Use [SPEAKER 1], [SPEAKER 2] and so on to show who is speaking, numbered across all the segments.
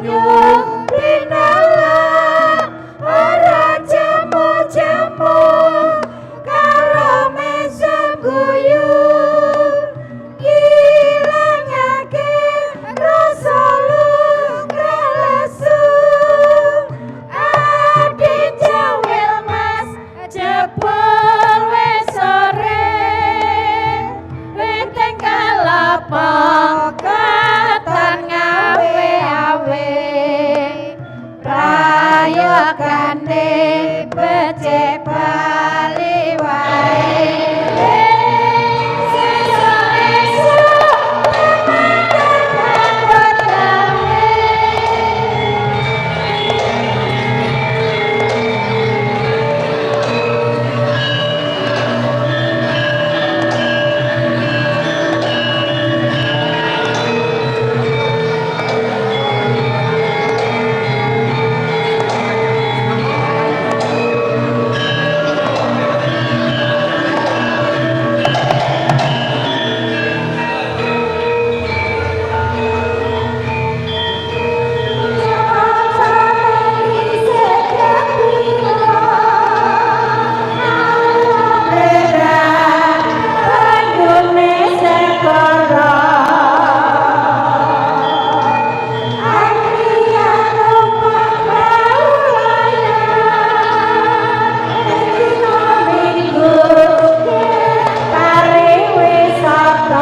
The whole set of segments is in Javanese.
[SPEAKER 1] Banyu tinala ora jemu-jemu karo mesem guyu ngilangake rasa luka lesu. Adi jawil mas jebul wis sore weteng kalapa katon ngawe-awe prayogane becik bali wae. Sesuk esuk lumadhep nyambut gawe. Pariwisata.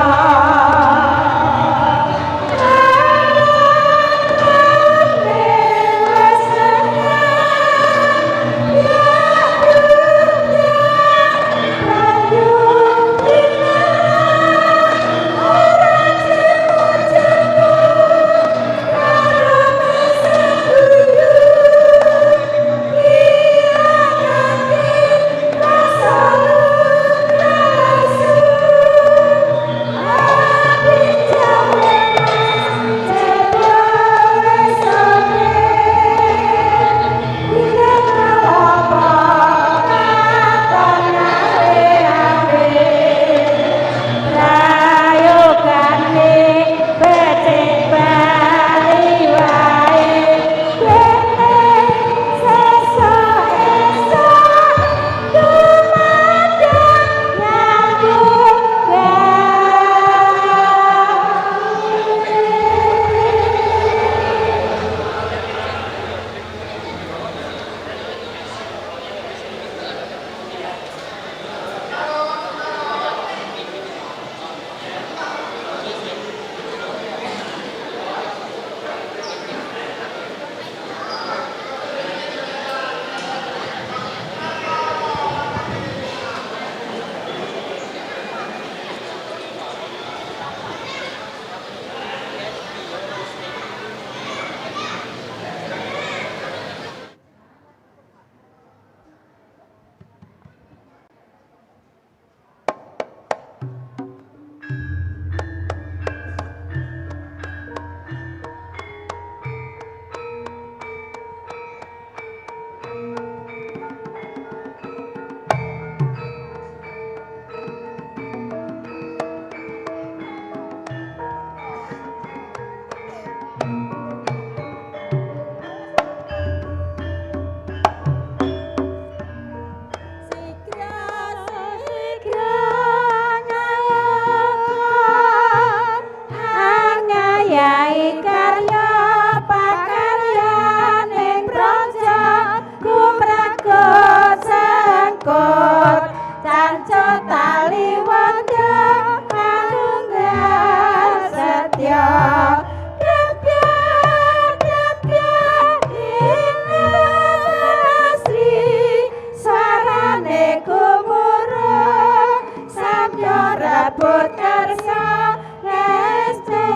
[SPEAKER 1] Rebut karsa restu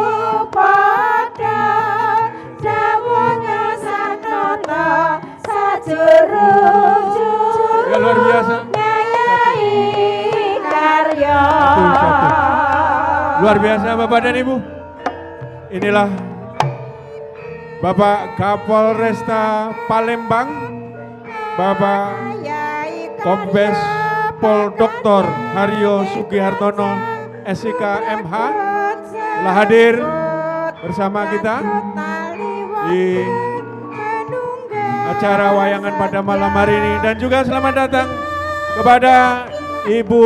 [SPEAKER 1] padha dawuhnya saknata sajuru-juru.
[SPEAKER 2] Ya, luar biasa.
[SPEAKER 1] Nyayai karya.
[SPEAKER 2] Satu. Luar biasa Bapak dan Ibu. Inilah Bapak Kapolresta Palembang, Bapak Kombes Pol Dr. Haryo Sugihartono SIK MH telah hadir bersama kita. di acara wayangan pada malam hari ini. Dan juga selamat datang kepada Ibu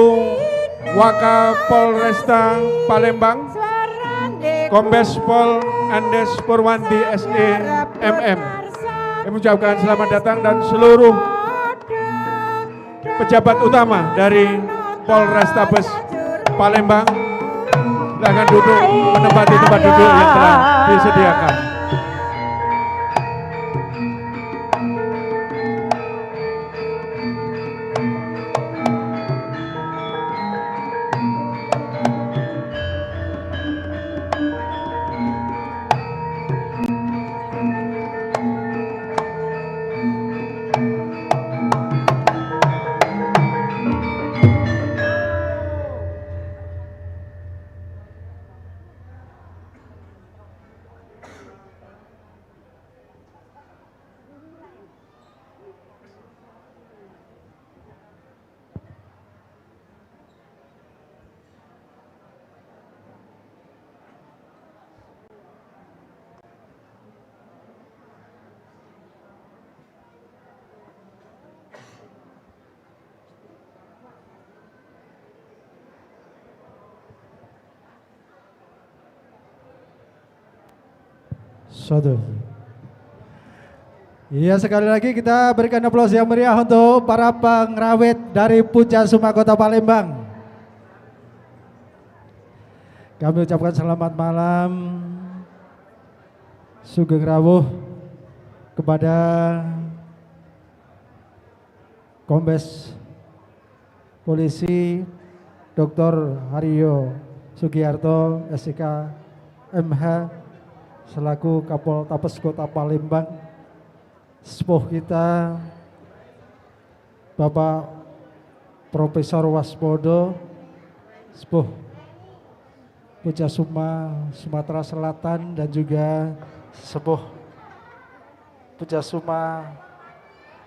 [SPEAKER 2] Wakapolresta Palembang, Kombes Pol Andes Purwanti SE MM. Kami ucapkan selamat datang dan seluruh pejabat utama dari Polrestabes Palembang. Silakan duduk menempati tempat duduk yang telah disediakan.
[SPEAKER 3] Satu. Iya, sekali lagi kita berikan aplaus yang meriah untuk para pengrawit dari Pujasuma Kota Palembang. Kami ucapkan selamat malam, sugeng rawuh kepada Kombes Polisi Dr. Haryo Sugiharto SIK MH selaku Kapoltabes Kota Palembang, sepuh kita Bapak Profesor Waspodo, sepuh Pujasuma Sumatera Selatan dan juga sepuh Pujasuma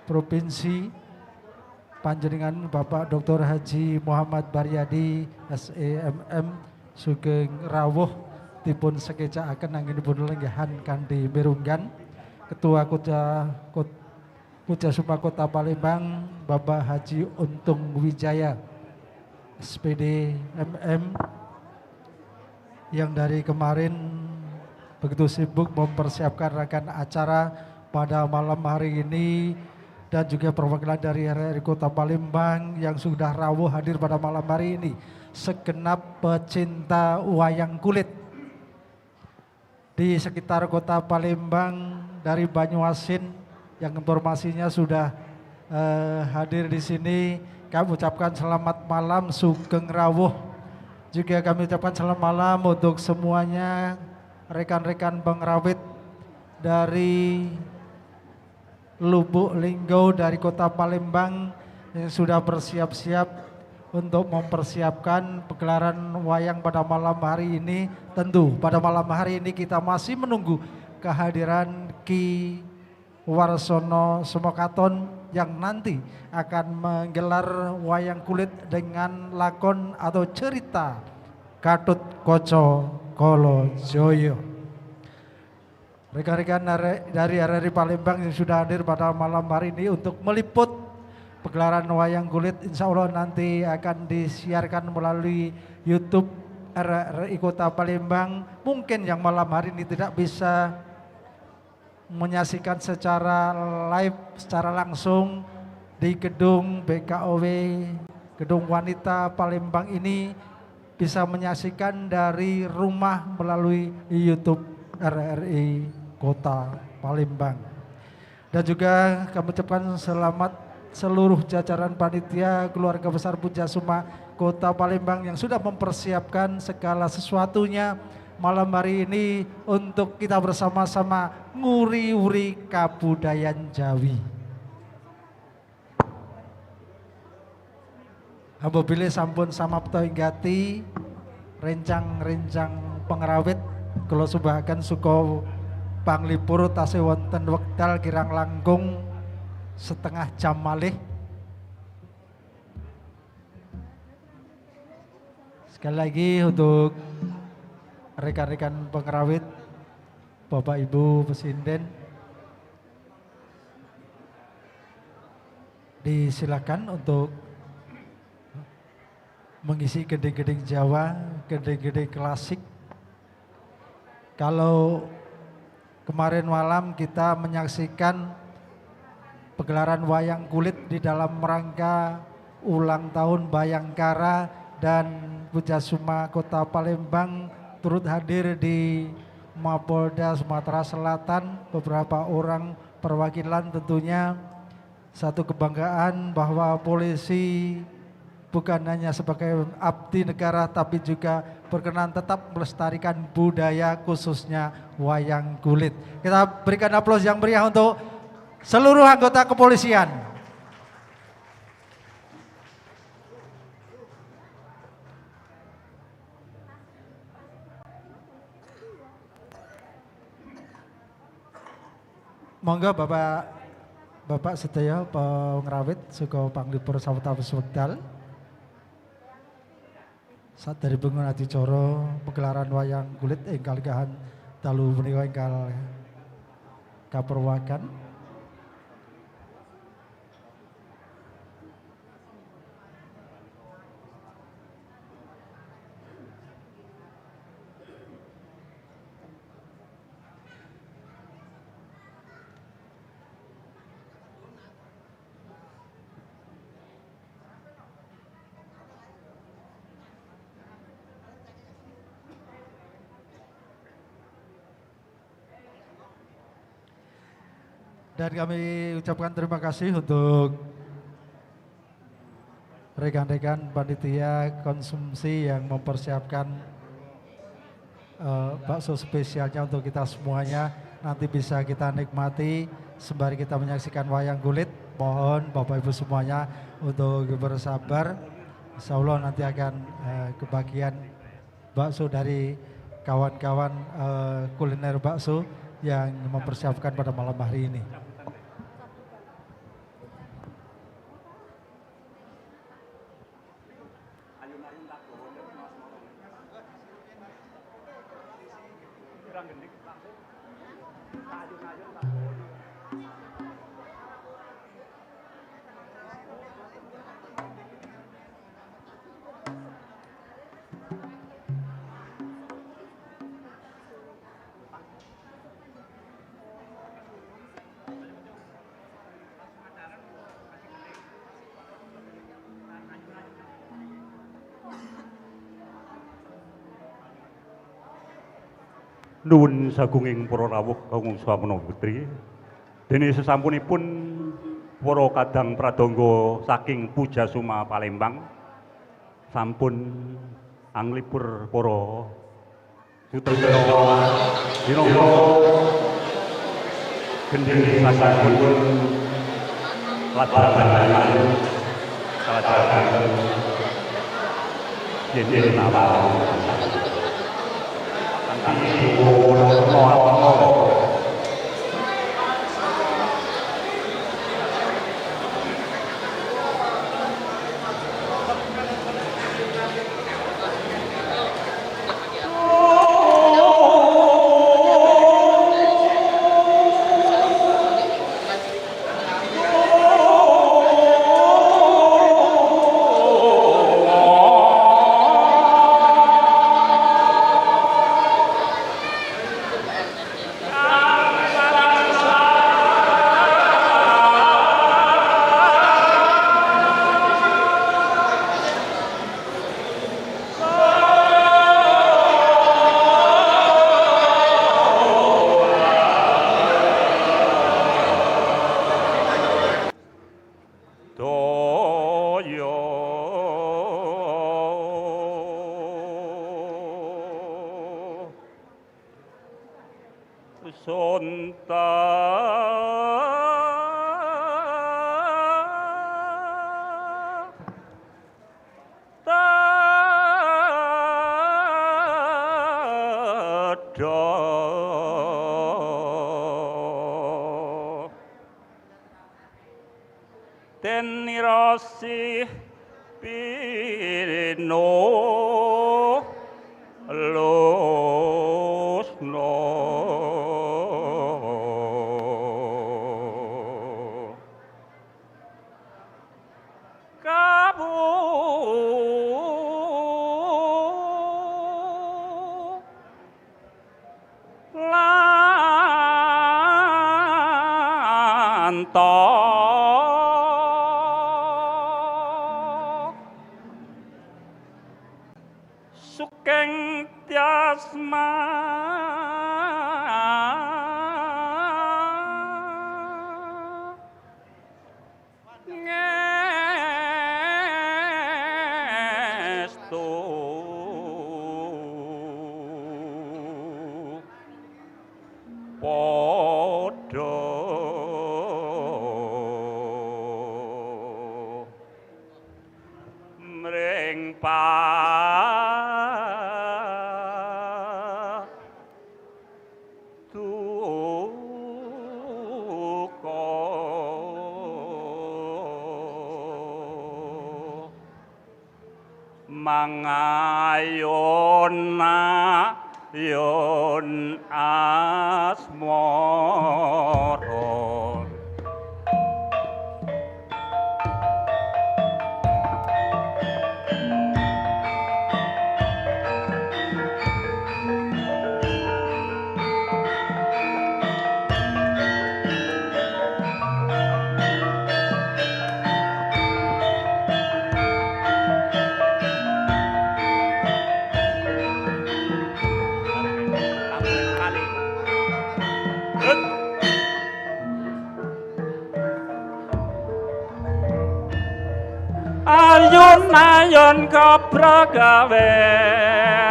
[SPEAKER 3] Provinsi panjenengan Bapak Dr. Haji Muhammad Baryadi SEMM sugeng rawuh dipun sekecakaken anggenipun lenggahan kanthi mirunggan. Ketua Pujasuma Kota Palembang Bapak Haji Untung Wijaya SPD MM yang dari kemarin begitu sibuk mempersiapkan rangkaian acara pada malam hari ini, dan juga perwakilan dari RRI Kota Palembang yang sudah rawuh hadir pada malam hari ini, segenap pecinta wayang kulit di sekitar Kota Palembang dari Banyuasin yang informasinya sudah hadir di sini. Kami ucapkan selamat malam, sugeng rawuh. Juga kami ucapkan selamat malam untuk semuanya rekan-rekan pengrawit dari Lubuk Linggau, dari Kota Palembang yang sudah bersiap-siap untuk mempersiapkan pegelaran wayang pada malam hari ini. Tentu pada malam hari ini kita masih menunggu kehadiran Ki Warsono Semokaton yang nanti akan menggelar wayang kulit dengan lakon atau cerita Gatut Kaca Kala Jaya. Rekan-rekan dari RRI Palembang yang sudah hadir pada malam hari ini untuk meliput pegelaran wayang kulit, insya Allah nanti akan disiarkan melalui YouTube RRI Kota Palembang. Mungkin yang malam hari ini tidak bisa menyaksikan secara live, secara langsung di gedung BKOW, Gedung Wanita Palembang ini, bisa menyaksikan dari rumah melalui YouTube RRI Kota Palembang. Dan juga kami ucapkan selamat seluruh jajaran panitia keluarga besar Pujasuma Kota Palembang yang sudah mempersiapkan segala sesuatunya malam hari ini untuk kita bersama-sama nguri-uri kabudayan Jawi. Hamba bilih sampun samapta inggati rencang-rencang pengrawit kula sumbahaken suka panglipur tasih wonten wekdal kirang langkung setengah jam malih. Sekali lagi untuk rekan-rekan pengrawit Bapak Ibu Pesinden disilakan untuk mengisi gending-gending Jawa, gending-gending klasik. Kalau kemarin malam kita menyaksikan pegelaran wayang kulit di dalam rangka ulang tahun Bayangkara dan Pujasuma Kota Palembang turut hadir di Mapolda Sumatera Selatan, beberapa orang perwakilan, tentunya satu kebanggaan bahwa polisi bukan hanya sebagai abdi negara tapi juga berkenan tetap melestarikan budaya khususnya wayang kulit. Kita berikan aplaus yang meriah untuk seluruh anggota kepolisian. Monggo Bapak sedaya pengrawit suka panglipur sawetawis wekdal. Saderengipun adicara pegelaran wayang kulit ingkang kahan dalu menika ingkang kaperwakan. Dan kami ucapkan terima kasih untuk rekan-rekan panitia konsumsi yang mempersiapkan bakso spesialnya untuk kita semuanya. Nanti bisa kita nikmati sembari kita menyaksikan wayang kulit. Mohon Bapak Ibu semuanya untuk bersabar. Insya Allah nanti akan kebagian bakso dari kawan-kawan kuliner bakso yang mempersiapkan pada malam hari ini.
[SPEAKER 4] Nuwun sagunging para rawuh kakung Swamana Putri. Dene sesampunipun para kadang pradangga saking Pujasuma Palembang sampun anglipur para sutradara dinapa gending sasampunipun lajeng kalajeng yen nawal. Tenirasi pino lusno. Antok Sukeng Tyasma Ngestu Padha mring paduka mangayona yon asmara. Ayun-ayun kobra gawe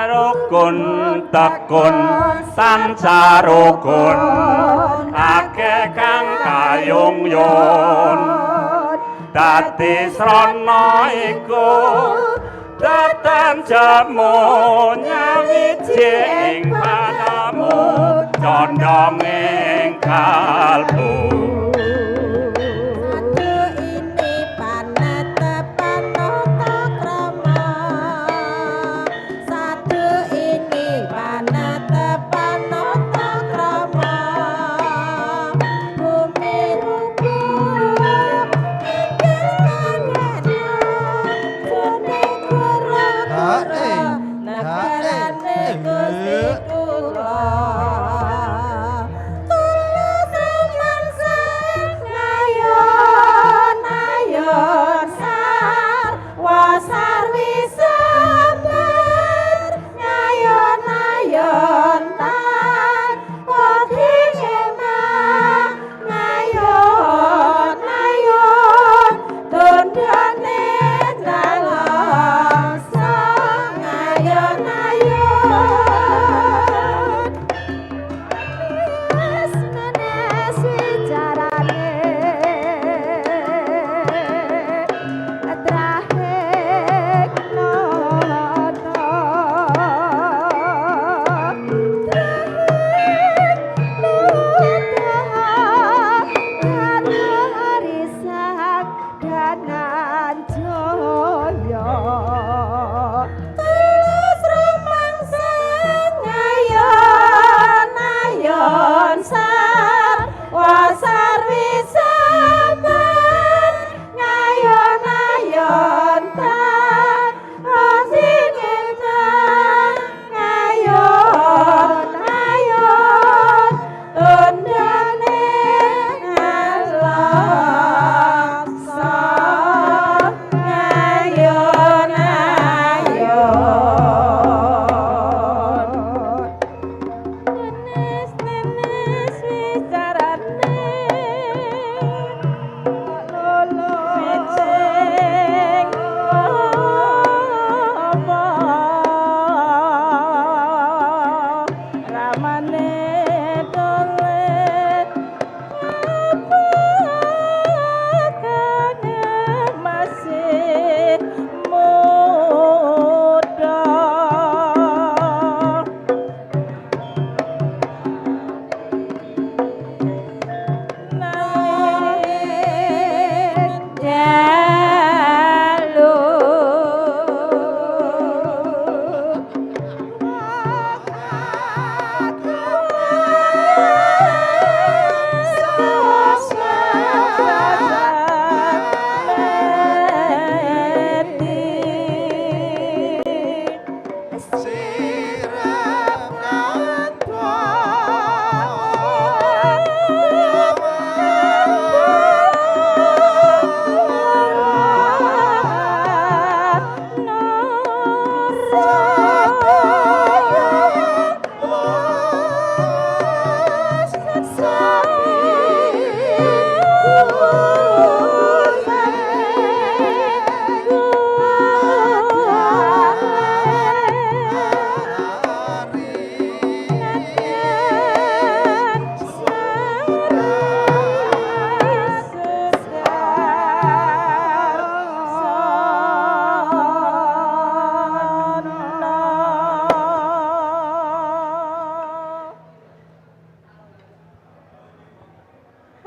[SPEAKER 4] rukun tekun tansah rukun akeh kang kayung yun dadi srana iku datan jamu nyawiji ing panamu condong ing kalbu.
[SPEAKER 1] Satu ini panetepan tata krama. Satu ini panetepan tata krama. Bumi rubuh inggih tanana jane kura-kura negarane Gusti kula. Tulus rumansa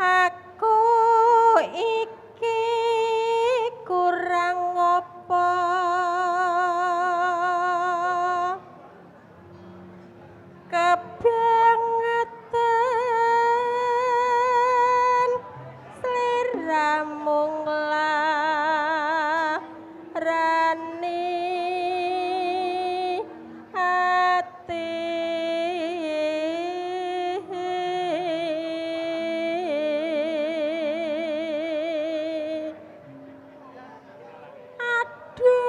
[SPEAKER 1] Aku iki kurang apa, kebangetan sliramu nglarani ati. Aduh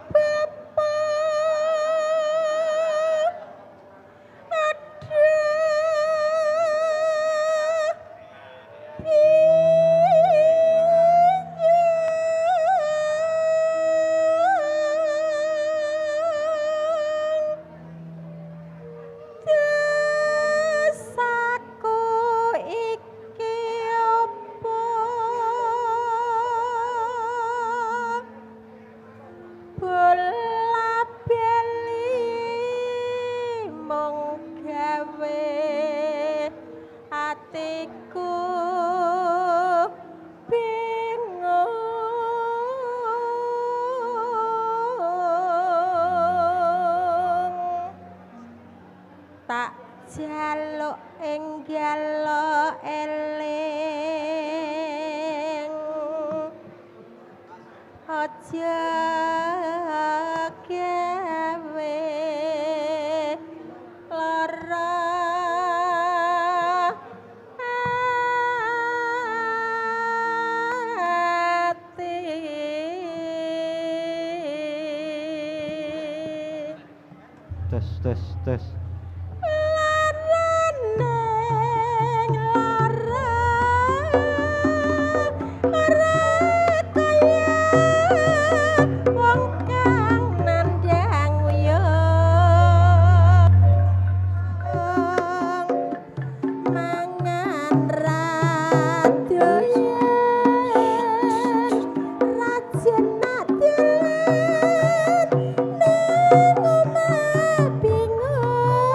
[SPEAKER 1] Bapak, aduh biyung, dosaku iki opo, bola bali mung gawe atiku bingung. Tak jaluk enggalo eling, aja gawe lara ati.
[SPEAKER 5] Tes tes tes.
[SPEAKER 1] Larane lara ora kaya wong kang nandhang uyung, mangan ra doyan, rajin nak dolan nang omah bingung.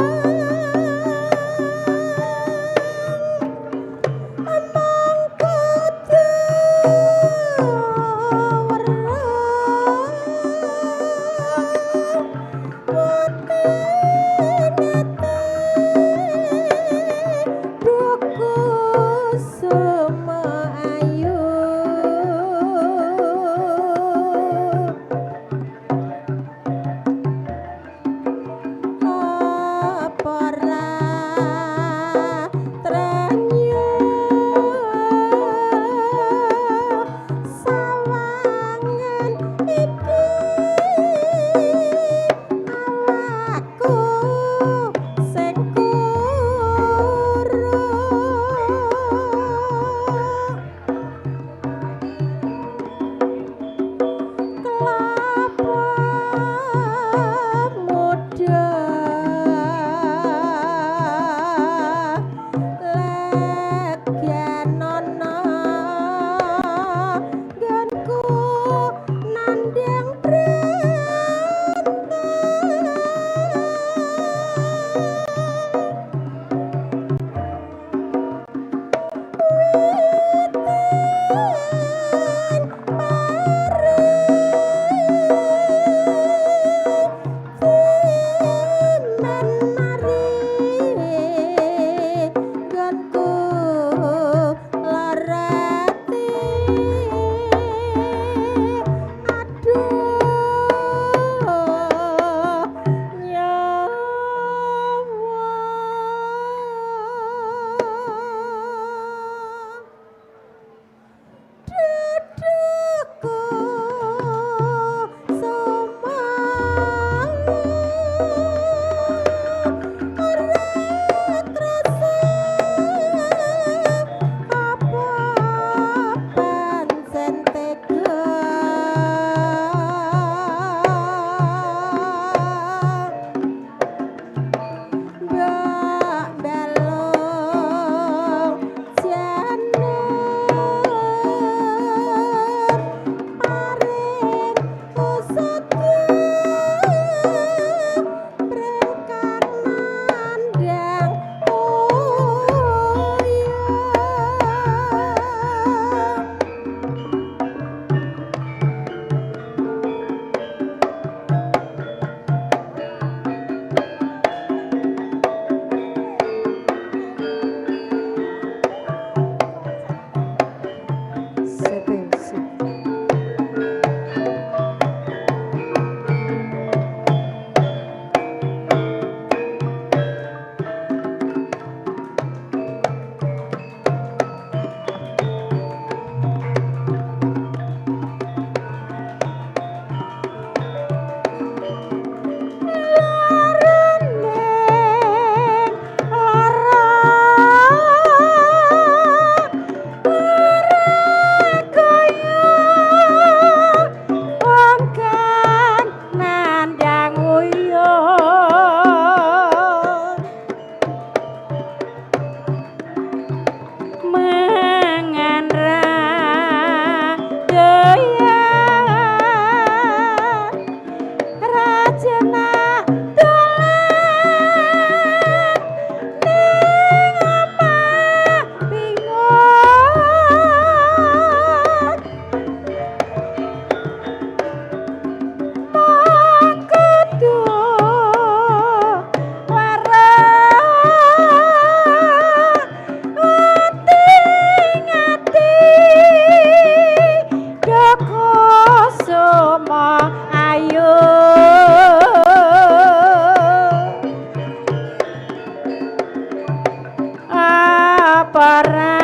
[SPEAKER 1] Apa ra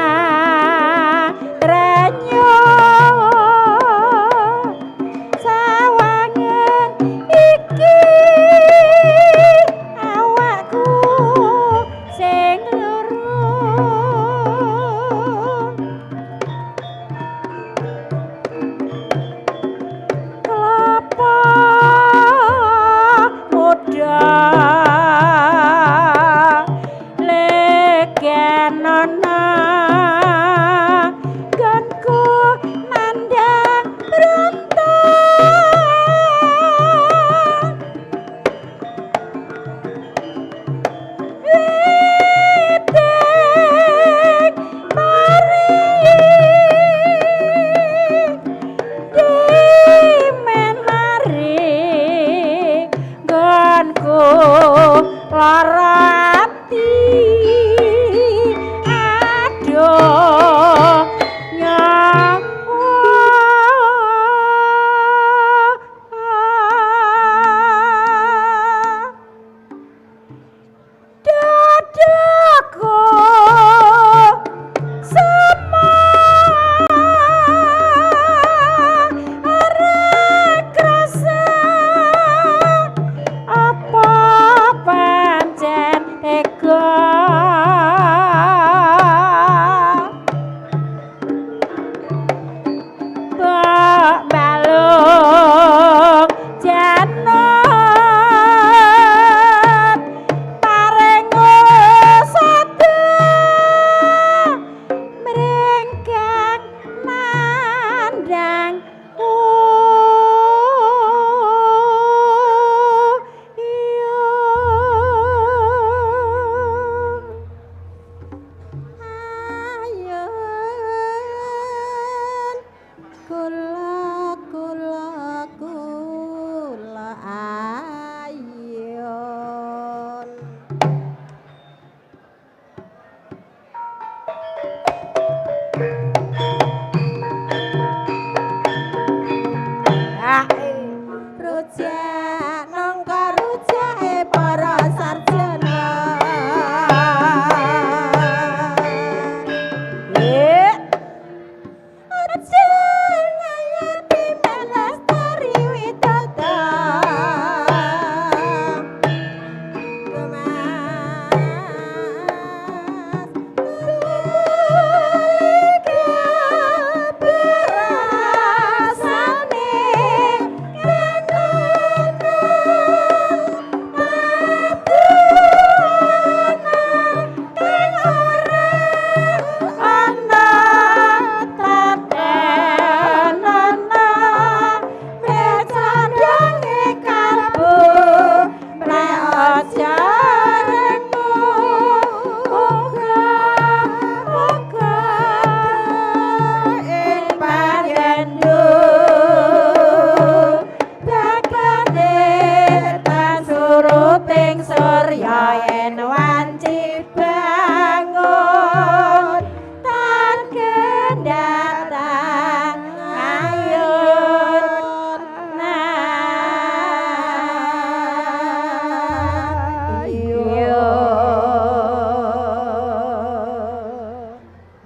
[SPEAKER 1] trenyo sawangen iki awakku sing loro kelapa muda legenana ganku nandang berontak witing mari dimen hari nggonku lara ati aduh nyawa. Dadaku semar krasa apa pancen tega Mbok balung janut paring sada mringkang nandang Ayun kula kula kula ayun. Rujak nangka rujake para sarjana. Aja ngayati melestari widodo. Gemas berasane kang ora ana tatenana mecandhange kalbu mlek aja rengu uga uga ing panjendu dakane tan suruting surya yen wanci bangun tan kendatan ayun ayun.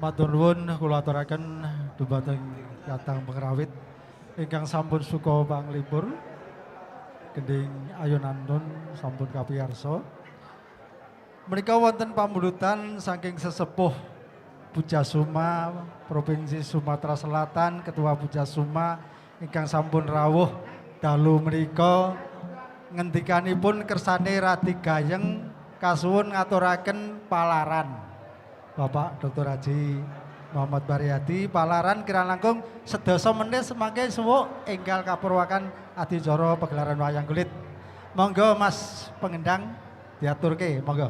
[SPEAKER 3] Matur nuwun kula aturaken dumateng Katang Pengrawit ingkang sampun suka panglipur gending ayun-anun sampun kapiyarsa. Menika wonten pamundhutan saking sesepuh Pujasuma Provinsi Sumatera Selatan, Ketua Pujasuma ingkang sampun rawuh dalu menika ngendikanipun kersane Radi Gayeng kasuwun ngaturaken palaran. Bapak Dr. Haji Muhammad Baryadi palaran kirang langkung sedasa menit semangke suwuk enggal kapurwakan adicara pegelaran wayang kulit. Monggo Mas Pengendang diaturke, monggo.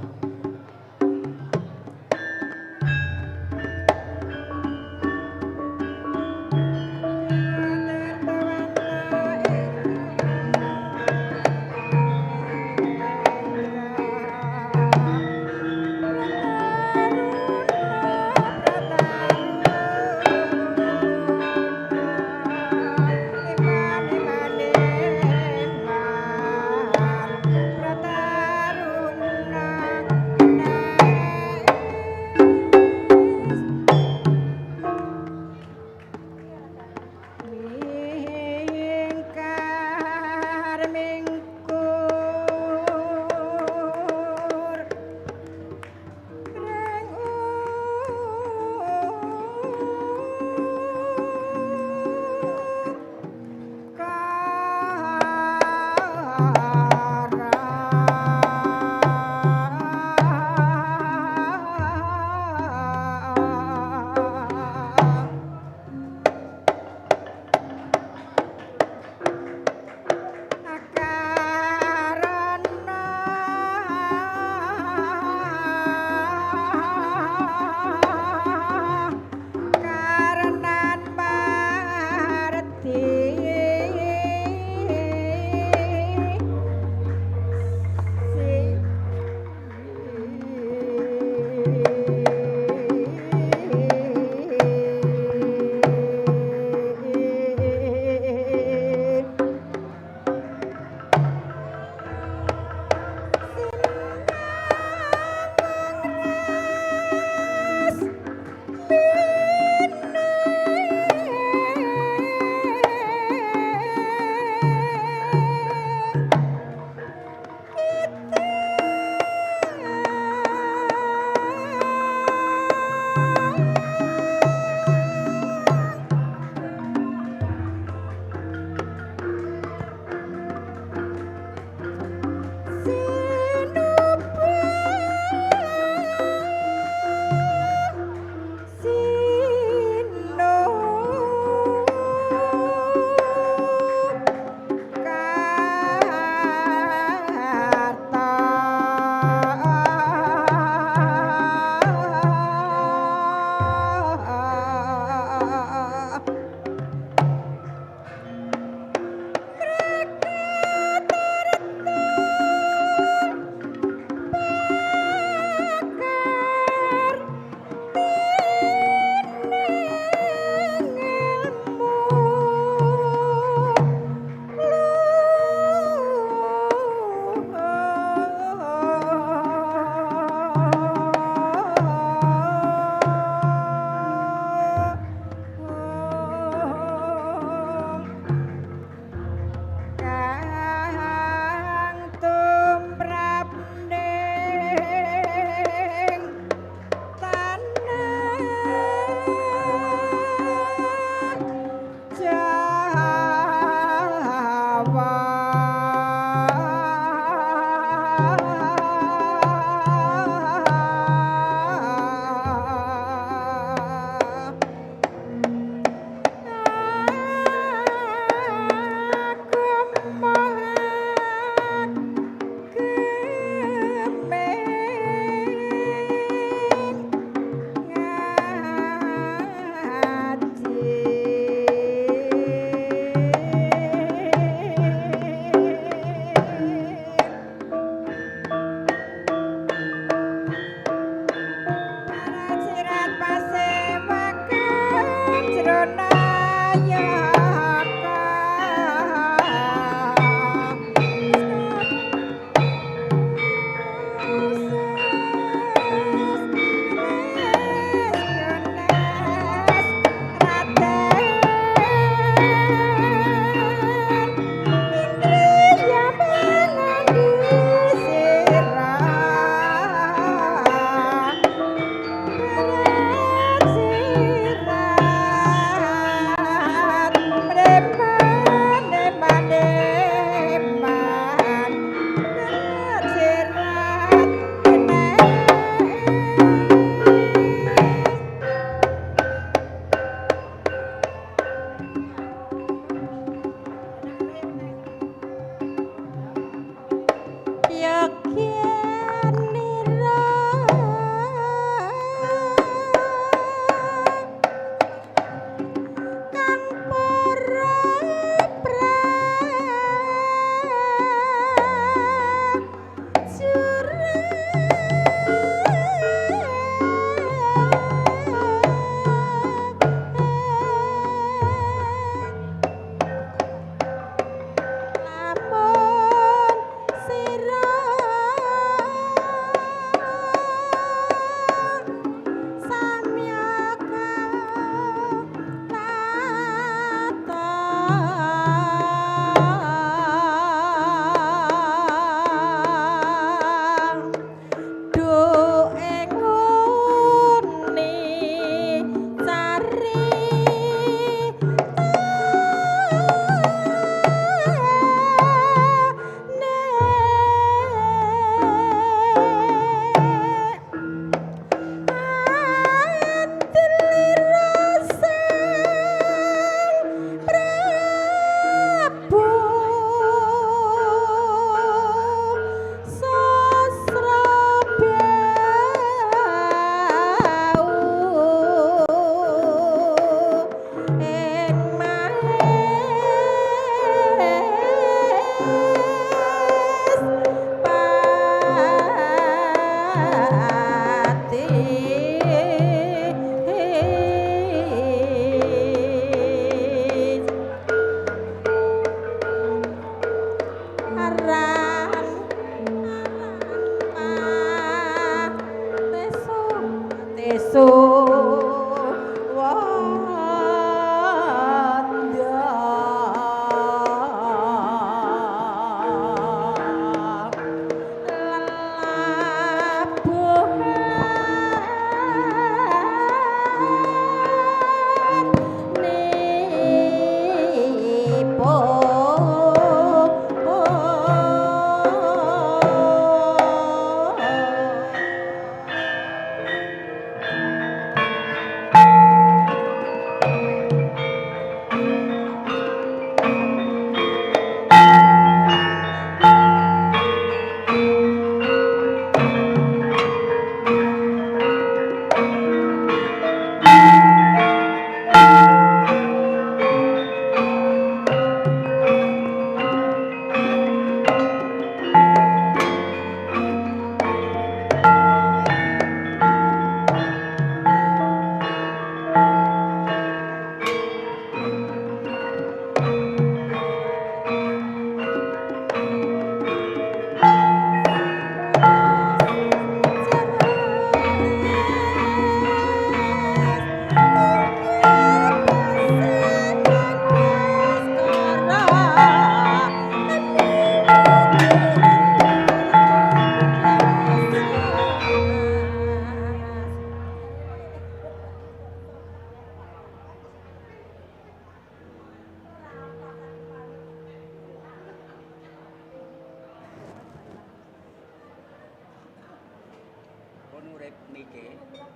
[SPEAKER 1] Prataruna.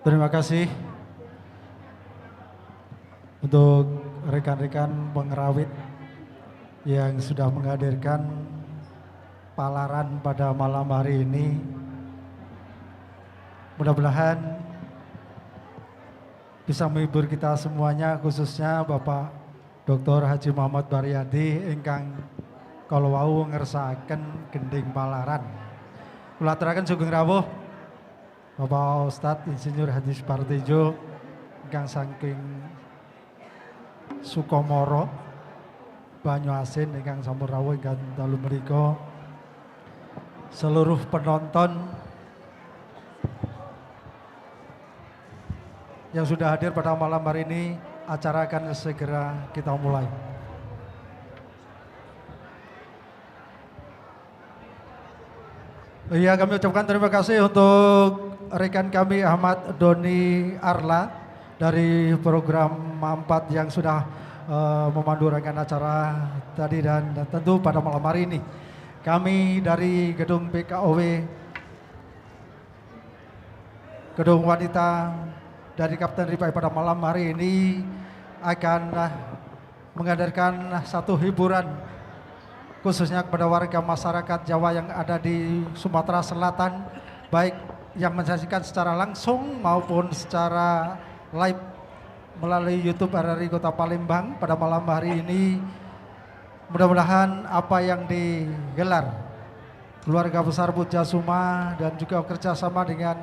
[SPEAKER 3] Terima kasih untuk rekan-rekan pengrawit yang sudah menghadirkan palaran pada malam hari ini. Mudah-mudahan bisa menghibur kita semuanya, khususnya Bapak Dr. Haji Muhammad Baryadi ingkang kala wau ngersakaken gending palaran. Kula aturaken sugeng rawuh Bapak Ustadz Insinyur Haji Supartejo ingkang saking Sukomoro Banyuasin ingkang sampun rawuh ingkang dalu menika. Seluruh penonton yang sudah hadir pada malam hari ini, acara akan segera kita mulai. Iya, kami ucapkan terima kasih untuk rekan kami Ahmad Doni Arla dari program Mampat yang sudah memandu rangkaian acara tadi dan tentu pada malam hari ini. Kami dari Gedung PKOW, Gedung Wanita dari Kapten Rifai pada malam hari ini akan menghadirkan satu hiburan khususnya kepada warga masyarakat Jawa yang ada di Sumatera Selatan, baik yang menyaksikan secara langsung maupun secara live melalui YouTube RRI Kota Palembang pada malam hari ini. Mudah-mudahan apa yang digelar keluarga besar Pujasuma dan juga kerjasama dengan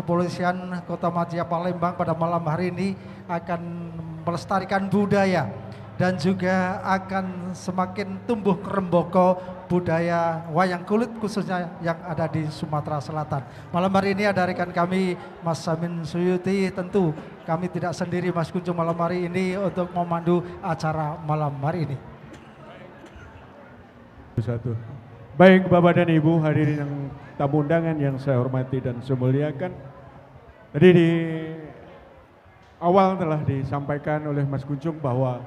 [SPEAKER 3] Kepolisian Kota Madya Palembang pada malam hari ini akan melestarikan budaya dan juga akan semakin tumbuh remboko budaya wayang kulit khususnya yang ada di Sumatera Selatan. Malam hari ini ada rekan kami Mas Samin Suyuti, tentu kami tidak sendiri Mas Kuncung malam hari ini untuk memandu acara malam hari ini.
[SPEAKER 2] Satu. Baik Bapak dan Ibu hadirin yang tamu undangan yang saya hormati dan saya muliakan. Tadi di awal telah disampaikan oleh Mas Kuncung bahwa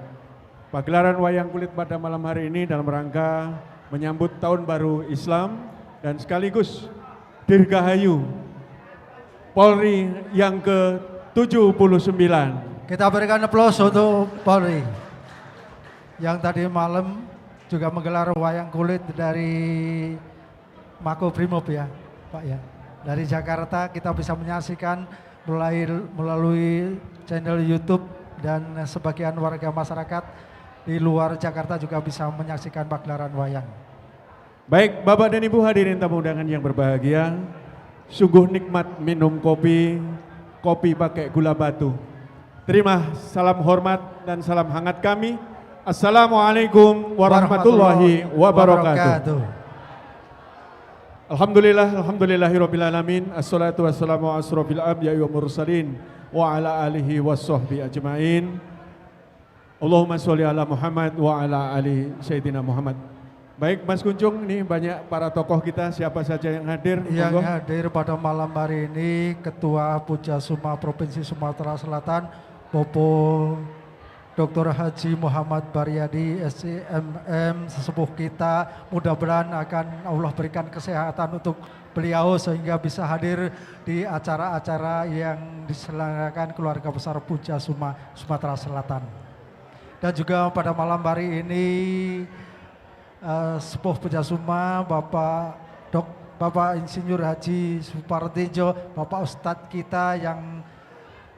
[SPEAKER 2] pagelaran wayang kulit pada malam hari ini dalam rangka menyambut Tahun Baru Islam dan sekaligus Dirgahayu Polri yang ke-79.
[SPEAKER 3] Kita berikan aplaus untuk Polri yang tadi malam juga menggelar wayang kulit dari Mako Brimob ya Pak ya. Dari Jakarta kita bisa menyaksikan melalui channel YouTube dan sebagian warga masyarakat di luar Jakarta juga bisa menyaksikan pagelaran wayang.
[SPEAKER 2] Baik Bapak dan Ibu hadirin tamu undangan yang berbahagia, sungguh nikmat minum kopi, kopi pakai gula batu. Terima salam hormat dan salam hangat kami. Assalamualaikum warahmatullahi wabarakatuh. Alhamdulillah, alhamdulillahirabbil alamin. Assalatu wassalamu ala asrofil anbiya'i wa mursalin wa ala alihi washabbihi ajmain. Allahumma sholli ala Muhammad wa ala ali Sayyidina Muhammad. Baik Mas Kuncung, ini banyak para tokoh kita, siapa saja yang hadir?
[SPEAKER 3] Yang
[SPEAKER 2] Monggo.
[SPEAKER 3] hadir pada malam hari ini Ketua Pujasuma Provinsi Sumatera Selatan, Bopo Dr. Haji Muhammad Baryadi SCMM, sesepuh kita. Mudah-mudahan akan Allah berikan kesehatan untuk beliau sehingga bisa hadir di acara-acara yang diselenggarakan keluarga besar Pujasuma Sumatera Selatan. Dan juga pada malam hari ini sepuh Pujasuma Bapak Insinyur Haji Supartejo, Bapak Ustadz kita yang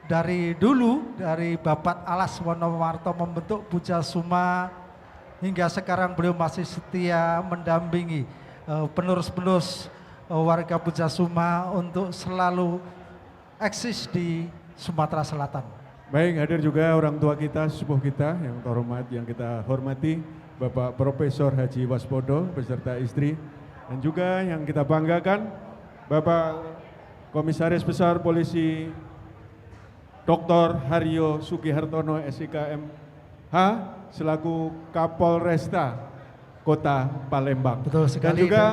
[SPEAKER 3] dari dulu, dari Bapak Alas Wonomarto membentuk Pujasuma hingga sekarang beliau masih setia mendampingi penerus-penerus warga Pujasuma untuk selalu eksis di Sumatera Selatan.
[SPEAKER 2] Baik, hadir juga orang tua kita, sepuh kita yang terhormat, yang kita hormati, Bapak Profesor Haji Waspodo beserta istri, dan juga yang kita banggakan, Bapak Komisaris Besar Polisi Dr. Haryo Sugihartono SIKMH selaku Kapolresta Kota Palembang.
[SPEAKER 3] Betul sekali.
[SPEAKER 2] Dan juga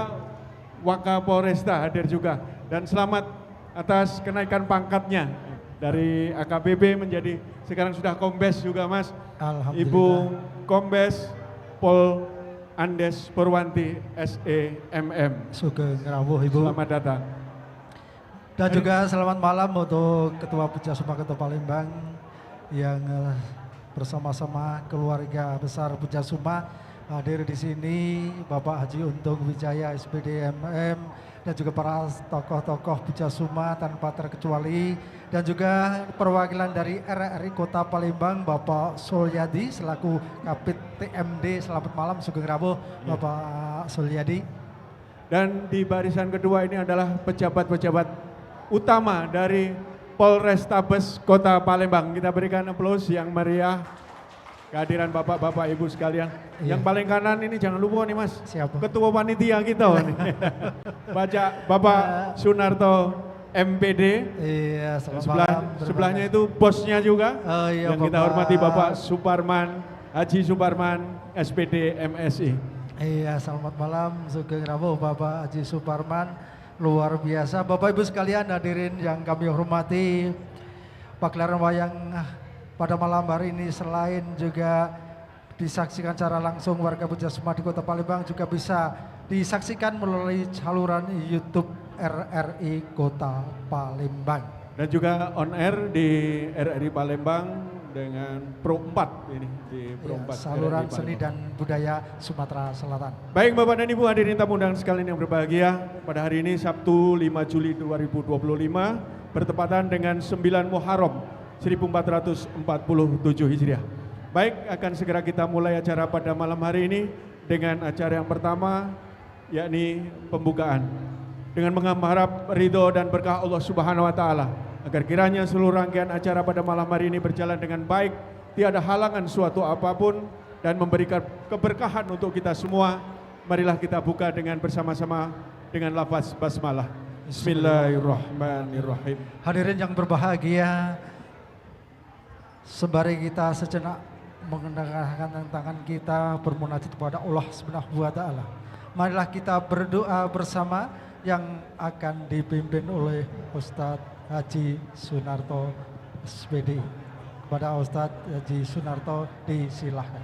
[SPEAKER 2] Wakapolresta hadir juga. Dan selamat atas kenaikan pangkatnya dari AKBP menjadi sekarang sudah Kombes juga Mas.
[SPEAKER 3] Alhamdulillah.
[SPEAKER 2] Ibu Kombes Pol Andes Purwanti SEMM.
[SPEAKER 3] Sugeng rawuh Ibu.
[SPEAKER 2] Selamat datang.
[SPEAKER 3] Dan juga selamat malam untuk Ketua Pujasuma Kota Palembang yang bersama-sama keluarga besar Pujasuma hadir di sini, Bapak Haji Untung Wijaya SPD MM dan juga para tokoh-tokoh Pujasuma tanpa terkecuali, dan juga perwakilan dari RRI Kota Palembang Bapak Sulyadi selaku Kapit TMD. Selamat malam sugeng rawuh Bapak Sulyadi.
[SPEAKER 2] Dan di barisan kedua ini adalah pejabat-pejabat utama dari Polrestabes Kota Palembang. Kita berikan aplaus yang meriah kehadiran bapak-bapak ibu sekalian.
[SPEAKER 3] Iya.
[SPEAKER 2] Yang paling kanan ini jangan lupa nih Mas.
[SPEAKER 3] Siapa?
[SPEAKER 2] Ketua panitia kita nih. Baca Bapak Sunarto MPD.
[SPEAKER 3] Iya, selamat
[SPEAKER 2] Sebelah,
[SPEAKER 3] malam. Terima
[SPEAKER 2] sebelahnya
[SPEAKER 3] kasih.
[SPEAKER 2] itu bosnya juga.
[SPEAKER 3] Oh, iya,
[SPEAKER 2] yang kita
[SPEAKER 3] Bapak.
[SPEAKER 2] hormati Bapak Suparman, Haji Suparman, SPD MSI.
[SPEAKER 3] Iya, selamat malam sugeng rawuh Bapak Haji Suparman. Luar biasa. Bapak Ibu sekalian hadirin yang kami hormati, pagelaran wayang pada malam hari ini selain juga disaksikan secara langsung warga Pujasuma di Kota Palembang, juga bisa disaksikan melalui saluran YouTube RRI Kota Palembang.
[SPEAKER 2] Dan juga on air di RRI Palembang dengan Pro 4 ini di Pro
[SPEAKER 3] Ya,
[SPEAKER 2] 4
[SPEAKER 3] saluran
[SPEAKER 2] RRI
[SPEAKER 3] seni
[SPEAKER 2] Palembang.
[SPEAKER 3] dan budaya Sumatera Selatan.
[SPEAKER 2] Baik Bapak dan Ibu hadirin tamu undangan sekalian yang berbahagia, pada hari ini Sabtu 5 Juli 2025 bertepatan dengan 9 Muharram 1447 Hijriah. Baik, akan segera kita mulai acara pada malam hari ini dengan acara yang pertama yakni pembukaan. Dengan mengharap ridho dan berkah Allah Subhanahu wa taala agar kiranya seluruh rangkaian acara pada malam hari ini berjalan dengan baik, tiada halangan suatu apapun dan memberikan keberkahan untuk kita semua. Marilah kita buka dengan bersama-sama dengan lafaz basmalah. Bismillahirrahmanirrahim.
[SPEAKER 3] Hadirin yang berbahagia, sembari kita sejenak mengenangkan tangan kita bermunajat kepada Allah Subhanahu wa taala. Marilah kita berdoa bersama yang akan dipimpin oleh Ustadz Haji Sunarto SPD. Kepada Ustadz Haji Sunarto disilahkan.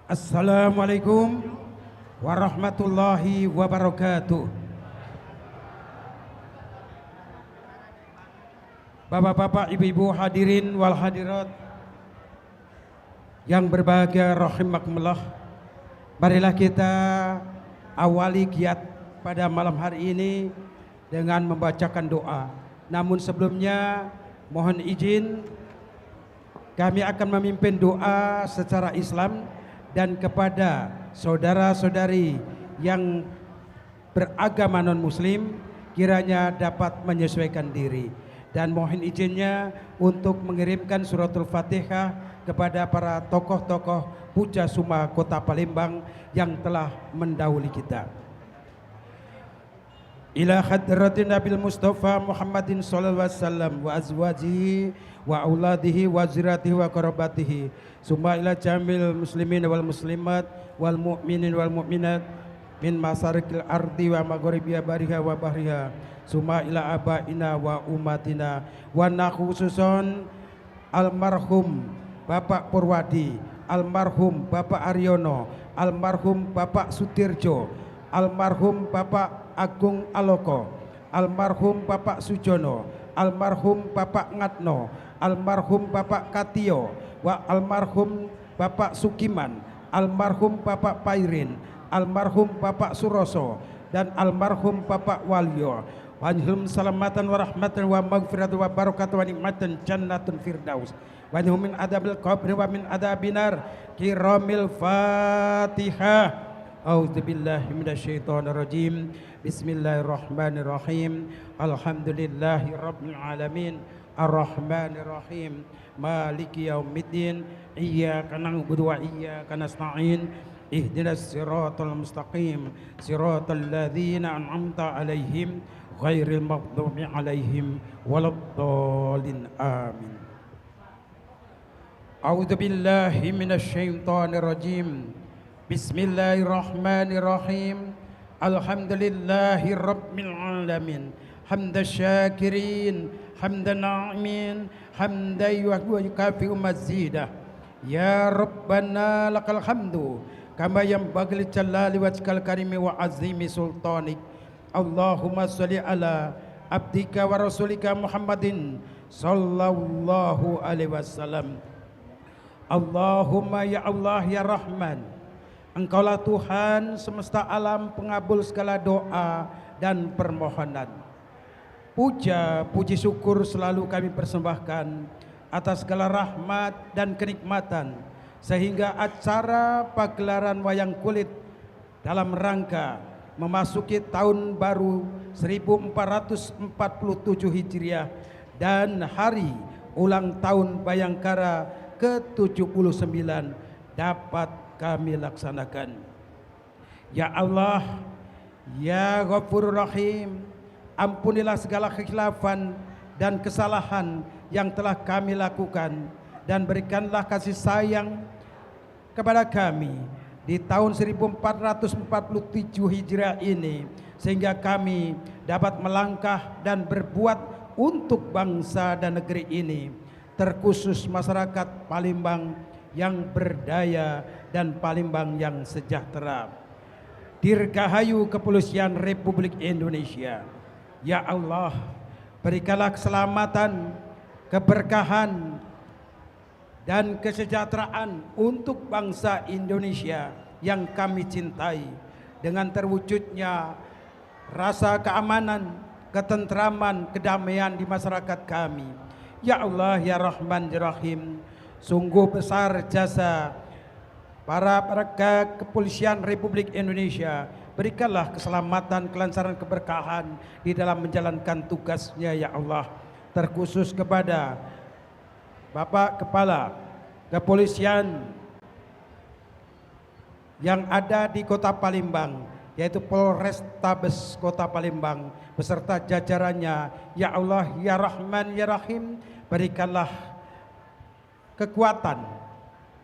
[SPEAKER 6] Assalamualaikum warahmatullahi wabarakatuh. Bapak-bapak, ibu-ibu hadirin wal hadirat yang berbahagia rahimakumullah. Marilah kita awali giat pada malam hari ini dengan membacakan doa. Namun sebelumnya mohon izin kami akan memimpin doa secara Islam dan kepada saudara-saudari yang beragama non-muslim kiranya dapat menyesuaikan diri. Dan mohon izinnya untuk mengirimkan suratul Fatihah kepada para tokoh-tokoh Pujasuma Kota Palembang yang telah mendahului kita. Ila hadratin Nabil Mustafa Muhammadin sallallahu alaihi wasallam wa azwajihi wa auladihi wa ziratihi wa qarabatihi, summa ila jamil muslimin wal muslimat wal mu'minin wal mu'minat min masarikil ardi wa magharibiha bariha wa bahriha, summa ila abaina wa umatina wa nakhususon almarhum Bapak Purwadi, almarhum Bapak Aryono, almarhum Bapak Sutirjo, almarhum Bapak Agung Aloko, almarhum Bapak Sujono, almarhum Bapak Ngatno, almarhum Bapak Katio, wa almarhum Bapak Sukiman, almarhum Bapak Pairin, almarhum Bapak Suroso, dan almarhum Bapak Walyo. Wanhum salamatan wa rahmatan wa maghfiratan wa barakatan wa nikmatan jannatun firdaus. Wa min adabil qabri wa min adabinar kiramil Fatihah. A'udzu billahi minasyaitonir rajim. Bismillahirrahmanirrahim. Alhamdulillahi rabbil alamin. Arrahmanirrahim. Maliki yaumiddin. Iyyaka na'budu wa iyyaka nasta'in. Ihdinas siratal mustaqim. Siratal ladzina an'amta 'alaihim ghairil maghdubi 'alaihim waladdallin. Amin. A'udzu billahi minasyaitonir rajim. Bismillahirrahmanirrahim. Alhamdulillahi rabbil alamin. Hamda syakirin, hamda na'imin, hamda yukafi'u mazidah. Ya Rabbana lakal hamdu kama yanbaghi li jalali wajhikal karimi wa azimi sultanik. Allahumma sholli ala abdika wa rasulika Muhammadin sallallahu alaihi wasallam. Allahumma ya Allah ya Rahman, Engkaulah Tuhan semesta alam, pengabul segala doa dan permohonan. Puja, puji syukur selalu kami persembahkan atas segala rahmat dan kenikmatan, sehingga acara pagelaran wayang kulit dalam rangka memasuki tahun baru 1447 Hijriah dan hari ulang tahun Bhayangkara ke-79 dapat kami laksanakan. Ya Allah, Ya Ghafurur Rahim, ampunilah segala kekhilafan dan kesalahan yang telah kami lakukan, dan berikanlah kasih sayang kepada kami di tahun 1447 Hijriah ini, sehingga kami dapat melangkah dan berbuat untuk bangsa dan negeri ini, terkhusus masyarakat Palembang yang berdaya dan Palembang yang sejahtera. Dirgahayu Kepolisian Republik Indonesia. Ya Allah, berikanlah keselamatan, keberkahan, dan kesejahteraan untuk bangsa Indonesia yang kami cintai, dengan terwujudnya rasa keamanan, ketentraman, kedamaian di masyarakat kami. Ya Allah, ya Rahman, ya Rahim, sungguh besar jasa para kepolisian Republik Indonesia. Berikanlah keselamatan, kelancaran, keberkahan di dalam menjalankan tugasnya, ya Allah. Terkhusus kepada Bapak Kepala Kepolisian yang ada di Kota Palembang, yaitu Polrestabes Kota Palembang beserta jajarannya. Ya Allah, ya Rahman, ya Rahim, berikanlah kekuatan,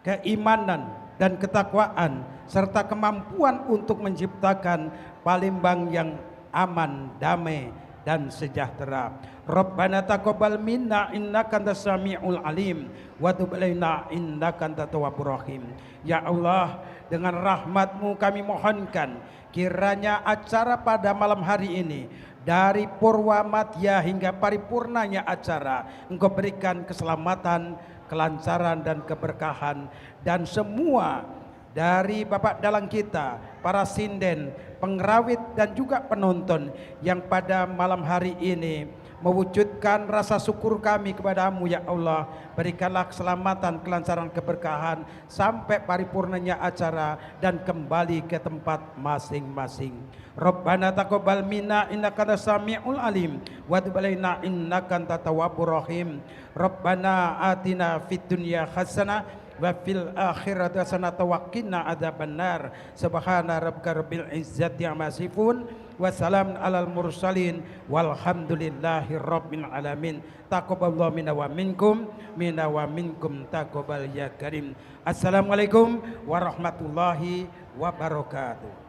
[SPEAKER 6] keimanan, dan ketakwaan, serta kemampuan untuk menciptakan Palembang yang aman, damai, dan sejahtera. Rabbana taqabbal minna innaka antas samiul alim wa tub alaina innaka antat tawwabur rahim. Ya Allah, dengan rahmatmu kami mohonkan kiranya acara pada malam hari ini dari Purwa Madya hingga paripurnanya acara, Engkau berikan keselamatan, kelancaran, dan keberkahan, dan semua dari Bapak Dalang kita, para sinden, pengrawit, dan juga penonton yang pada malam hari ini mewujudkan rasa syukur kami kepadamu ya Allah. Berikanlah keselamatan, kelancaran, keberkahan sampai paripurnanya acara dan kembali ke tempat masing-masing. Rabbana taqabbal minna innaka antas samiul alim wa tub alaina innaka antat tawwabur rahim. Rabbana atina fid dunya hasanah wa fil akhirati hasanah wa qina adzabannar. Subhana rabbika rabbil izzati amma yasifun wa salamun alal mursalin walhamdulillahi rabbil alamin. Taqabbalallahu minna wa minkum, minna wa minkum taqabbal ya karim. Assalamualaikum warahmatullahi wabarakatuh.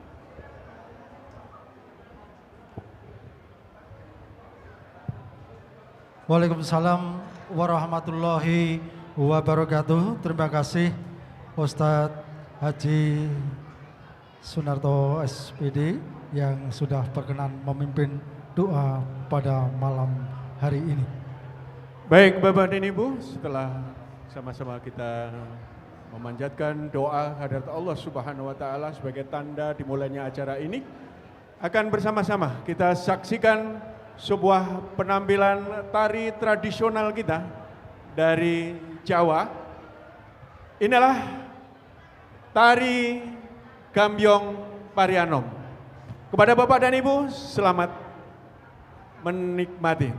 [SPEAKER 3] Waalaikumsalam warahmatullahi wabarakatuh. Terima kasih Ustadz Haji Sunarto SPD yang sudah berkenan memimpin doa pada malam hari ini.
[SPEAKER 2] Baik Bapak dan Ibu, setelah sama-sama kita memanjatkan doa hadirat Allah Subhanahu wa taala sebagai tanda dimulainya acara ini, akan bersama-sama kita saksikan sebuah penampilan tari tradisional kita dari Jawa. Inilah tari Gambyong Parianom. Kepada Bapak dan Ibu, selamat menikmati.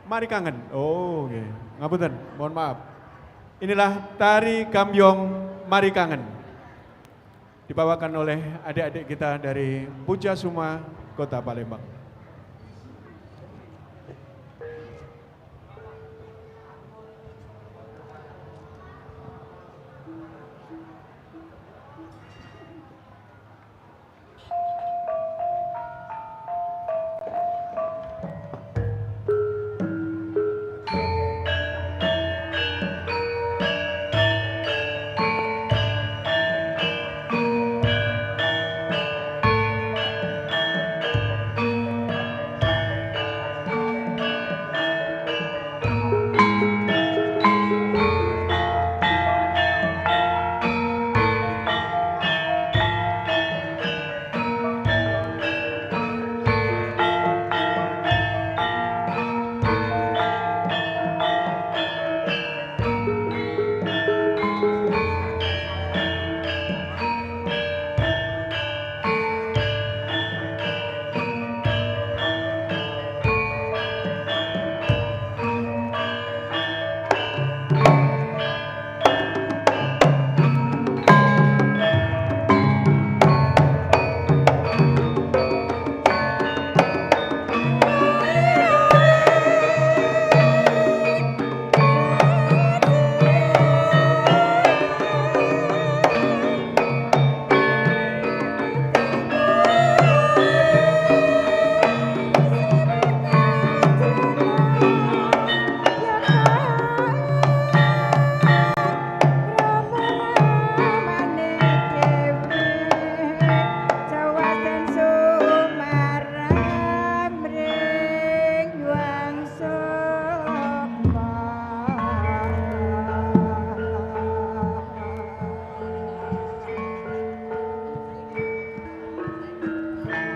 [SPEAKER 2] Mari kangen. Oh, oke. Ngapunten, mohon maaf. Inilah tari Gambyong Mari Kangen. Dibawakan oleh adik-adik kita dari Pujasuma, Kota Palembang.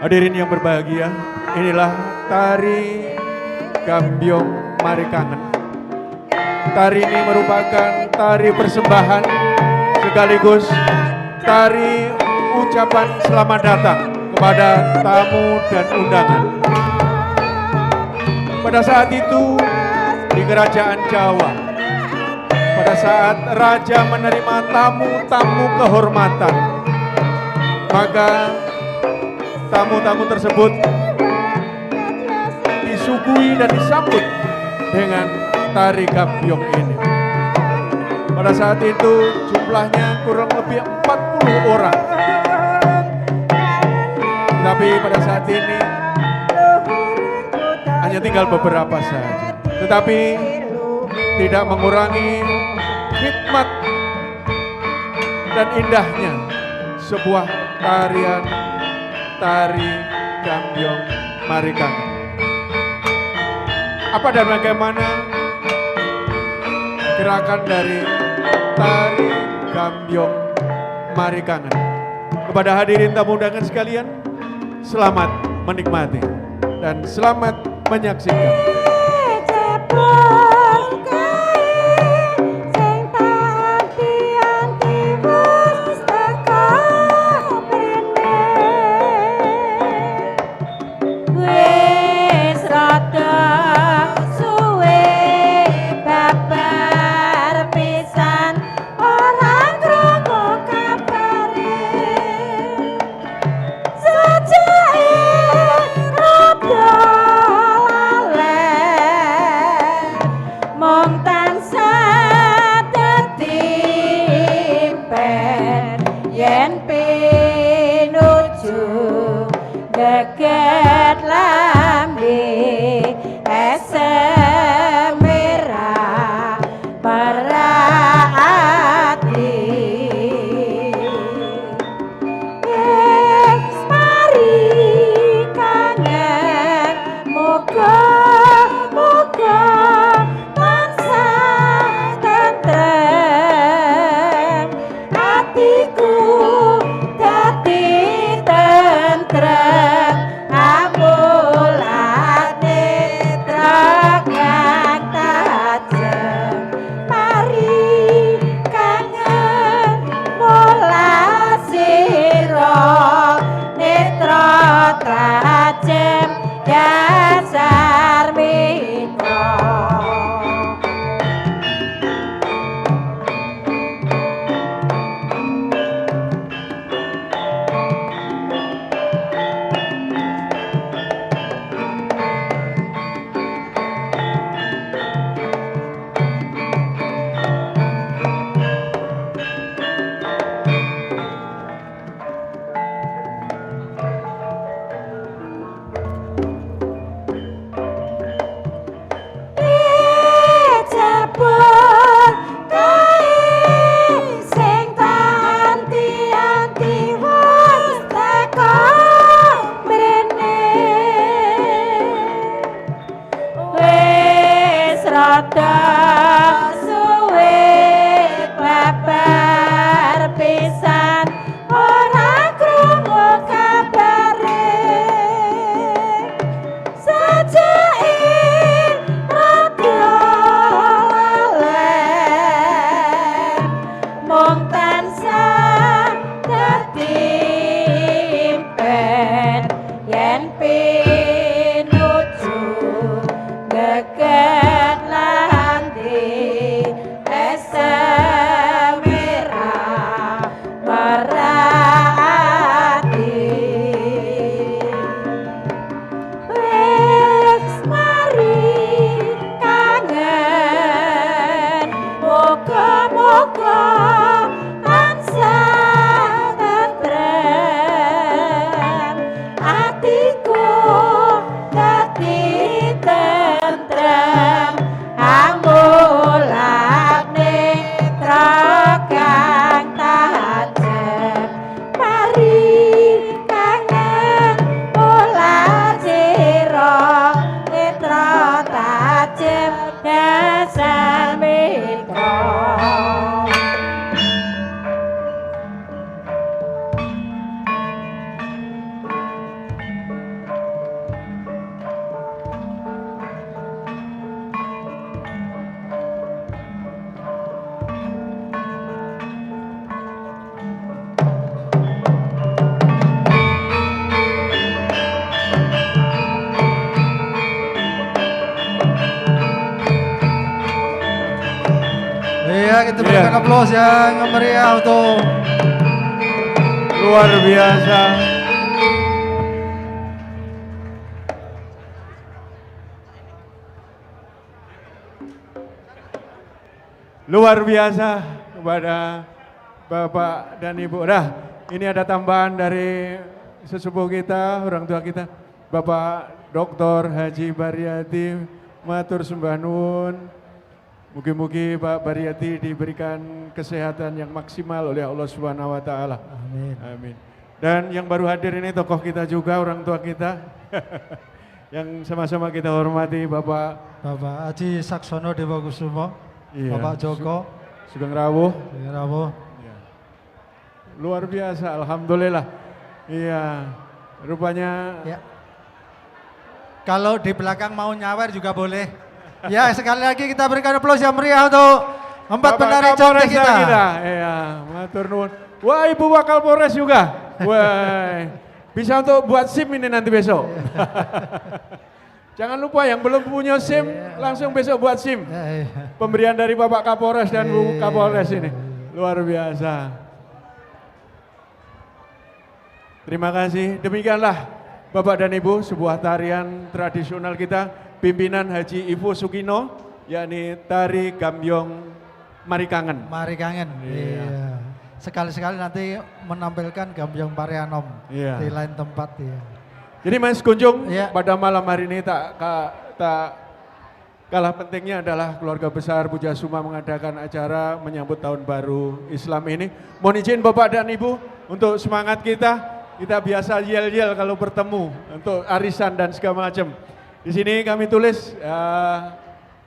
[SPEAKER 2] Hadirin yang berbahagia, inilah tari Gambyong Mari Kangen. Tari ini merupakan tari persembahan sekaligus tari ucapan selamat datang kepada tamu dan undangan. Pada saat itu di kerajaan Jawa, pada saat raja menerima tamu-tamu kehormatan, maka tamu-tamu tersebut disuguhi dan disambut dengan tari gambyong ini. Pada saat itu jumlahnya kurang lebih 40 orang. Tapi pada saat ini hanya tinggal beberapa saja. Tetapi tidak mengurangi khidmat dan indahnya sebuah tarian tari Gambyong Mari Kangen. Apa dan bagaimana gerakan dari tari Gambyong Mari Kangen? Kepada hadirin tamu undangan sekalian, selamat menikmati. dan selamat menyaksikan.
[SPEAKER 3] Iya, kita berikan aplaus yang meriah untuk
[SPEAKER 2] luar biasa. Luar biasa kepada Bapak dan Ibu. Nah, ini ada tambahan dari sesepuh kita, orang tua kita, Bapak Dr. Haji Bariati, matur sembah nuwun. Mugi-mugi Pak Bariati diberikan kesehatan yang maksimal oleh Allah Subhanahu wa taala.
[SPEAKER 3] Amin.
[SPEAKER 2] Amin. Dan yang baru hadir ini tokoh kita juga, orang tua kita. Yang sama-sama kita hormati Bapak
[SPEAKER 3] Bapak Haji Saksono Dewakusumo,
[SPEAKER 2] iya,
[SPEAKER 3] Bapak Joko
[SPEAKER 2] Sugeng Rawuh.
[SPEAKER 3] Sugeng Rawuh.
[SPEAKER 2] Iya. Luar biasa, alhamdulillah. Iya, rupanya
[SPEAKER 3] ya. Kalau di belakang mau nyawer juga boleh. Ya, sekali lagi kita berikan aplaus yang meriah untuk empat
[SPEAKER 2] Bapak
[SPEAKER 3] penari cantik
[SPEAKER 2] Kapolres
[SPEAKER 3] kita.
[SPEAKER 2] Iya, matur nuwun. Wah, Ibu Wakapolres juga. Wah, bisa untuk buat SIM ini nanti besok. Jangan lupa yang belum punya SIM, langsung besok buat SIM.
[SPEAKER 3] Ya, iya.
[SPEAKER 2] Pemberian dari Bapak Kapolres dan Bu
[SPEAKER 3] Iya.
[SPEAKER 2] Kapolres ini. Luar biasa. Terima kasih. Demikianlah Bapak dan Ibu sebuah tarian tradisional kita pimpinan Haji Ivo Sukino, yakni tari Gambyong Mari Kangen.
[SPEAKER 3] Mari kangen.
[SPEAKER 2] Iya.
[SPEAKER 3] Iya. Sekali-sekali nanti menampilkan Gambyong Parianom
[SPEAKER 2] Iya.
[SPEAKER 3] di lain tempat ya.
[SPEAKER 2] Jadi Mas Kunjung,
[SPEAKER 3] Iya.
[SPEAKER 2] pada malam hari ini tak kalah pentingnya adalah keluarga besar Pujasuma mengadakan acara menyambut tahun baru Islam ini. Mohon izin Bapak dan Ibu untuk semangat kita, kita biasa yel-yel kalau bertemu untuk arisan dan segala macam. Di sini kami tulis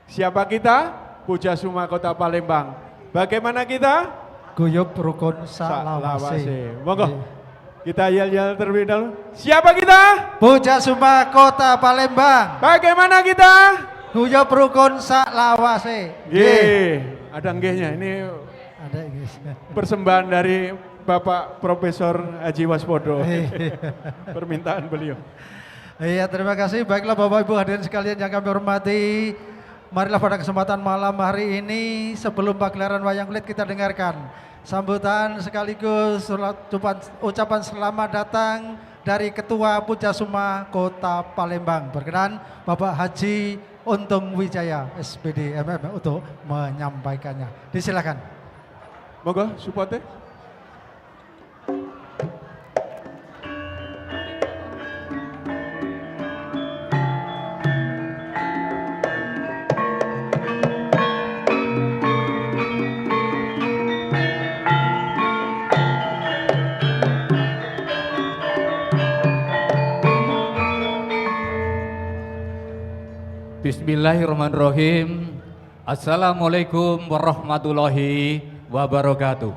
[SPEAKER 2] siapa kita? Pujasuma Kota Palembang. Bagaimana kita?
[SPEAKER 3] Guyub rukun saklawase.
[SPEAKER 2] Saklawase. Monggo.
[SPEAKER 3] Iya.
[SPEAKER 2] Kita yel-yel terlebih dahulu. Siapa kita?
[SPEAKER 3] Pujasuma Kota Palembang.
[SPEAKER 2] Bagaimana kita?
[SPEAKER 3] Guyub rukun saklawase.
[SPEAKER 2] Nggih, ada nggihnya. Ini
[SPEAKER 3] Ada guys.
[SPEAKER 2] persembahan dari Bapak Profesor Haji Waspodo. Permintaan beliau.
[SPEAKER 3] Iya, terima kasih. Baiklah Bapak Ibu hadirin sekalian yang kami hormati. Marilah pada kesempatan malam hari ini sebelum pagelaran wayang kulit kita dengarkan sambutan sekaligus ucapan selamat datang dari Ketua Pujasuma Kota Palembang. Berkenan Bapak Haji Untung Wijaya SPD MM untuk menyampaikannya. Disilakan.
[SPEAKER 2] Monggo supportnya.
[SPEAKER 7] Bismillahirrahmanirrahim. Assalamualaikum warahmatullahi wabarakatuh.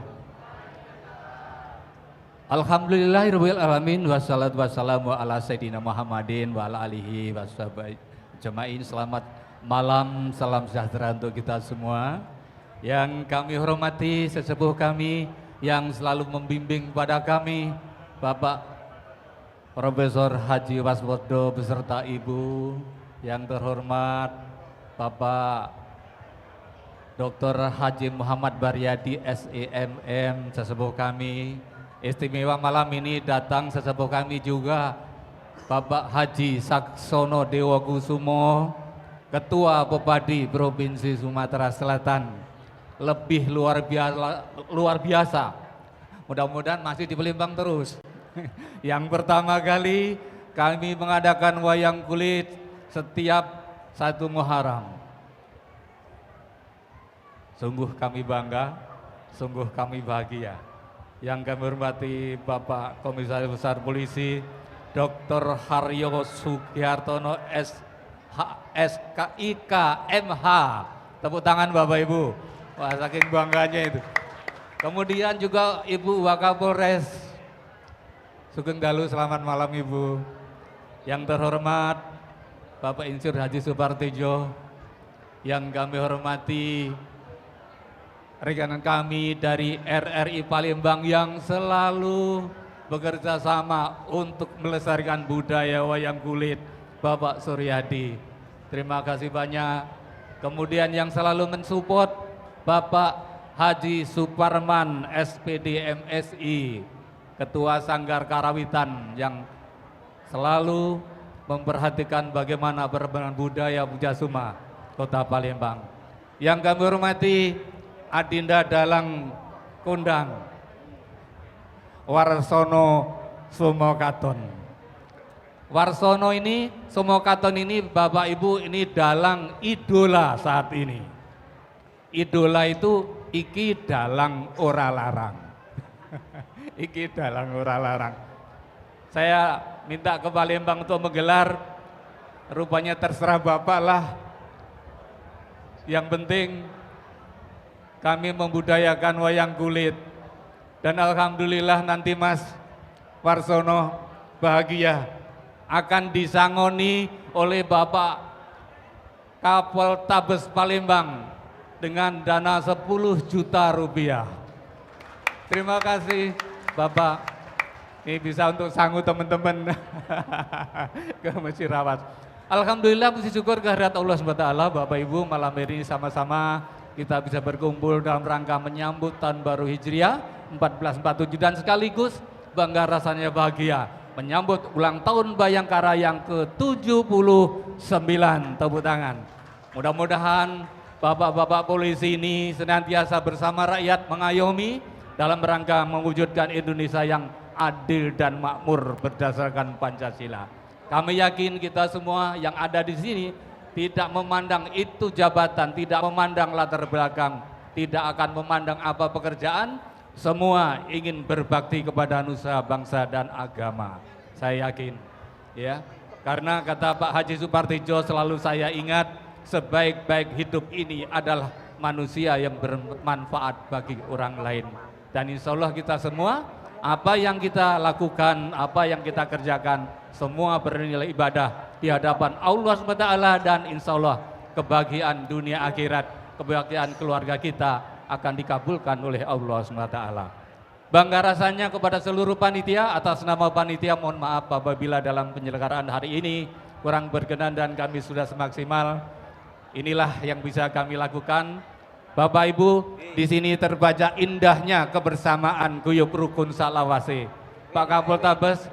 [SPEAKER 7] Alhamdulillahirabbil alamin wassalatu wassalamu ala sayyidina Muhammadin wa ala alihi washabihi ajmain. Selamat malam, salam sejahtera untuk kita semua. Yang kami hormati sesepuh kami yang selalu membimbing pada kami, Bapak Profesor Haji Waspodo beserta Ibu, yang terhormat Bapak Dr. Haji Muhammad Baryadi SEMM sesepuh kami. Istimewa malam ini datang sesepuh kami juga Bapak Haji Saksono Dewa Kusumo, Ketua Pepadi Provinsi Sumatera Selatan. Lebih luar biasa. Mudah-mudahan masih di Palembang terus. Yang pertama kali kami mengadakan wayang kulit setiap 1 Muharram. Sungguh kami bangga, sungguh kami bahagia. Yang kami hormati Bapak Komisaris Besar Polisi Dr. Haryo Sugihartono SKIK MH. Tepuk tangan Bapak Ibu. Wah, saking bangganya itu. Kemudian juga Ibu Wakapolres Sugeng Dalu, selamat malam Ibu. Yang terhormat Bapak Insinyur Haji Supartijo, yang kami hormati rekan kami dari RRI Palembang yang selalu bekerja sama untuk melestarikan budaya wayang kulit, Bapak Suryadi. Terima kasih banyak. Kemudian yang selalu mensupport Bapak Haji Suparman SPD MSI, Ketua Sanggar Karawitan yang selalu memperhatikan bagaimana perkembangan budaya Pujasuma Kota Palembang. Yang kami hormati Adinda Dalang Kondang Warsono Sumokaton. Warsono ini, Sumokaton ini Bapak Ibu ini dalang idola saat ini. Idola itu iki dalang ora larang. Iki dalang ora larang. Saya minta ke Palembang untuk menggelar, rupanya terserah Bapak lah. Yang penting kami membudayakan wayang kulit. Dan alhamdulillah nanti Mas Warsono bahagia akan disangoni oleh Bapak Kapoltabes Palembang dengan dana 10 juta rupiah. Terima kasih Bapak. Ini bisa untuk sangu teman-teman ke Masjid Rawas. Alhamdulillah, puji syukur kehadirat Allah SWT, Bapak Ibu, malam ini sama-sama kita bisa berkumpul dalam rangka menyambut tahun baru Hijriah 1447 dan sekaligus bangga rasanya bahagia menyambut ulang tahun Bhayangkara yang ke-79. Tepuk tangan. Mudah-mudahan bapak-bapak polisi ini senantiasa bersama rakyat mengayomi dalam rangka mewujudkan Indonesia yang adil dan makmur berdasarkan Pancasila. Kami yakin kita semua yang ada di sini tidak memandang itu jabatan, tidak memandang latar belakang, tidak akan memandang apa pekerjaan, semua ingin berbakti kepada nusa, bangsa dan agama. Saya yakin, ya. Karena kata Pak Haji Supartijo selalu saya ingat, sebaik-baik hidup ini adalah manusia yang bermanfaat bagi orang lain. Dan insya Allah kita semua, apa yang kita lakukan, apa yang kita kerjakan, semua bernilai ibadah di hadapan Allah SWT dan insya Allah kebahagiaan dunia akhirat, kebahagiaan keluarga kita akan dikabulkan oleh Allah SWT. Bangga rasanya kepada seluruh panitia, atas nama panitia mohon maaf apabila dalam penyelenggaraan hari ini kurang berkenan dan kami sudah semaksimal. Inilah yang bisa kami lakukan. Bapak Ibu, di sini terbaca indahnya kebersamaan guyub rukun salawase. Pak Kapoltabes,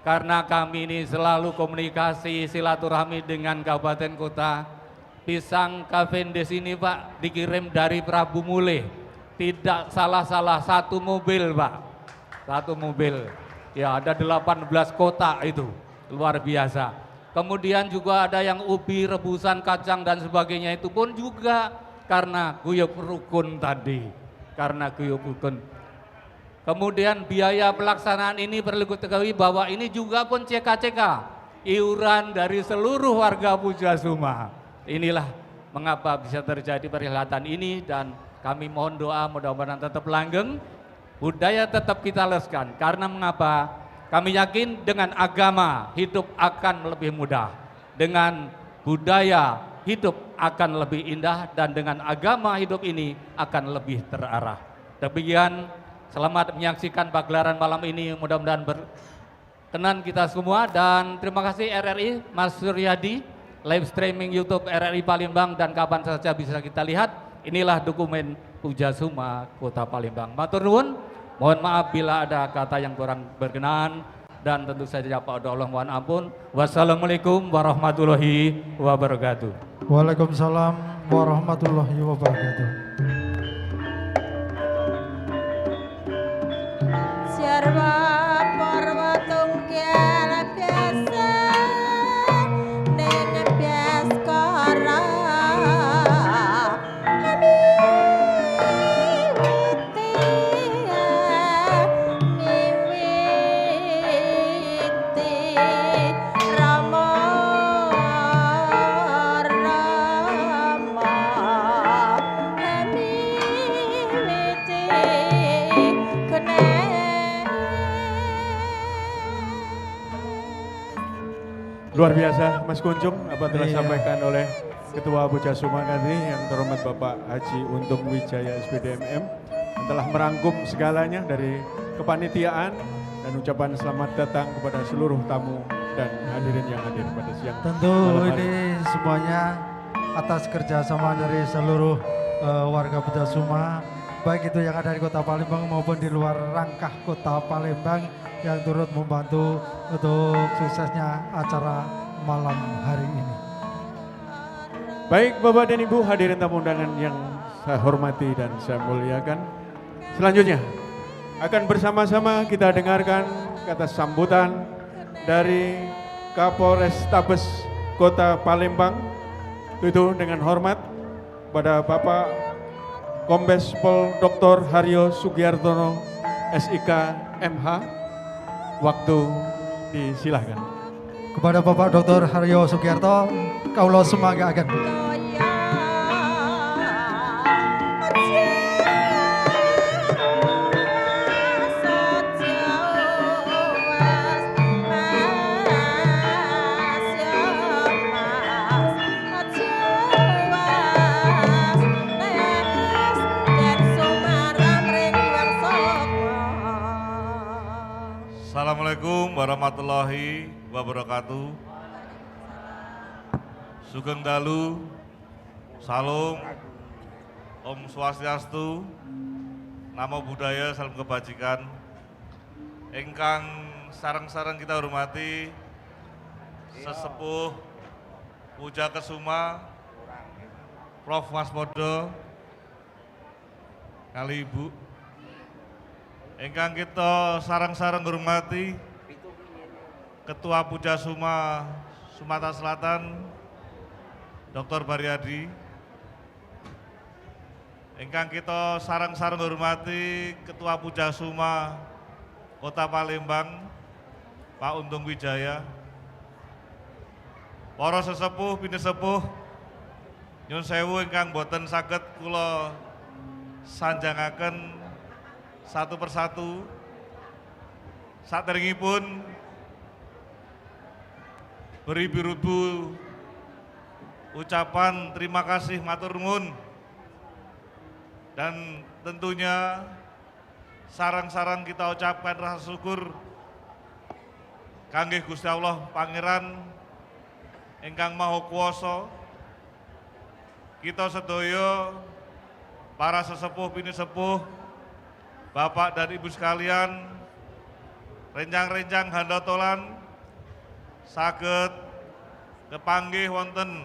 [SPEAKER 7] karena kami ini selalu komunikasi silaturahmi dengan kabupaten kota, pisang Cavendish ini Pak dikirim dari Prabu Mule, tidak salah-salah satu mobil Pak, satu mobil, ya ada 18 kotak itu, luar biasa. Kemudian juga ada yang ubi, rebusan, kacang dan sebagainya itu pun juga karena guyub rukun tadi, karena guyub rukun. Kemudian biaya pelaksanaan ini perlu diketahui bahwa ini juga pun CKCK, iuran dari seluruh warga Pujasuma. Inilah mengapa bisa terjadi perhelatan ini dan kami mohon doa mudah-mudahan tetap langgeng, budaya tetap kita leskan. Karena mengapa? Kami yakin dengan agama hidup akan lebih mudah, dengan budaya hidup akan lebih indah, dan dengan agama hidup ini akan lebih terarah. Demikian, selamat menyaksikan pagelaran malam ini, mudah-mudahan berkenan kita semua dan terima kasih RRI Mas Suryadi, live streaming YouTube RRI Palembang dan kapan saja bisa kita lihat. Inilah dokumen Pujasuma Kota Palembang. Matur nuwun, mohon maaf bila ada kata yang kurang berkenan dan tentu saja Pak Allah mohon ampun. Wassalamualaikum warahmatullahi wabarakatuh.
[SPEAKER 3] Waalaikumsalam warahmatullahi wabarakatuh.
[SPEAKER 1] Sarwa parwa tunggal biasa ning biaskara miwiti rama rama miwiti kene.
[SPEAKER 2] Luar biasa Mas Kuncung, apa telah disampaikan oleh Ketua Pujasuma tadi yang terhormat Bapak Haji Untung Wijaya SPDMM yang telah merangkum segalanya dari kepanitiaan dan ucapan selamat datang kepada seluruh tamu dan hadirin yang hadir pada siang
[SPEAKER 3] Tentu
[SPEAKER 2] malam hari.
[SPEAKER 3] ini semuanya atas kerjasama dari seluruh warga Pujasuma, baik itu yang ada di Kota Palembang maupun di luar rangkah Kota Palembang yang turut membantu untuk suksesnya acara malam hari ini.
[SPEAKER 2] Baik Bapak dan Ibu hadirin tamu undangan yang saya hormati dan saya muliakan. Selanjutnya akan bersama-sama kita dengarkan kata sambutan dari Kapolrestabes Kota Palembang. Itu dengan hormat pada Bapak Kombes Pol Dr. Haryo Sugiartono SIK MH. Waktu disilahkan.
[SPEAKER 3] Kepada Bapak Dr. Haryo Sugiarto, kaulah semoga akan.
[SPEAKER 1] Mas
[SPEAKER 8] warahmatullahi wabarakatuh. Sugeng dalu, salam, Om Swastiastu, Namo Buddhaya, salam kebajikan. Ingkang sareng-sareng kita hormati sesepuh Puja Kesuma, Prof. Waspodo, kalih Ibu. Ingkang kita sareng-sareng hormati Ketua Puja Suma Sumatera Selatan, Dr. Bariadi. Ingkang kita sareng-sareng hormati Ketua Puja Suma Kota Palembang, Pak Untung Wijaya. Para sesepuh, pinisepuh, nyuwun sewu ingkang boten saged kula sanjangaken satu persatu. Saderengipun beribu-ribu ucapan terima kasih, matur nuwun, dan tentunya sareng-sareng kita ucapkan rasa syukur kangge Gusti Allah Pangeran ingkang Maha Kuwasa. Kita sedaya para sesepuh pinisepuh, Bapak dan Ibu sekalian, rencang-rencang handatolan saged kepanggih wonten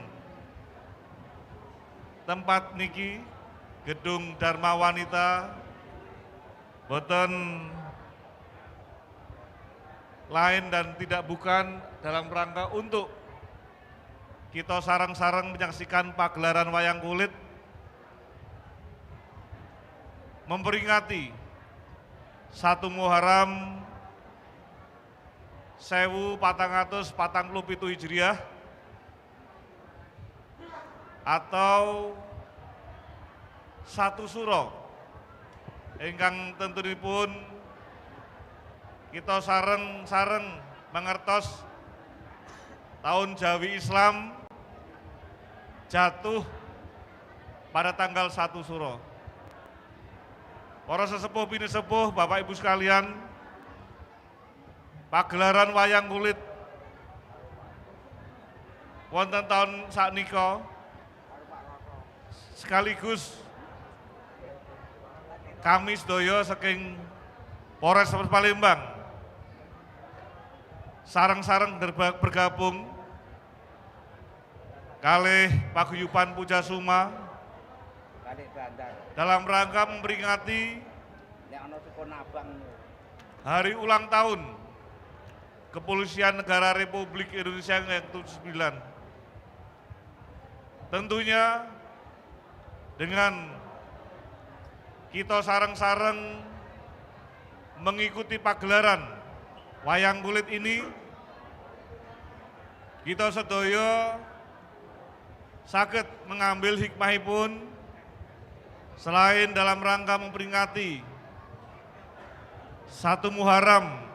[SPEAKER 8] tempat niki, Gedung Dharma Wanita, boten lain dan tidak bukan dalam rangka untuk kita sareng-sareng menyaksikan pagelaran wayang kulit memperingati 1 Muharram 1447 Hijriah atau 1 Suro ingkang tentunipun kita sareng-sareng mangertos tahun Jawi Islam jatuh pada tanggal 1 Suro. Para sesepuh pinisepuh, Bapak Ibu sekalian, pagelaran wayang kulit wonten tahun saknika sekaligus kami sedaya saking Polres Palembang sareng-sareng bergabung kalih Paguyuban Puja Suma dalam rangka memperingati hari ulang tahun Kepolisian Negara Republik Indonesia yang ke-79. Tentunya dengan kita sareng-sareng mengikuti pagelaran wayang kulit ini, kita sedaya saged mengambil hikmahipun selain dalam rangka memperingati 1 Muharram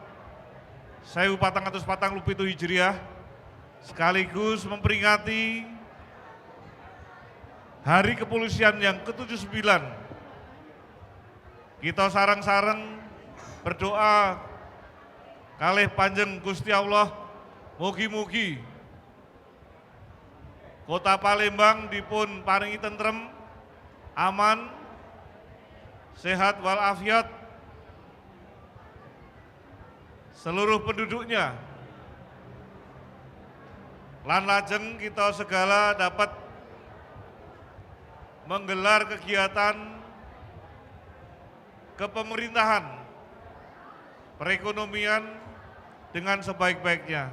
[SPEAKER 8] 1447 Hijriah, sekaligus memperingati Hari Kepolisian yang ke-79. Kita sareng-sareng berdoa kalih panjeng Gusti Allah, mugi-mugi Kota Palembang dipun paringi tentrem, aman, sehat walafiat seluruh penduduknya. Lan lajeng kita segala dapat menggelar kegiatan kepemerintahan, perekonomian dengan sebaik-baiknya.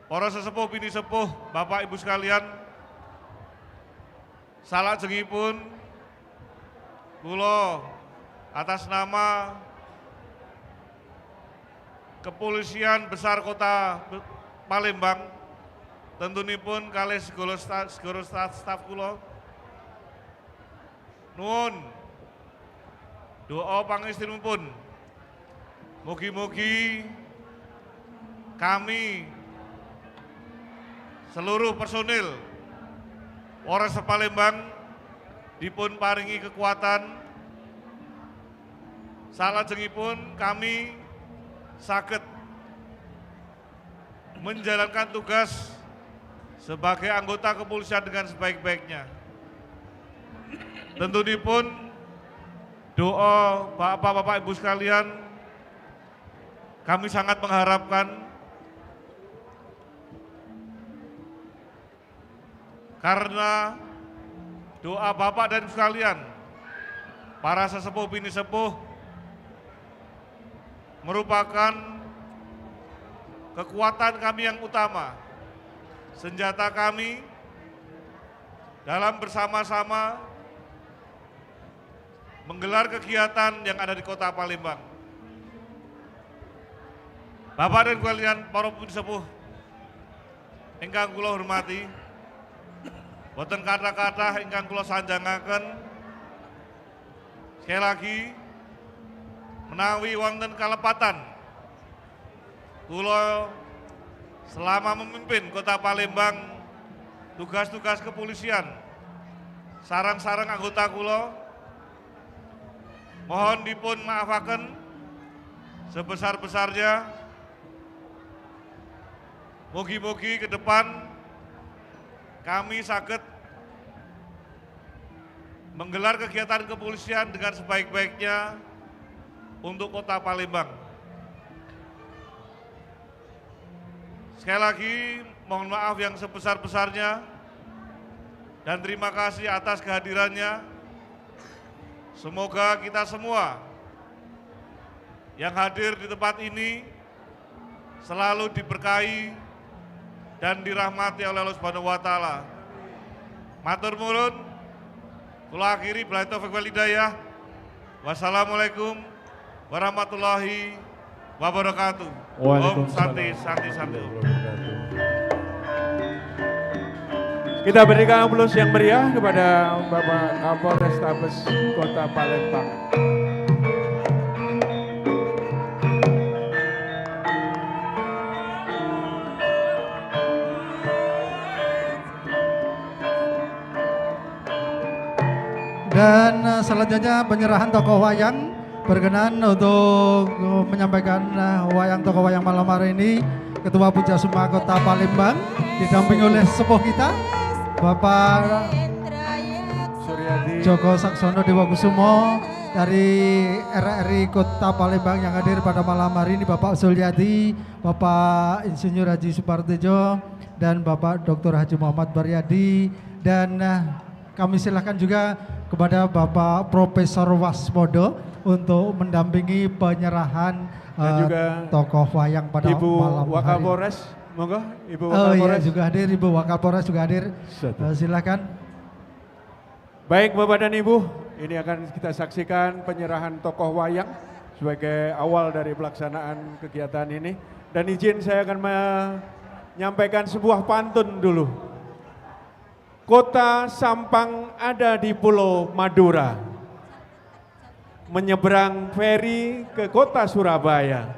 [SPEAKER 8] Para sesepuh pinisepuh, Bapak Ibu sekalian, salajengipun kula atas nama Kepolisian Besar Kota Palembang, tentunipun kalih segala staf kula, nuwun doa pangestunipun, mugi-mugi kami seluruh personil Polres Palembang dipun paringi kekuatan. Salajengipun kami saged menjalankan tugas sebagai anggota kepolisian dengan sebaik-baiknya. Tentunipun doa bapak-bapak ibu sekalian, kami sangat mengharapkan karena doa bapak dan ibu sekalian, para sesepuh bini sepuh merupakan kekuatan kami yang utama, senjata kami dalam bersama-sama menggelar kegiatan yang ada di Kota Palembang. Bapak dan kalian para sepuh ingkang kula hormati, boten kata-kata ingkang kula sanjangaken. Sekali lagi menawi wonten kalepatan kula selama memimpin Kota Palembang, tugas-tugas kepolisian, sarang-sarang anggota kula, mohon dipun maafaken sebesar-besarnya. Mugi-mugi ke depan kami saged menggelar kegiatan kepolisian dengan sebaik-baiknya untuk Kota Palembang. Sekali lagi mohon maaf yang sebesar-besarnya dan terima kasih atas kehadirannya. Semoga kita semua yang hadir di tempat ini selalu diberkahi dan dirahmati oleh Allah Subhanahu wa taala. Matur nuwun. Kula akhiri billahi taufik wal hidayah. Wassalamualaikum warahmatullahi wabarakatuh. Om Santi Santi Santi.
[SPEAKER 2] Kita berikan aplaus yang meriah kepada Bapak Kapolrestabes Kota Palembang.
[SPEAKER 3] Dan selanjutnya penyerahan tokoh wayang, berkenan untuk menyampaikan wayang tokoh wayang malam hari ini Ketua Pujasuma Kota Palembang didampingi oleh sepuh kita Bapak
[SPEAKER 2] Suryadi
[SPEAKER 3] Joko Saksono Dewakusumo dari RRI Kota Palembang yang hadir pada malam hari ini, Bapak Suryadi, Bapak Insinyur Haji Supartejo, dan Bapak Dr. Haji Muhammad Baryadi. Dan kami silakan juga kepada Bapak Profesor Waspodo untuk mendampingi penyerahan
[SPEAKER 2] dan juga
[SPEAKER 3] tokoh wayang pada
[SPEAKER 2] Ibu
[SPEAKER 3] malam hari.
[SPEAKER 2] Wakapolres, monggo Ibu
[SPEAKER 3] Oh iya
[SPEAKER 2] Wakapolres.
[SPEAKER 3] juga hadir, Ibu Wakapolres juga hadir. Silakan.
[SPEAKER 2] Baik Bapak dan Ibu, ini akan kita saksikan penyerahan tokoh wayang sebagai awal dari pelaksanaan kegiatan ini. Dan izin saya akan menyampaikan sebuah pantun dulu. Kota Sampang ada di Pulau Madura. Menyeberang feri ke kota Surabaya.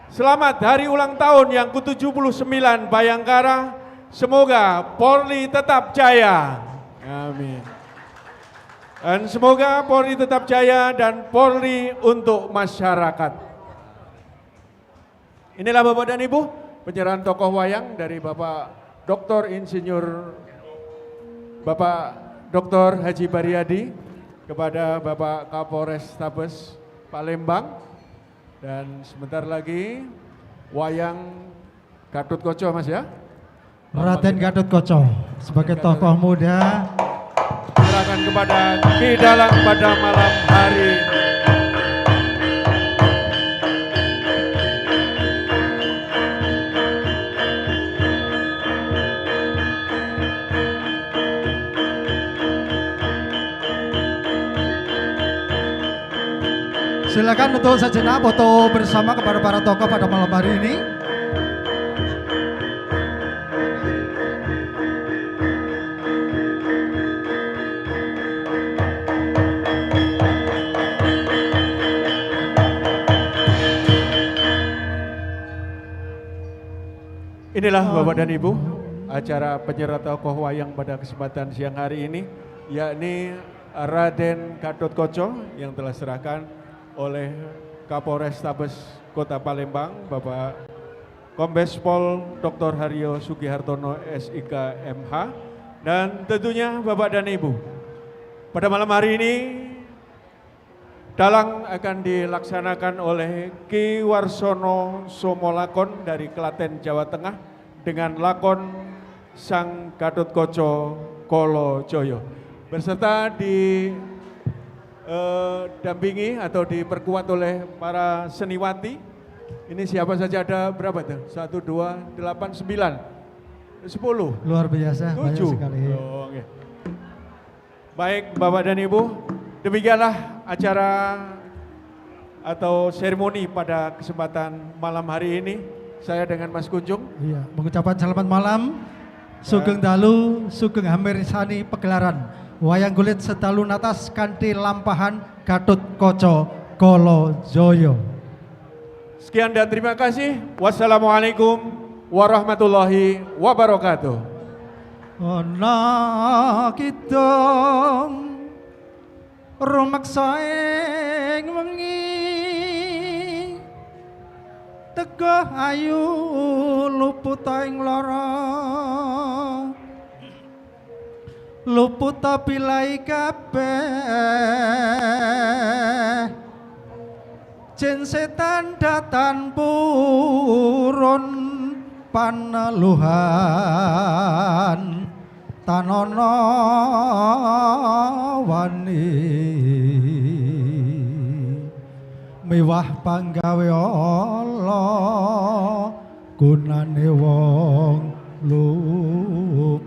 [SPEAKER 2] Selamat hari ulang tahun yang ke-79 Bayangkara. Semoga Polri tetap jaya. Amin. Dan semoga Polri tetap jaya dan Polri untuk masyarakat. Inilah Bapak dan Ibu, penyerahan tokoh wayang dari Bapak Dr. Insinyur Bapak Dr. Haji Baryadi kepada Bapak Kapolrestabes Palembang. Dan sebentar lagi wayang Gatot Kaca Mas ya.
[SPEAKER 3] Raden Gatot Kaca sebagai tokoh muda.
[SPEAKER 2] Serahkan kepada Ki Dalang pada malam hari ini.
[SPEAKER 3] Silakan untuk sejenak foto bersama kepada para tokoh pada malam hari ini.
[SPEAKER 2] Inilah Bapak dan Ibu, acara penyerahan tokoh wayang pada kesempatan siang hari ini, yakni Raden Gatot Kaca yang telah serahkan oleh Kapolrestabes Kota Palembang, Bapak Kombes Pol Dr. Haryo Sugihartono SIK MH, dan tentunya Bapak dan Ibu. Pada malam hari ini, dalang akan dilaksanakan oleh Ki Warsono Somolakon dari Klaten, Jawa Tengah dengan lakon Sang Gatotkaca Kolo Joyo. Berserta didampingi atau diperkuat oleh para seniwati. Ini siapa saja, ada berapa tuh? 1, 2, 8, 9, 10.
[SPEAKER 3] Luar biasa, banyak
[SPEAKER 2] 7.
[SPEAKER 3] sekali.
[SPEAKER 2] Oh, oke. Baik Bapak dan Ibu, demikianlah acara atau seremoni pada kesempatan malam hari ini. Saya dengan Mas Kunjung.
[SPEAKER 3] Iya, mengucapkan selamat malam. Sugeng dalu, sugeng hamirsani pegelaran wayang kulit sedalu natas kanthi lampahan Gatotkaca Kala Jaya.
[SPEAKER 2] Sekian dan terima kasih. Wassalamualaikum warahmatullahi wabarakatuh.
[SPEAKER 3] Ana kidung rumeksa ing wengi, teguh ayu luput ing lara, luput bilai kabeh jin setan datan purun paneluhan tanana wani miwah panggawe Allah gunane wong luput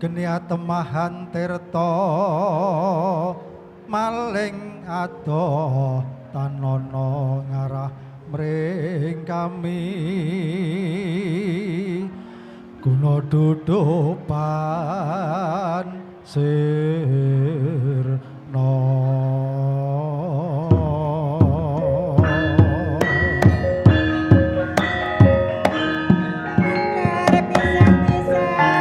[SPEAKER 3] geni atemahan tirta maling adoh tanana ngarah mring kami guna dudupan sirna.
[SPEAKER 1] Terpisah-pisah.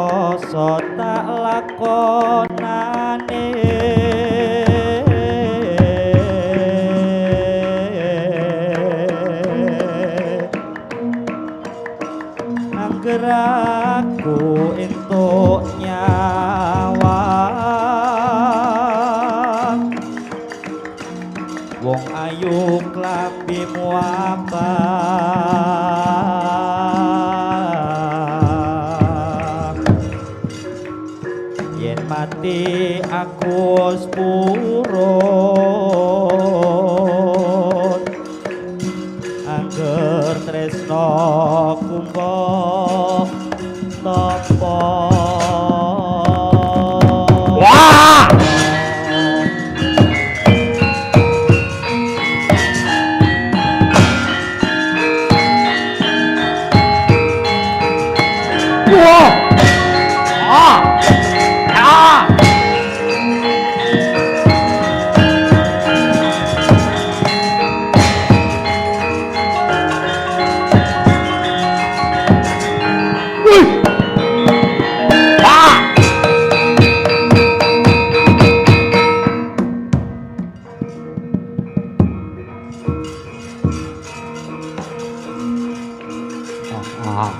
[SPEAKER 5] Rasa tak lakonane angger aku entuk nyawa wong ayu klambimu abang yen mati aku wis purun angger tresno kumpa tapa.
[SPEAKER 4] Wah! Wah! Ah! Ah! Wih! Ah! Ah.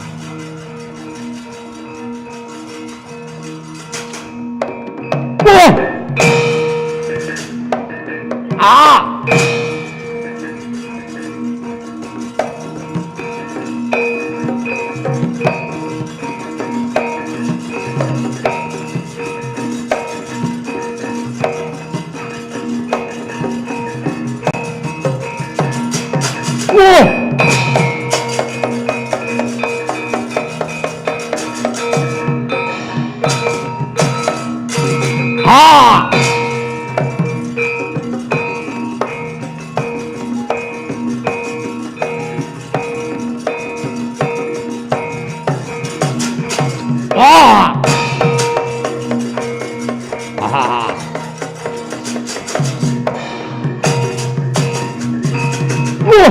[SPEAKER 4] Wah! Ah! Wah! Ah! Ah! Ah! Wah!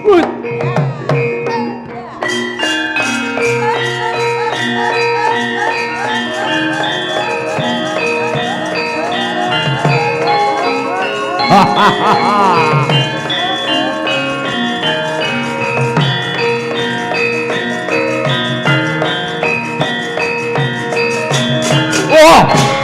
[SPEAKER 4] Wih! Wah! Wah!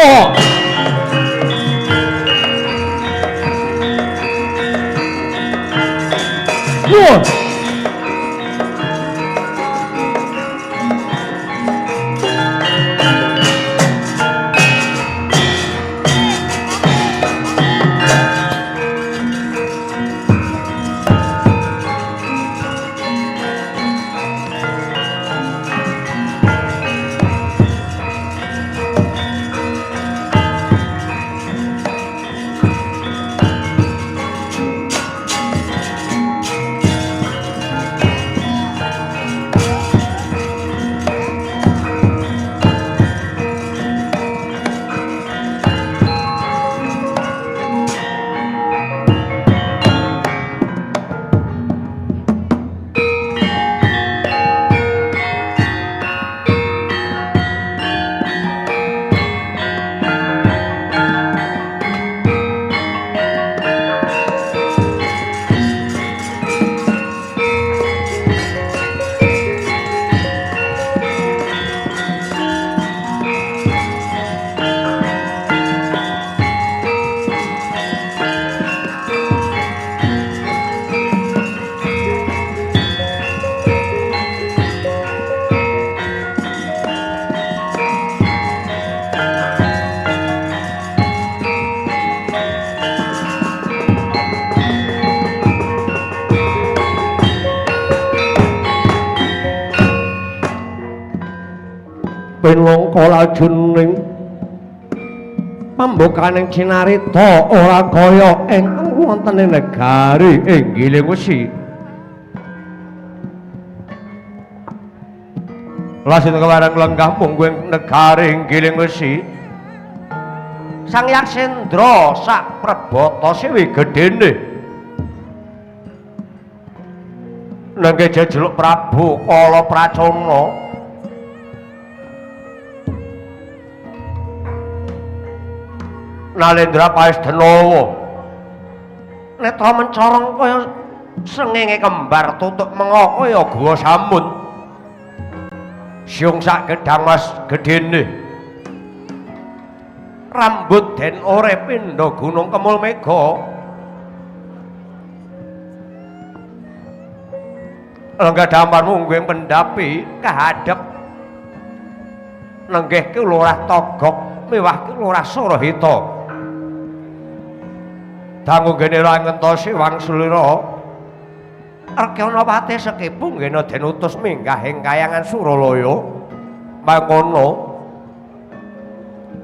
[SPEAKER 4] Oh! Wah!
[SPEAKER 9] Pinangka lajuning pambukaning cinarita ora kaya ingkang wonten ing negari ing Giling Wesi. Lajeng kewareng lenggah mungguh ing negari ing Giling Wesi. Sang Yaksendra sak prebata siwi gedene. Nangge jejeluk Prabu Kala Pracona. Nalendra Paesdenawa netra mencorong kaya srengenge kembar tutuk menga kaya guwa samun. Siung sak gedhang mas gedene. Rambut den ore pindha gunung kemul mega. Lenggah damar mungguh pendhapi kahadhep nenggih Ki Lurah Togok miwah Ki Lurah Surahita. Dangu gene ra ngentosi wangsulira Rekanawati sekipu nggena den utus minggah ing kayangan Suralaya. Mangkono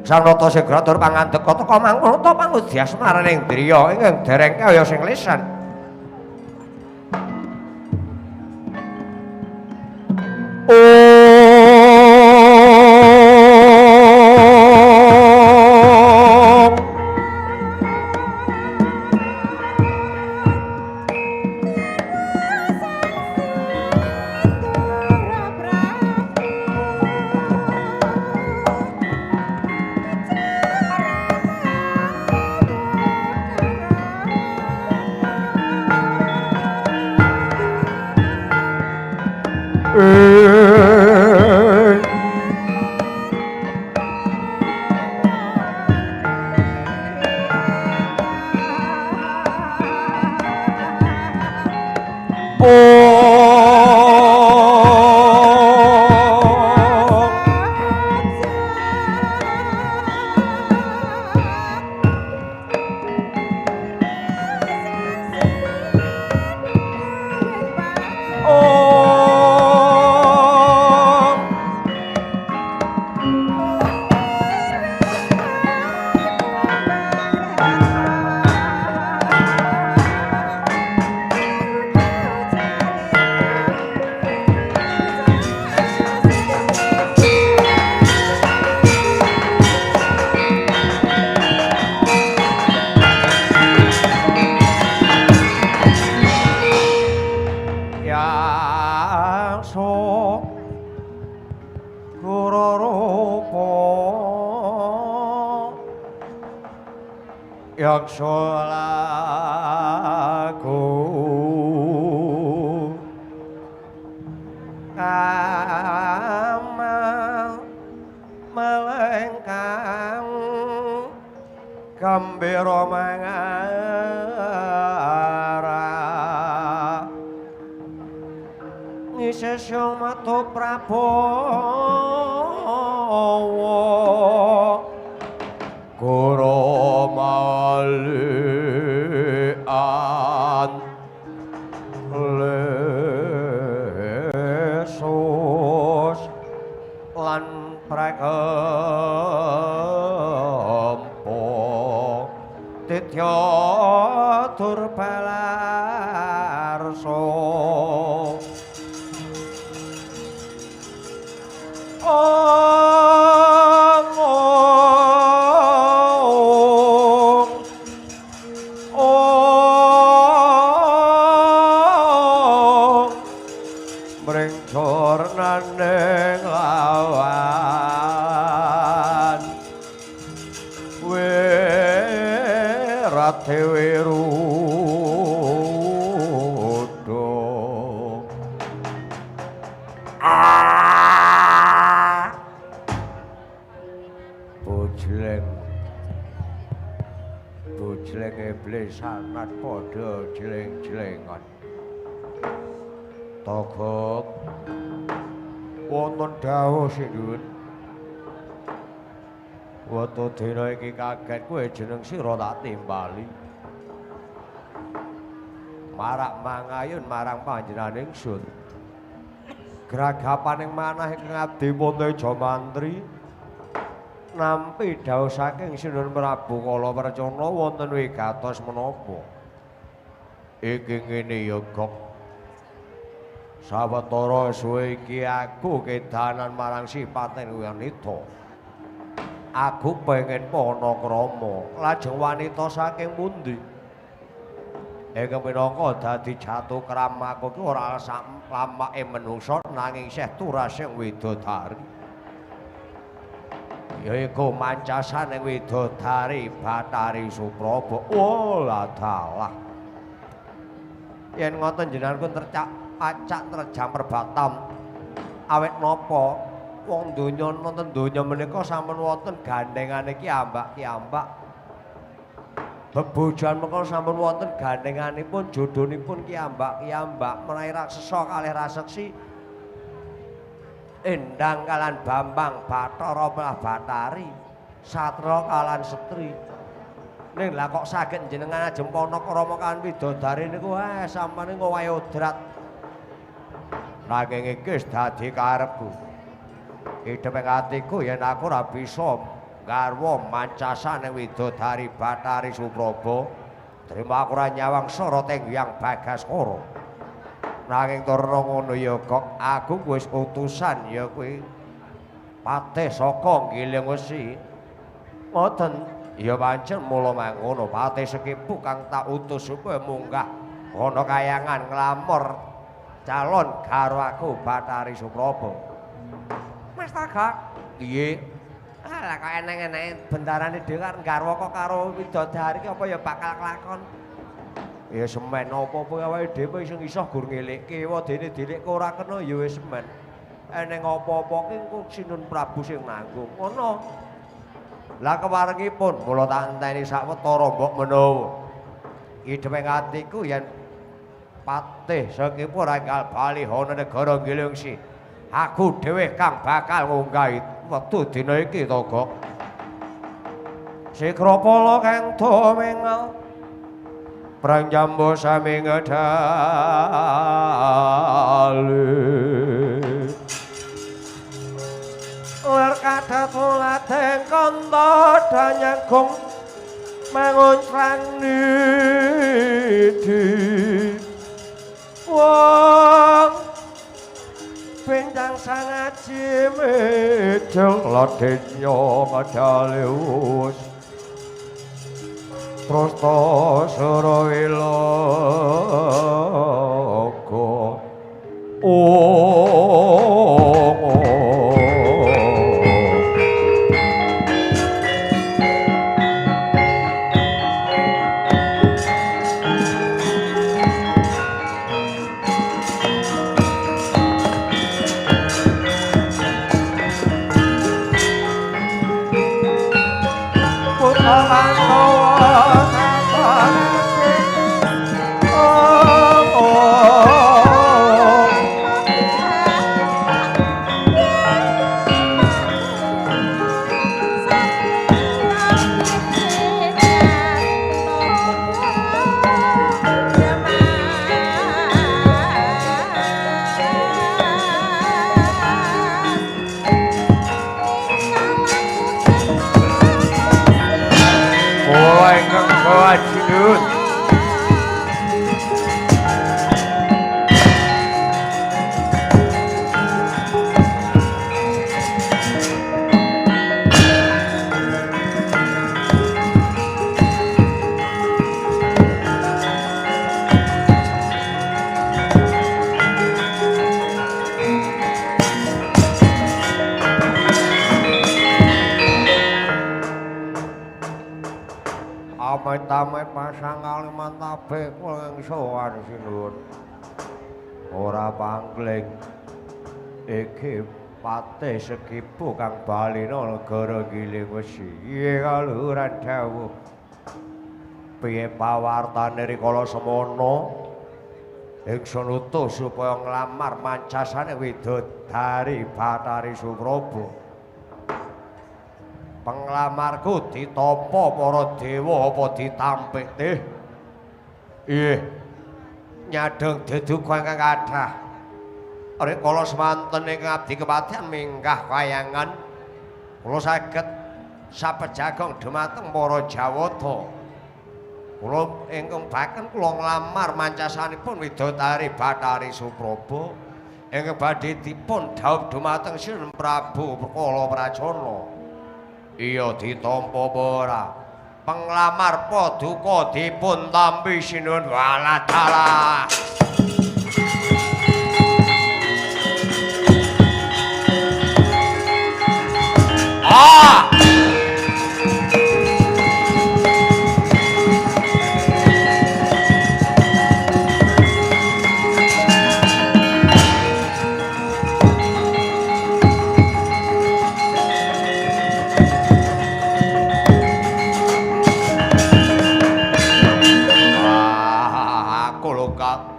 [SPEAKER 9] Sang Nata sigra tur pangandeka teka mangkono ta pangudyas marang driya ingkang dereng kaya sing lesan. Dina iki kaget kowe jeneng sira tak timbali. Marak mangayun marang panjenengan ingsun. Gragapaning manah ingkang abdi Puntaja Mantri nampi dawuh saking Sinuhun Prabu Kala Percana wonten wigatos menapa? Iki ngene ya, Gok. Sawetara suwe iki aku kedanan marang sipating wanita. Aku pengen panakrama. Lajeng wanita saking pundi? Ingkang minangka dadi jatuh kramaku ki ora sak lamake menungsa nanging isih turasing widodari. Yaiku mancasane widodari Bathari Supraba. Oh la dalah. Yen ngoten jenengan pun tercak acak terjang perbatam. Awit napa wong donya nonton donya menika sampun wonten gandhengane ki ambak-kiambak. Bebojoan menika sampun wonten gandhenganipun jodhonipun ki ambak-kiambak menawi raksesa kalih raseksi Endang kalan Bambang Bathara malah Bathari Satra kalan Setri. Ning lah kok saged jenengan ajeng panakrama kaliyan widodari niku sampeyan ngowahi odrat. Nanging iki wis dadi karepku. Idhep ing atiku yen aku ora bisa garwa mancasane widodari Bathari Supraba, trima aku ora nyawang sorote Hyang Bagaskara. Nanging turna ngono ya kok aku wis utusan ya kuwi patih saka Giling Wesi. Ngoten ya pancen mula mangono patih Sekipu kang tak utus supaya munggah ana kayangan nglamar calon garwaku Bathari Supraba. Mas Tagak, piye? Alah kok eneng-enenge bendarane dhewe karo garwa kok karo widodari ki apa ya bakal kelakon. Ya semen apa-apa awake dhewe sing iso gur ngelekke wadene dilikke ora kena ya wis semen. Eneng apa-apa ki engko Sinun Prabu sing nanggung. Ngono. Lah kewarengipun mula tak enteni sawetara mbok menawa. Idhep ing atiku yen patih Sekipu ora enggal bali ana negara Gilingsi. Aku dhewe kang bakal ngunggahi wektu dina iki to, Gok. Sikrapala kang tumingal prang jambu sami ngedali. Ler kadat ladeng kanta danyanggung manguncrang nidi. Wong bintang sangaji medhel ladenya madalius terus to surawilaga. Amit-amit pasang kalimantabe kula ing sowan sinuwun. Ora pangling iki patih Sekipu kang balina negara Giling Wesi. Iya kaluhuran dawuh. Piye pawartane rikala semana? Ingsun utus supaya nglamar mancasane widodari Bathari Supraba. Penglamarku ditampa para dewa apa ditampik teh? Nggih. Nyadheng deduka ingkang kathah. Rikala semanten ingkang abdi kepatihan minggah kayangan kula saged sapejagong dumateng para Jawata. Kula ingkang baken kula nglamar mancasanipun widodari Bathari Supraba ingkang badhe dipun dhaup dumateng Sinuwun Prabu Kala Pracona. Iya ditampa apa ora? Penglamar paduka dipun tampi sinuwun waladala. Ah!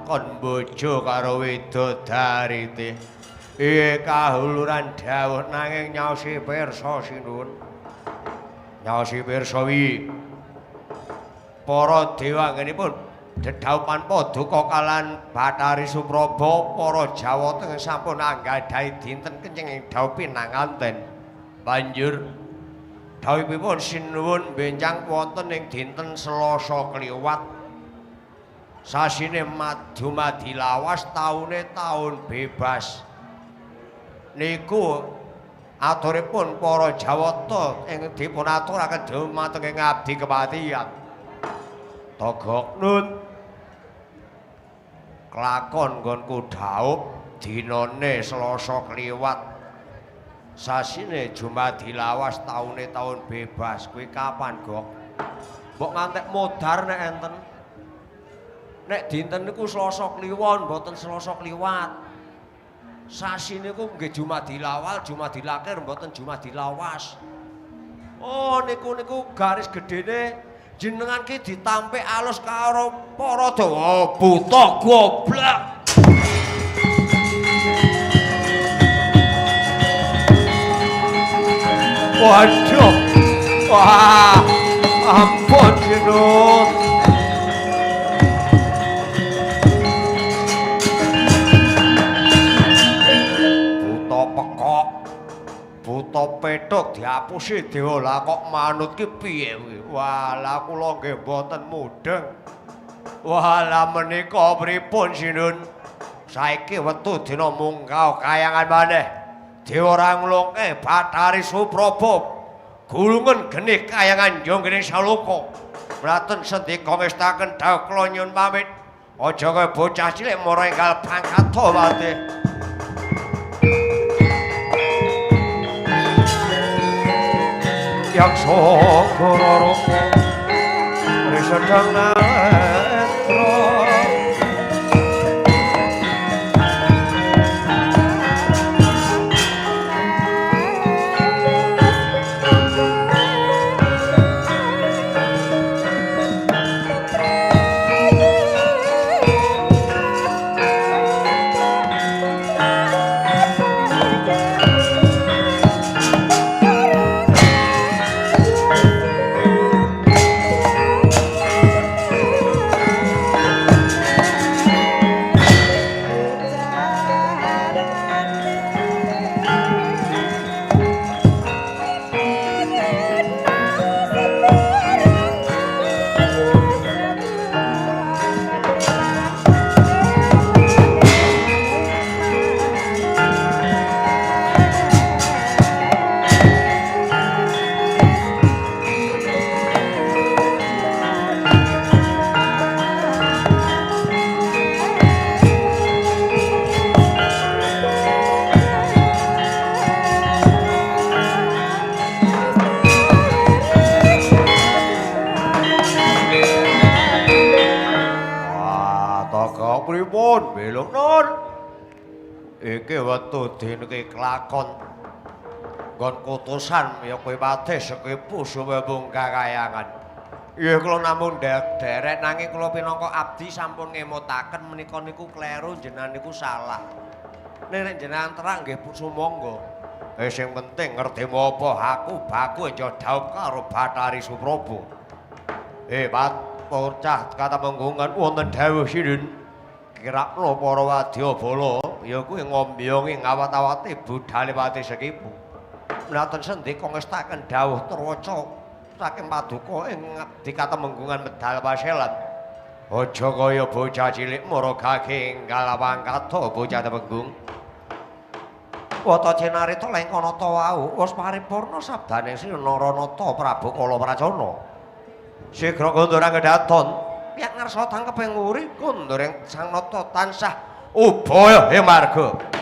[SPEAKER 9] Kon bojo karo widodari teh. Iya kahuluran dawuh nanging nyaosi pirsa sinuwun. Nyaosi pirsa wi. Para dewa anggenipun dedhaupan paduka kalan Bathari Supraba para Jawata sampun anggadhahi dinten kencing ing dhaup pinanganten. Banjur dhauhipun sinuwun benjang wonten ing dinten Selasa kliwat. Sasine madumadi lawas taune taun bebas. Niku aturipun para Jawata ing dipun aturaken dumateng ing abdi kepatihan. Togok nun. Klakon nggonku dhaup dinane Selasa kliwat. Sasine Jumadi lawas taune taun bebas. Kuwi kapan, Gok? Mbok ngantek modar nek enten. Nek dinten niku Selasa Kliwon, mboten Selasa kliwat. Sasi niku nggih Jumadilawal, Jumadilakhir, mboten Jumadilawas. Oh, niku niku garis gedene jenengan ki ditampik alus karo para dewa buta goblok. Waduh. Wah, ampun jenut. Buta petuk diapusi dewa lah kok manut ki piye kuwi. Walah kula nggih mboten mudheng. Walah menika pripun sinuwun? Saiki wektu dina munggah kayangan maneh. Dewa ora nglungke Bathari Supraba gulungan genih kayangan Jonggene Saloka. Mlaten sendika ngestaken dhawuh kula nyuwun pamit. Aja kaya bocah cilik mara enggal pangkat wate. Yaksa Goro Raka risedang netra. Pripun belok nun? Iki wektu dineke kelakon nggon kutusan ya kowe patih sekipu supaya munggah kayangan. Nggih kula namung derek nanging kula pinangka abdi sampun ngemutaken menika niku kleru jenengan niku salah. Nek jenengan terang nggih sumangga. Sing penting ngerti apa aku baku aja dhaup karo Bathari Supraba. Pat bocah katemenggungan wonten dawuh sinuwun. Kirakno para wadyabala ya kuwi ngombyongi ngawat-awate budhale Pati Sekipu. Mlaten sendika ngestaken dawuh Truwaca saking paduka ing ngabdi katemenggungan medal paselan. Aja kaya bocah cilik mara gage enggal wangkata bocah temenggung. Wata Cinarita Lengkanata wau wis paripurna sabdane Sri Naranata Prabu Kala Pracona. Sigra kondurang kedaton piyak ngarsa tangkeping wuri konduring Sang Nata tansah ubaya ing marga.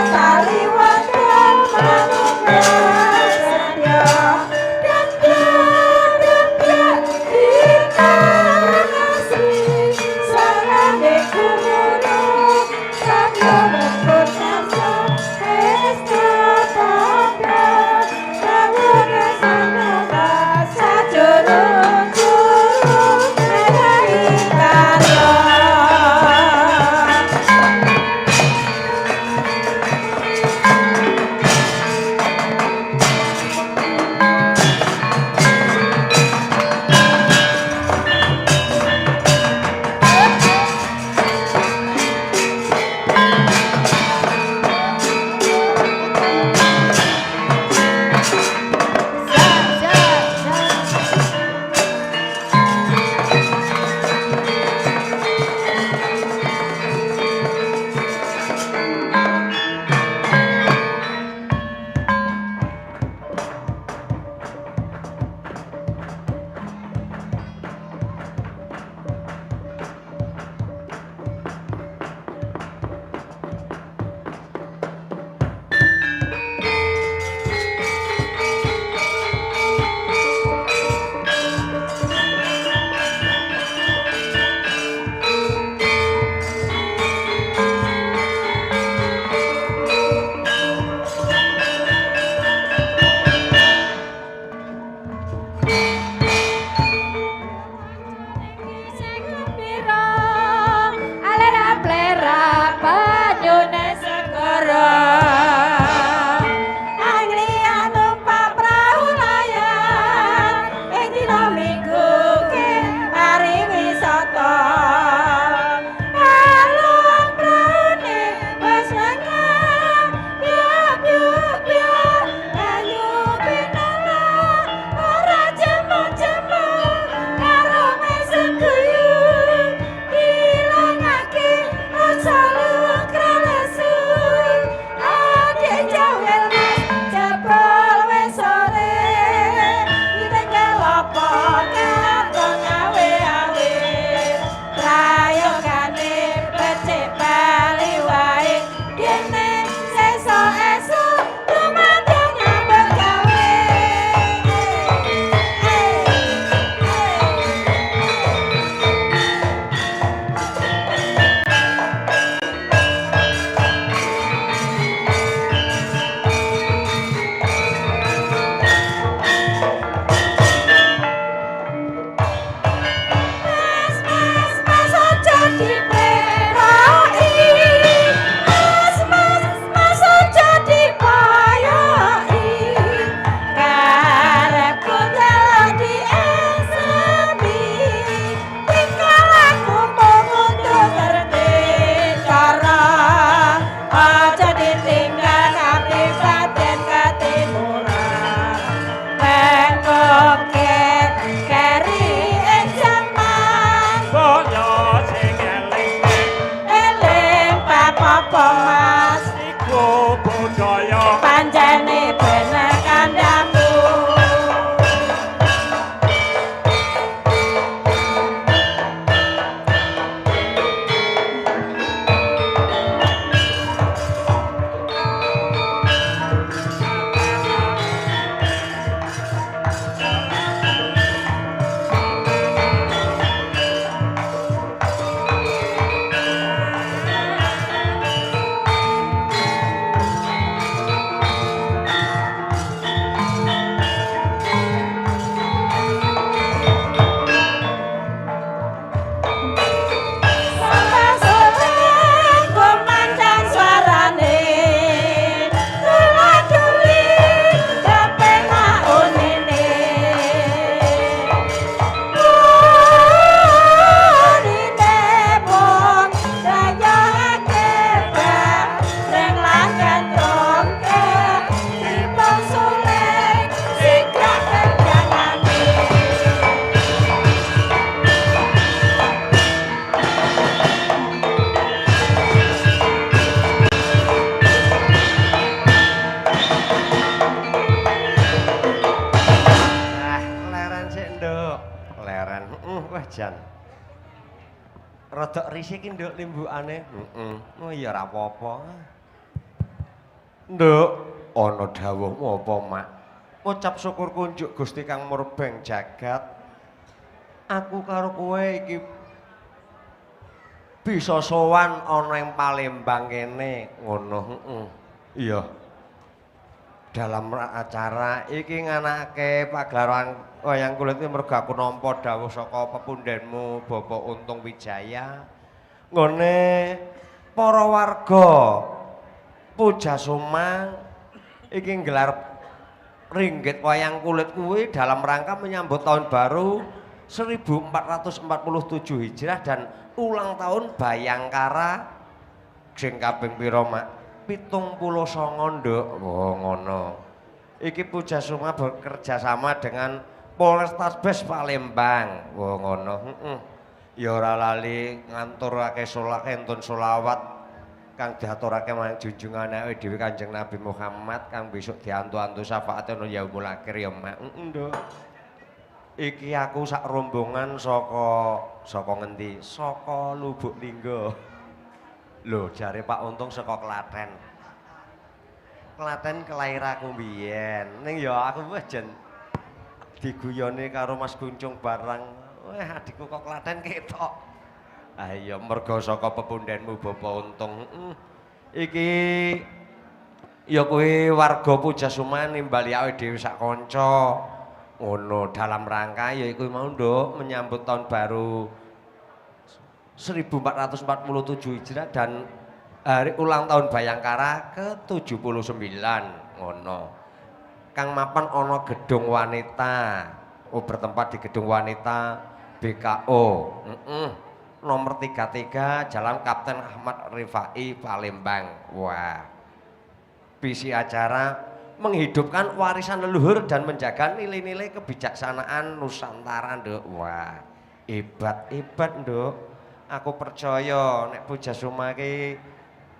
[SPEAKER 1] Tali. Mas
[SPEAKER 5] iku budaya
[SPEAKER 1] pancene bener kandhamu.
[SPEAKER 9] Rodok risik iki nduk limbukane. Heeh. Oh iya ora apa-apa. Nduk, ana dawuhmu apa, Mak? Ngucap syukur kunjuk Gusti Kang Murbeng jagat. Aku karo kowe iki bisa sowan ana ing Palembang kene, ngono, heeh. Iya. Dalam acara iki nganake pagelaran wayang kulit iki mergo aku nampa dawuh saka pepundhenmu Bapak Untung Wijaya. Nggone para warga Pujasuma iki nggelar ringgit wayang kulit kuwi dalam rangka menyambut tahun baru 1447 Hijrah dan ulang tahun Bayangkara sing kaping pira, Mak? 79, Nduk. Oh, ngono. Iki Pujasuma bekerja sama dengan Polrestabes Palembang. Oh, ngono. Heeh. Ya ora lali nganturake entun selawat kang diaturake marang junjungane awake dhewe Kanjeng Nabi Muhammad kang besok diantu-antu syafaate ana yaumul akhir ya, Mak. Heeh, Nduk. Iki aku sak rombongan saka ngendi? Saka Lubuk Lingga. Lho, jare Pak Untung saka Klaten. Klaten kelair aku mbiyen. Ning ya aku wis jen diguyone karo Mas Kuncung barang. Wah, adikku kok Klaten ketok. Ah iya mergo saka pepundhenmu Bapak Untung. Iki ya kuwi warga Pujasuma nimbali awake dhewe sak kanca. Ngono dalam rangka ya iku mau, Nduk, menyambut tahun baru 1447 Hijrah dan hari ulang tahun Bayangkara ke-79 ngono. Kang mapan ana gedung wanita. Oh, bertempat di gedung wanita BKO. Nomor 33 Jalan Kapten Ahmad Rifai Palembang. Wah. Visi acara menghidupkan warisan leluhur dan menjaga nilai-nilai kebijaksanaan Nusantara, Nduk. Wah, hebat-hebat, Nduk. Aku percaya nek Pujasuma iki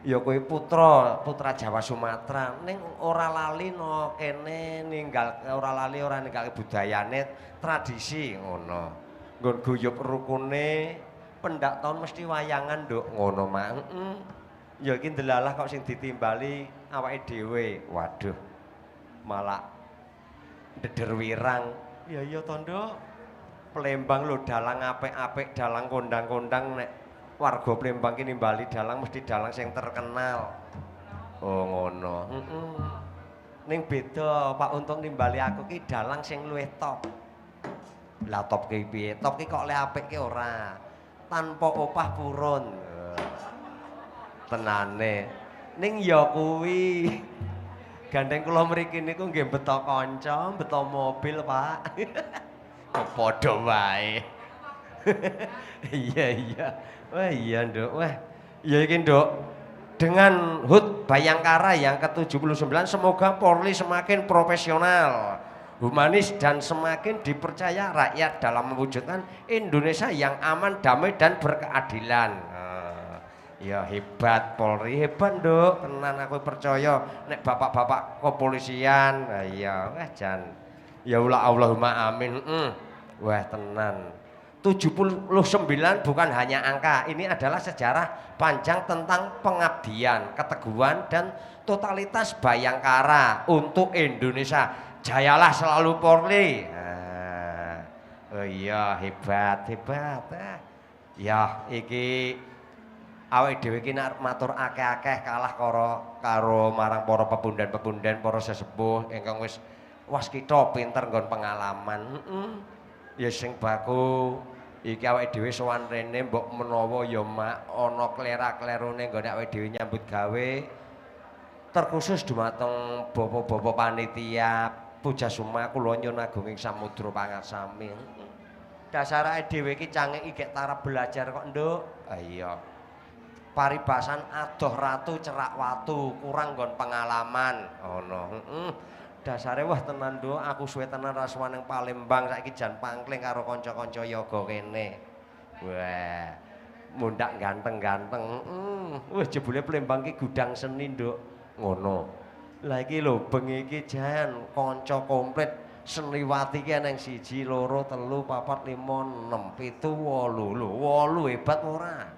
[SPEAKER 9] ya kuwi putra Jawa Sumatera ning ora lali no kene ninggal ora lali ora ninggalke budayane tradisi ngono. Nggon guyub rukune pendak tahun mesti wayangan, Nduk, ngono, Mak. Heeh. Ya iki ndelalah kok sing ditimbali awake dhewe. Waduh. Malah deder wirang. Ya iya to, Nduk. Plembang lho dalang apik-apik, dalang kondang-kondang nek warga Plembang ki nimbali dalang mesti dalang sing terkenal. Oh ngono. Heeh. Ning beda Pak Untung nimbali aku ki dalang sing luwih top. Lah top ki piye? Top ki kok le apik ki ora. Tanpa opah purun. Tenane. Ning ya kuwi. Gandeng kula mriki niku nggih beto kanca, beto mobil, Pak. Kok padha wae. Iya iya. Wah iya, Nduk. Wah. Ya iki, Nduk. Dengan HUT Bayangkara yang ke-79 semoga Polri semakin profesional, humanis dan semakin dipercaya rakyat dalam mewujudkan Indonesia yang aman, damai dan berkeadilan. Ya hebat Polri, hebat Nduk, tenan aku percaya nek bapak-bapak kepolisian. Nah, iya, wah jan. Ya Allah Allahumma amin. Wah tenan. 79 bukan hanya angka, ini adalah sejarah panjang tentang pengabdian, keteguhan dan totalitas Bayangkara untuk Indonesia. Jayalah selalu Polri. Nah, oh iya hebat, hebat. Ya iki awake dhewe iki nek matur akeh-akeh kalah karo marang para pepunden-pepunden, para sesepuh ingkang wis waskita pinter nggon pengalaman. Ya sing baku iki awake dhewe sowan rene mbok menawa ya mak ana klera-klerune nggone awake dhewe nyambut gawe, terkhusus dumateng bapak-bapak panitia Pujasuma kula nyuwun agunging samudra pangaksami. Dasarake dhewe iki cangik iki gek tarap belajar kok, Nduk. Ah iya. Paribasan adoh ratu cerak watu, kurang nggon pengalaman. Ngono. Heeh. Dasare wah tenan, Nduk, aku suwe tenan ra sowan ning Palembang, saiki jan pangkling karo kanca-kanca yoga kene. Wah, mundak ganteng-ganteng. Wah, jebule Palembang ki gudang seni, Nduk. Ngono. Lah iki lho bengi iki jan kanca komplit seniwati ki eneng 1 2 3 4 5 6 7 8. Lho, 8 hebat ora?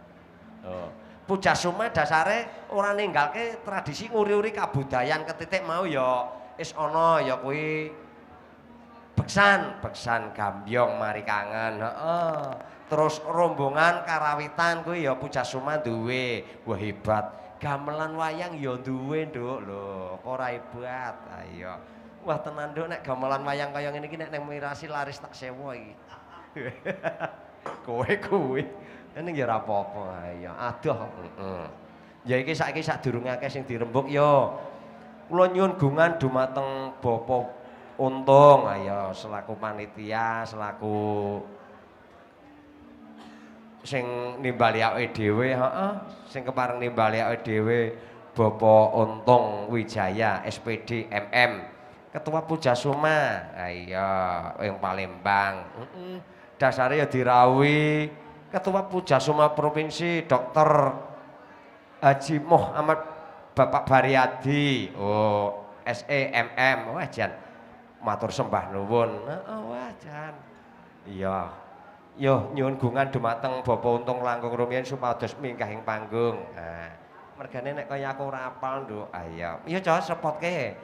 [SPEAKER 9] Oh. Pujasuma dasare ora ninggalke tradisi nguri-uri kabudayan ketitik mau ya is ana ya kuwi beksan, beksan gambyong mari kangen, heeh. Terus rombongan karawitan kuwi ya Pujasuma duwe. Wah hebat. Gamelan wayang ya duwe, Nduk. Lho, apa ora hebat? Ayo. Wah tenan, Nduk, nek gamelan wayang kaya ngene iki nek ning Mirasi laris tak sewa iki. Kowe kuwi. Ning ya ora apa-apa. Ayo, adoh. Heeh. Ya iki saiki sadurunge akeh sing dirembuk ya. Kula nyuwun gungan dumateng Bapak Untung, ayo selaku panitia, selaku sing nimbali awake dhewe, heeh, sing kepareng nimbali awake dhewe Bapak Untung Wijaya SPD MM, Ketua Pujasuma, ayo ing Palembang. Heeh. Dasare ya dirawuhi Ketua Pujasuma Provinsi Dr. Haji Muhammad Bapak Bariadi, oh SEMM, wah jan matur sembah nuwun. Heeh, wah jan. Iya. Yo nyuwun gungan dumateng Bapak Untung langkung rumiyin supados minggah ing panggung. Nah, mergane nek kaya aku ora apal, Nduk. Ah iya. Iya, Cok, sepotke.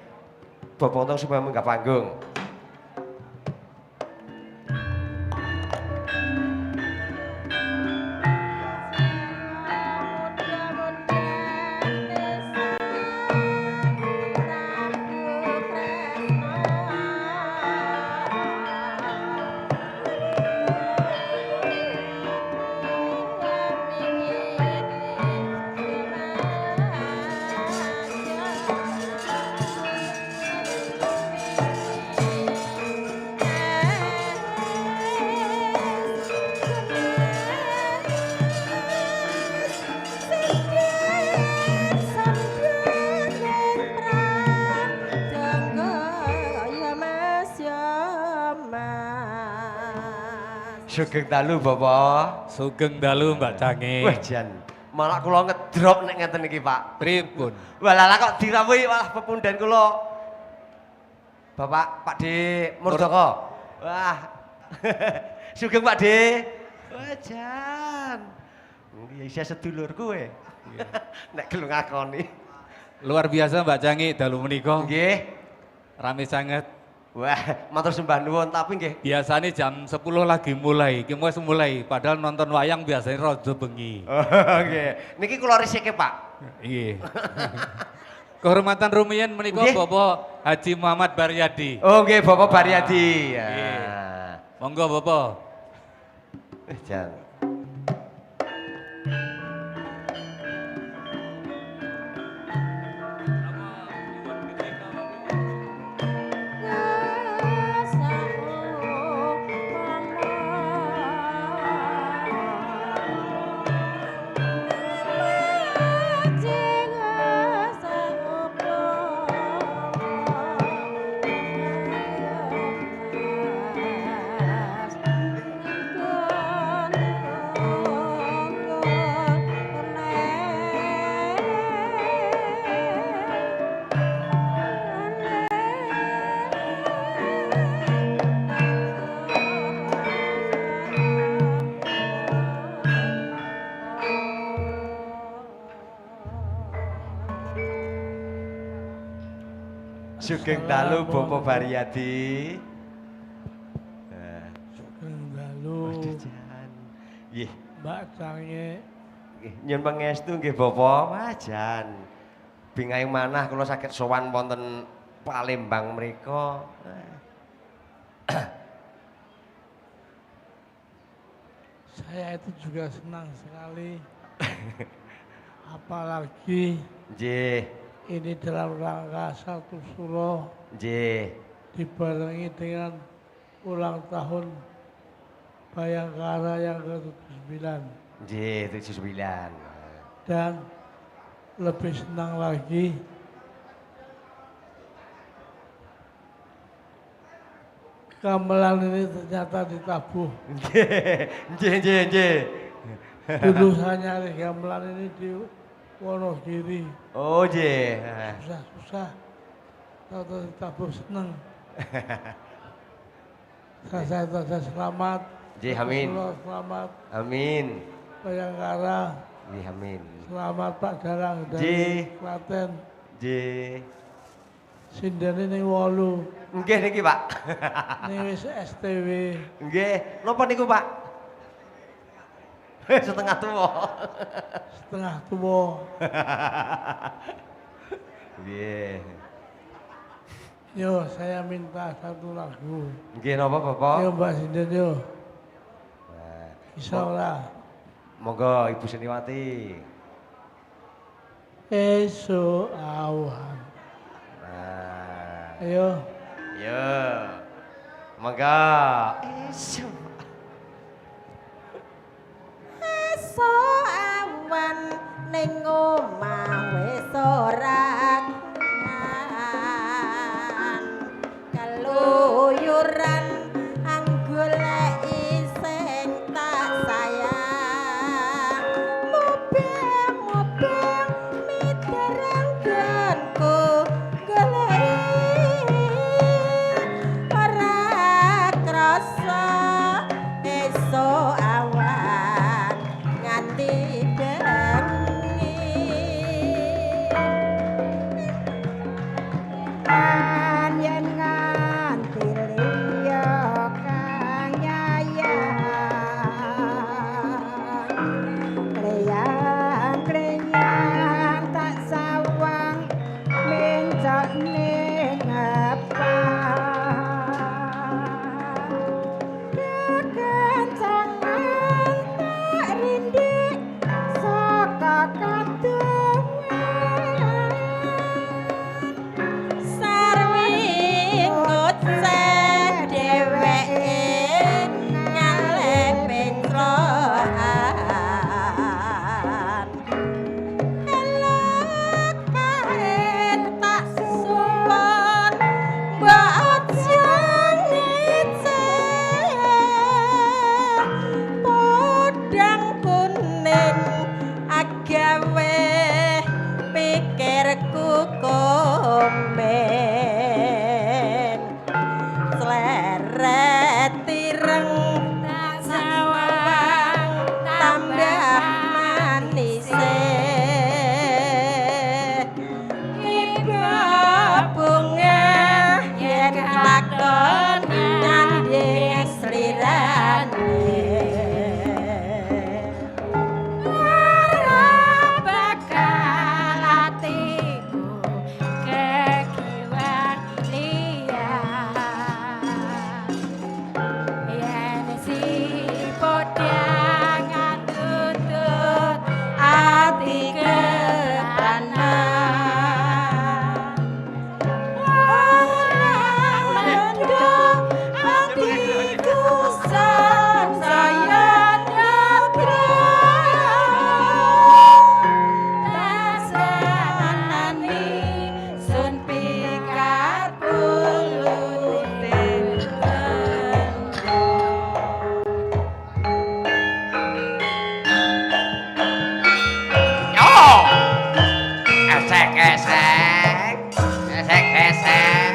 [SPEAKER 9] Bapak Untung supaya minggah panggung. Sugeng dalu Bapak.
[SPEAKER 7] Sugeng dalu Mbak Cange.
[SPEAKER 9] Wah jan, malah kula ngedrop nek ngeten iki Pak.
[SPEAKER 7] Pripun?
[SPEAKER 9] Walah kok dirawuhi malah pepunden kula. Bapak Pak D Murdoko. Wah. Sugeng Pak D. Wah jan. Ya isih sedulur kowe. Nek gelem ngakoni.
[SPEAKER 7] Luar biasa Mbak Cange dalu menika.
[SPEAKER 9] Nggih.
[SPEAKER 7] Rame sanget.
[SPEAKER 9] Wah, matur sembah nuwun tapi nggih.
[SPEAKER 7] Biasanya jam 10 lagi mulai, iki wis mulai, padahal nonton wayang biasanya rada bengi.
[SPEAKER 9] Oh, nggih. Niki kula risike, Pak.
[SPEAKER 7] Nggih. Kehormatan rumiyin menika Bapak Haji Muhammad Baryadi.
[SPEAKER 9] Oh nggih, Bapak Baryadi. Ya.
[SPEAKER 7] Nggih. Monggo Bapak.
[SPEAKER 9] Jan.
[SPEAKER 1] Mas.
[SPEAKER 9] Sugeng dalu Bapak Bariyadi.
[SPEAKER 10] Sugeng dalu.
[SPEAKER 9] Jan. Nggih.
[SPEAKER 10] Mbak Cange.
[SPEAKER 9] Nggih, nyuwun pangestu nggih Bapak. Wah jan. Bingahing manah kula saged sowan wonten Palembang mriku.
[SPEAKER 10] Saya itu juga senang sekali. Apalagi
[SPEAKER 9] nggih.
[SPEAKER 10] Ini dalam rangka satu suro.
[SPEAKER 9] Nggih.
[SPEAKER 10] Dibarengi dengan ulang tahun Bayangkara yang ke-79.
[SPEAKER 9] Nggih, 79.
[SPEAKER 10] Dan lebih senang lagi gamelan ini ternyata ditabuh.
[SPEAKER 9] Nggih, nggih, nggih, nggih.
[SPEAKER 10] Dulu saya nyari gamelan ini di Wonogiri.
[SPEAKER 9] Oh, nggih.
[SPEAKER 10] Susah-susah. Tahu-tahu ditabuh seneng. Saya selamat.
[SPEAKER 9] Nggih, amin.
[SPEAKER 10] Selamat.
[SPEAKER 9] Amin.
[SPEAKER 10] Bayangkara.
[SPEAKER 9] Nggih, amin.
[SPEAKER 10] Selamat Pak Dalang dari Klaten.
[SPEAKER 9] Nggih.
[SPEAKER 10] Sindene ning 8.
[SPEAKER 9] Nggih niki, Pak.
[SPEAKER 10] Ning wis STW.
[SPEAKER 9] Nggih, napa niku, Pak? Setengah tuwa.
[SPEAKER 10] Setengah tuwa.
[SPEAKER 9] Nggih.
[SPEAKER 10] Yo, saya minta satu lagu.
[SPEAKER 9] Nggih napa, Bapak?
[SPEAKER 10] Yo, Mbak Sinden yo. Bisa ora?
[SPEAKER 9] Monggo Ibu Seniwati.
[SPEAKER 10] Esuk awan.
[SPEAKER 9] Nah.
[SPEAKER 10] Ayo.
[SPEAKER 9] Yo. Monggo. Esuk.
[SPEAKER 1] Esuk awan ning omah wis ora keluyuran anggoleki sing tak sayang. Mubeng-mubeng mitereng gonku goleki ora krasa esuk awan nganti bengi.
[SPEAKER 11] Yen nganti liya kang nyayang kleyang-kleyang tak sawang mencok ning ngepak kekencangan tak rindik saka kadohan.
[SPEAKER 1] Sarwi ngoceh dheweke nyale petroan. Elok kae tak suwun mbok aja ngeceh. Podang kuning agawe pikirku komen. Sleret ireng tak sawang tambah manise. Iba bunga yen kelakon nanding slirane.
[SPEAKER 11] Ora bakal atiku kekiwan liya. Yen si podang atutut
[SPEAKER 1] ati kepanan. Ora mendho atiku sansaya ndabrak.
[SPEAKER 11] Tasanani sun pikat pulute.
[SPEAKER 9] Yo. Esek esek. Esek esek.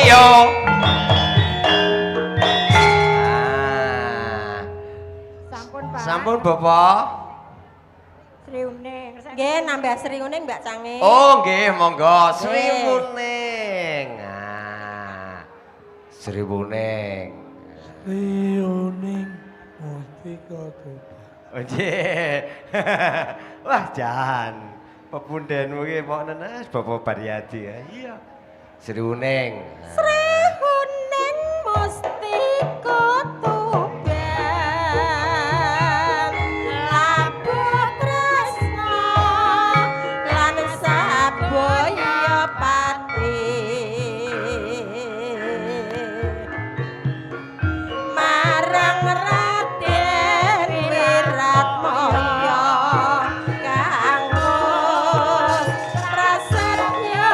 [SPEAKER 9] Yo.
[SPEAKER 1] Sampun, Pak.
[SPEAKER 9] Sampun, Bapak.
[SPEAKER 1] Sri Uning. Nggih, nambah Sri Uning Mbak Cange.
[SPEAKER 9] Oh, nggih, monggo. Sri
[SPEAKER 1] Nggih.
[SPEAKER 9] Wuning. Ah. Sri Wuning.
[SPEAKER 10] Sri Uning Mustika Tuban.
[SPEAKER 9] Oh, nggih. Wah, jan. Pepundenmu ki mok nenes Bapak Baryadi ya. Iya. Sri Wuning.
[SPEAKER 1] Sri Uning Mustika Tuban. Labuh tresna lan sabaya pati. Marang Raden Wiratmaya kang prasetya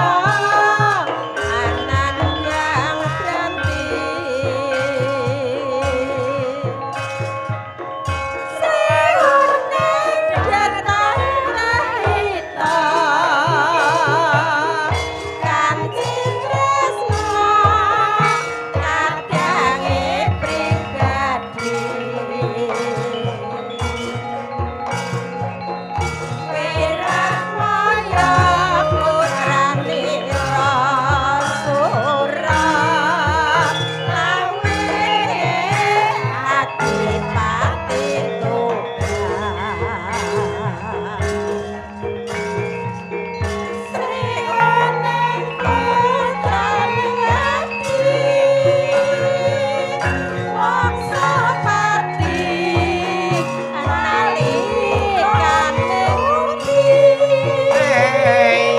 [SPEAKER 1] anandang pranti. Sri Uning datang rahita kanthi tresna kadange pribadi. Wiratmaya putrane Rasura lawe adipati Tuban. Sri Uning putrane Adi Wangsapati nalikane ugi.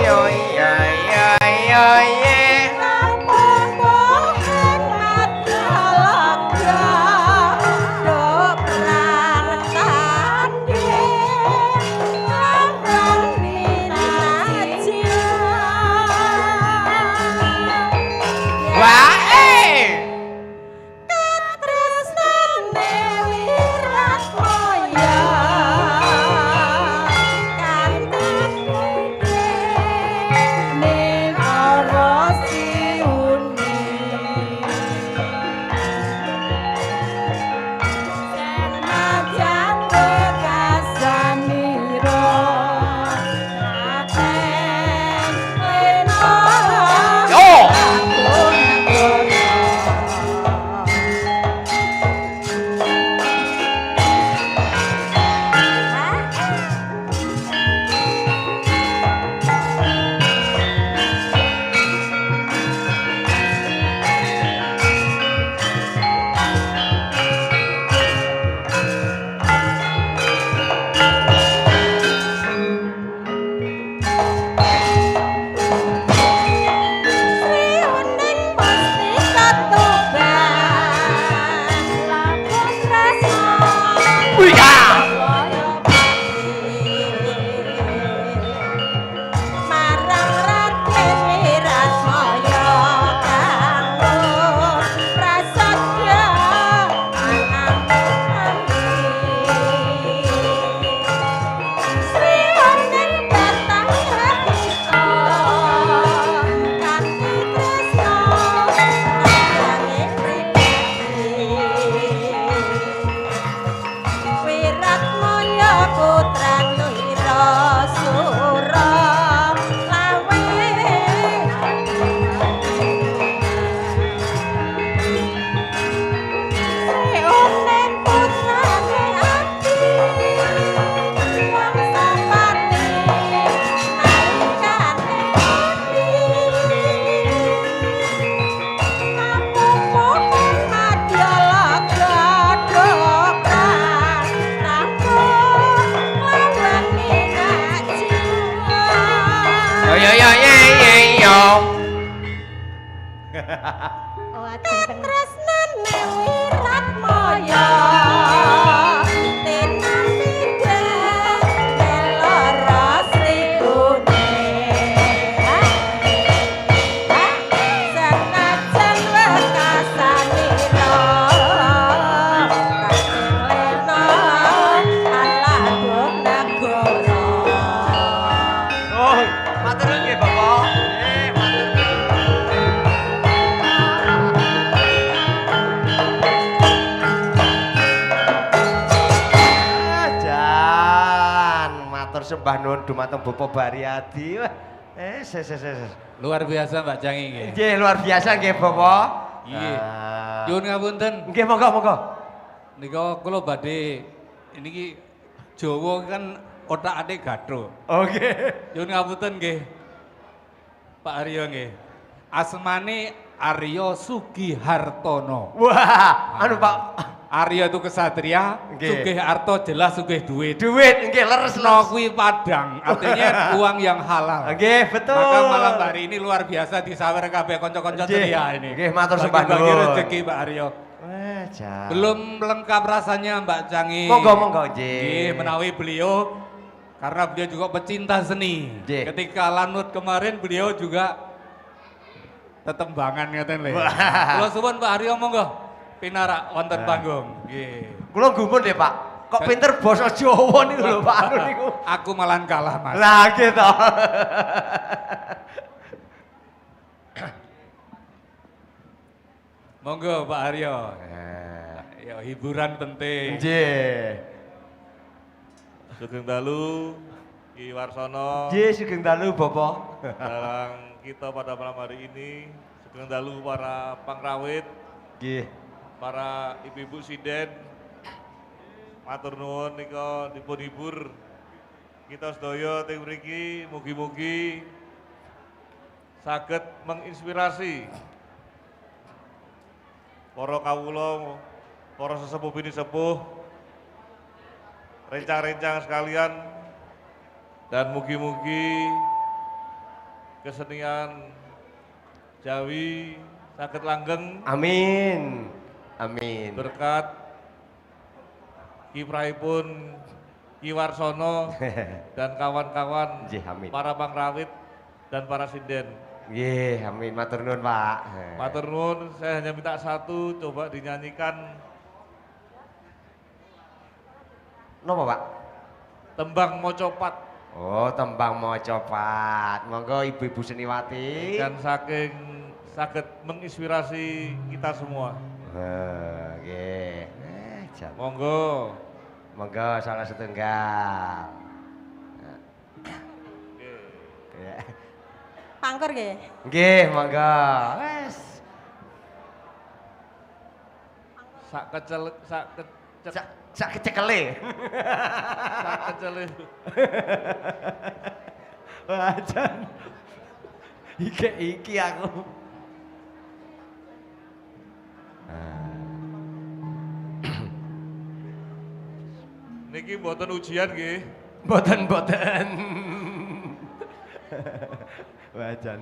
[SPEAKER 9] Yo iya iya iya iya. Wah, eh. Yo.
[SPEAKER 1] Sri Uning Mustika Tuban lamun tresna
[SPEAKER 9] Wih, ah.
[SPEAKER 1] marang Raden Wiratmaya kang prasetya Sri Uning datang rahita kanthi tresna kadange pribadi. Wiratmaya putrane Rasura lawe Sri Uning putrane Adi Wangsapati nalikane Kapupuhing madyalaga dokran tampung lawan minajiwa.
[SPEAKER 9] Yo yo yo yo yo yo.
[SPEAKER 1] Tresnane Wiratmaya tinampi lara Sri Uning. Senajan wekasanira Raden Lena alagung nagara.
[SPEAKER 9] Oh, matur nuwun nggih, Bapak. Nggih, matur nuwun. sembah nuwun dumateng Bapak Bariadi. Wah, ses ses ses.
[SPEAKER 7] Luar biasa Mbak Cangi nggih.
[SPEAKER 9] Nggih, luar biasa nggih Bapak.
[SPEAKER 7] Nggih.
[SPEAKER 9] Ah.
[SPEAKER 7] Nyuwun ngapunten.
[SPEAKER 9] Nggih, monggo monggo.
[SPEAKER 7] Nika kula badhe niki Jawa kan otak-atik gathuk.
[SPEAKER 9] Oke.
[SPEAKER 7] Nyuwun ngapunten nggih. Pak Aryo nggih. Asmane Aryo Sugihartono.
[SPEAKER 9] Wah, anu Pak
[SPEAKER 7] Aryo itu kesatria,
[SPEAKER 9] Nggih.
[SPEAKER 7] Sugih Arto jelas sugih duit.
[SPEAKER 9] Duit nggih leres
[SPEAKER 7] No kuwi padang, artinya uang yang halal.
[SPEAKER 9] Nggih, betul.
[SPEAKER 7] Maka malam hari ini luar biasa disawer kabeh kanca-kanca
[SPEAKER 9] Nggih.
[SPEAKER 7] ceria ini.
[SPEAKER 9] Nggih, matur sembah
[SPEAKER 7] Bagi-bagi
[SPEAKER 9] nuwun.
[SPEAKER 7] rezeki Pak Aryo.
[SPEAKER 9] Wah, jan.
[SPEAKER 7] Belum lengkap rasanya Mbak Cangi.
[SPEAKER 9] Monggo monggo nggih.
[SPEAKER 7] Nggih, menawi beliau karena beliau juga pecinta seni.
[SPEAKER 9] Nggih.
[SPEAKER 7] Ketika Lanut kemarin beliau juga tetembangan ngeten lho.
[SPEAKER 9] Wah.
[SPEAKER 7] Kula suwun Pak Aryo monggo pinarak wonten panggung. Nggih.
[SPEAKER 9] Kula gumun deh, Pak. Kok pinter basa Jawa niku lho, Pak Anu niku.
[SPEAKER 7] Aku malah kalah, Mas.
[SPEAKER 9] Lah gitu.
[SPEAKER 7] Monggo Pak Aryo. Ya hiburan penting.
[SPEAKER 9] Nggih.
[SPEAKER 8] Sugeng dalu Ki Warsono.
[SPEAKER 9] Nggih, sugeng dalu Bapak.
[SPEAKER 8] Dalang kita pada malam hari ini, sugeng dalu para pangrawit,
[SPEAKER 9] Nggih.
[SPEAKER 8] para ibu-ibu sinden. Matur nuwun nika dipun hibur kita sedaya teng mriki mugi-mugi saged menginspirasi para kawula, para sesepuh bini sepuh, rencang-rencang sekalian, dan mugi-mugi kesenian Jawi saged langgeng.
[SPEAKER 9] Amin. Amin.
[SPEAKER 8] Berkat kiprahipun Ki Warsono dan kawan-kawan
[SPEAKER 9] Nggih, amin.
[SPEAKER 8] para pangrawit dan para sinden.
[SPEAKER 9] Nggih, amin. Matur nuwun, Pak.
[SPEAKER 8] Matur nuwun, saya hanya minta satu, coba dinyanyikan
[SPEAKER 9] Napa, Pak?
[SPEAKER 8] Tembang Mocopat.
[SPEAKER 9] Oh, tembang Mocopat. Monggo ibu-ibu seniwati.
[SPEAKER 8] Dan saking saged menginspirasi kita semua.
[SPEAKER 9] Nggih. Jan.
[SPEAKER 8] Monggo.
[SPEAKER 9] Monggo salah setunggal. Ya.
[SPEAKER 1] Pangkur nggih.
[SPEAKER 9] Nggih, monggo. Wes.
[SPEAKER 8] Sak kecel sak kecek
[SPEAKER 9] Sak kecekele.
[SPEAKER 8] Sak kecele.
[SPEAKER 9] Wah, jan. Iki iki aku.
[SPEAKER 8] Niki mboten ujian nggih.
[SPEAKER 9] Mboten mboten. Wah, jan.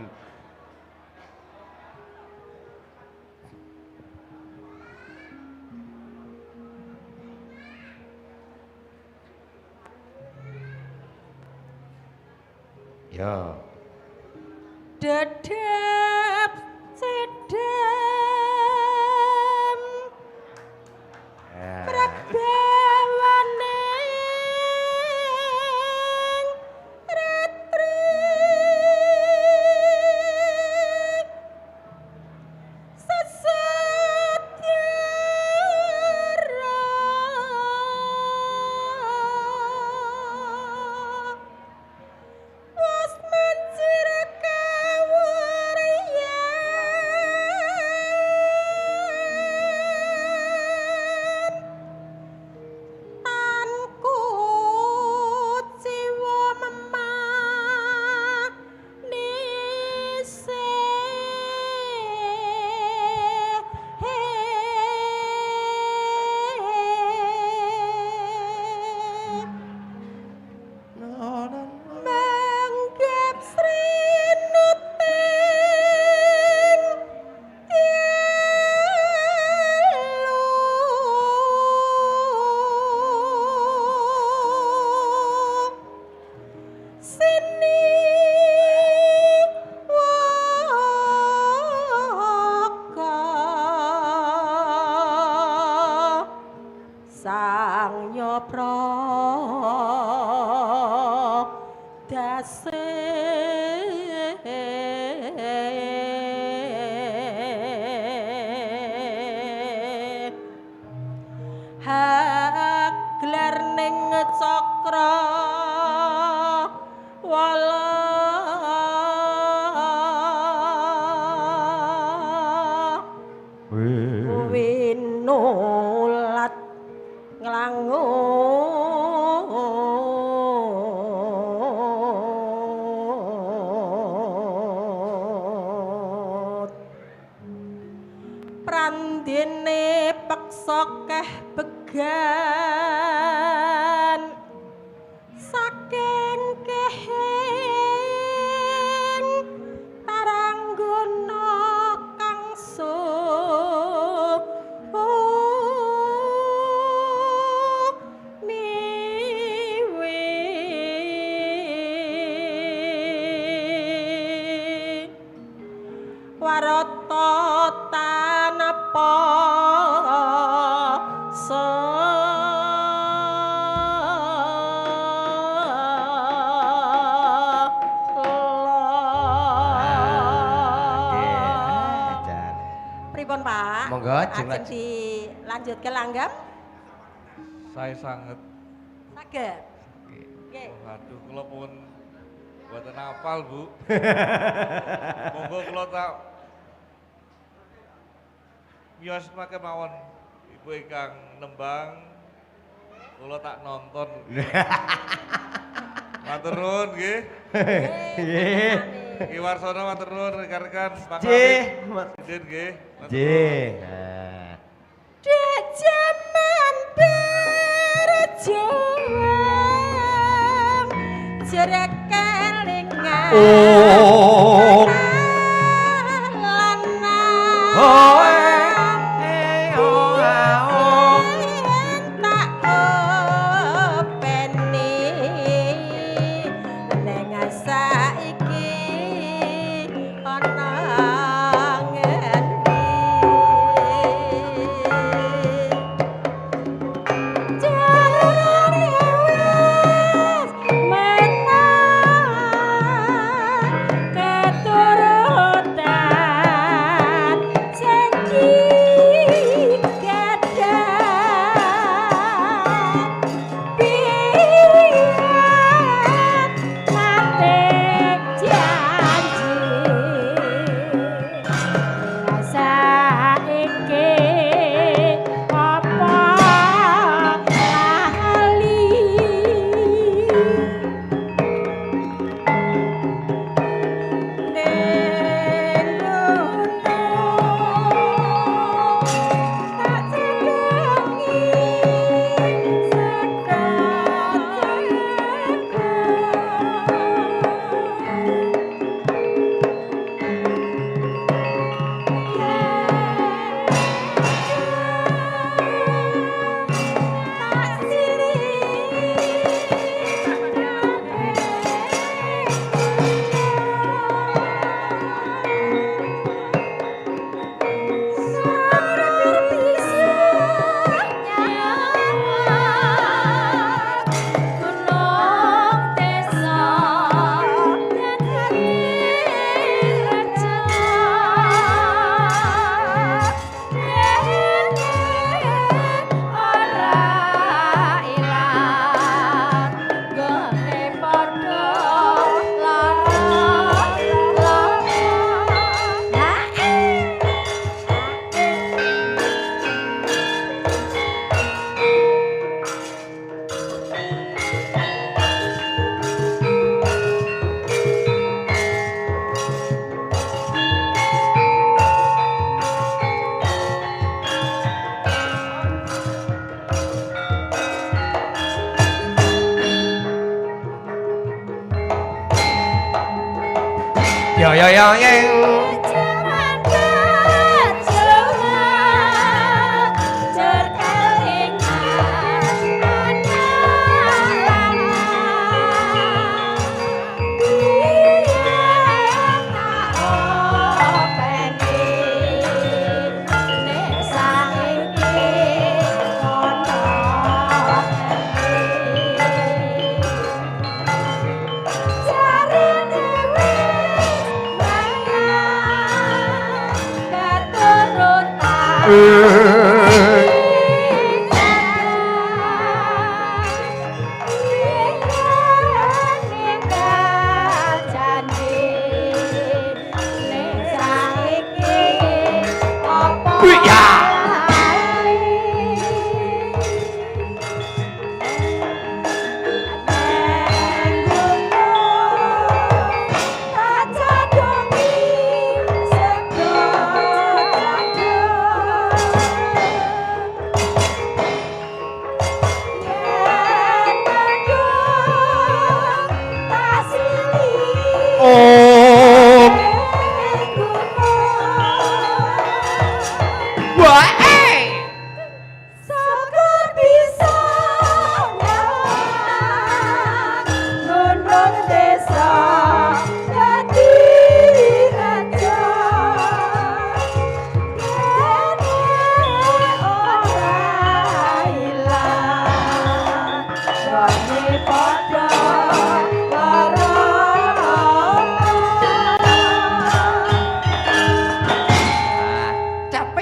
[SPEAKER 9] Ya.
[SPEAKER 1] Dedep sedem prabawane ratri sesetyara wis mancir kawuryan tan kuciwa memanise Manggap srinuting dalu sini waka sang nyopro dase hak gelar ning cakra Winulat nglangut prandene peksa keh began saking kehen taranggana kang sumiwi warata tanapa Pripun Pak?
[SPEAKER 9] Monggo, ajeng
[SPEAKER 1] Ajeng dilanjutke langgam?
[SPEAKER 8] Saya sangat
[SPEAKER 1] Saged. Nggih.
[SPEAKER 8] Waduh, kula pun mboten hafal, Bu. Monggo kula tak miyos make mawon Ibu ingkang nembang kula tak nonton. Matur nuwun nggih.
[SPEAKER 9] Nggih.
[SPEAKER 8] Ki Warsono matur nuwun rekan-rekan Pak
[SPEAKER 9] Nggih.
[SPEAKER 8] Izin nggih. Matur
[SPEAKER 9] Nggih. Nah.
[SPEAKER 1] Dek jaman berjuang jerek kelingan
[SPEAKER 9] Oh.
[SPEAKER 1] lanang
[SPEAKER 9] Oh, eh, oh, ah, oh.
[SPEAKER 1] tak openi neng saiki ana ngendi jarane wis menang keturutan janji gadah pilihan nate janji saiki apa lali ning gunung tak cekengi seka
[SPEAKER 11] Gunung desa dadi reja dene ora ilang gone padha lara lara.
[SPEAKER 9] Yo yo yo yeng.
[SPEAKER 11] Jaman berjuang, jerkelingan anak lanang. Biyen tak openi, nek saiki ono ngendi. Jarene wis menang keturutan janji nek saiki apa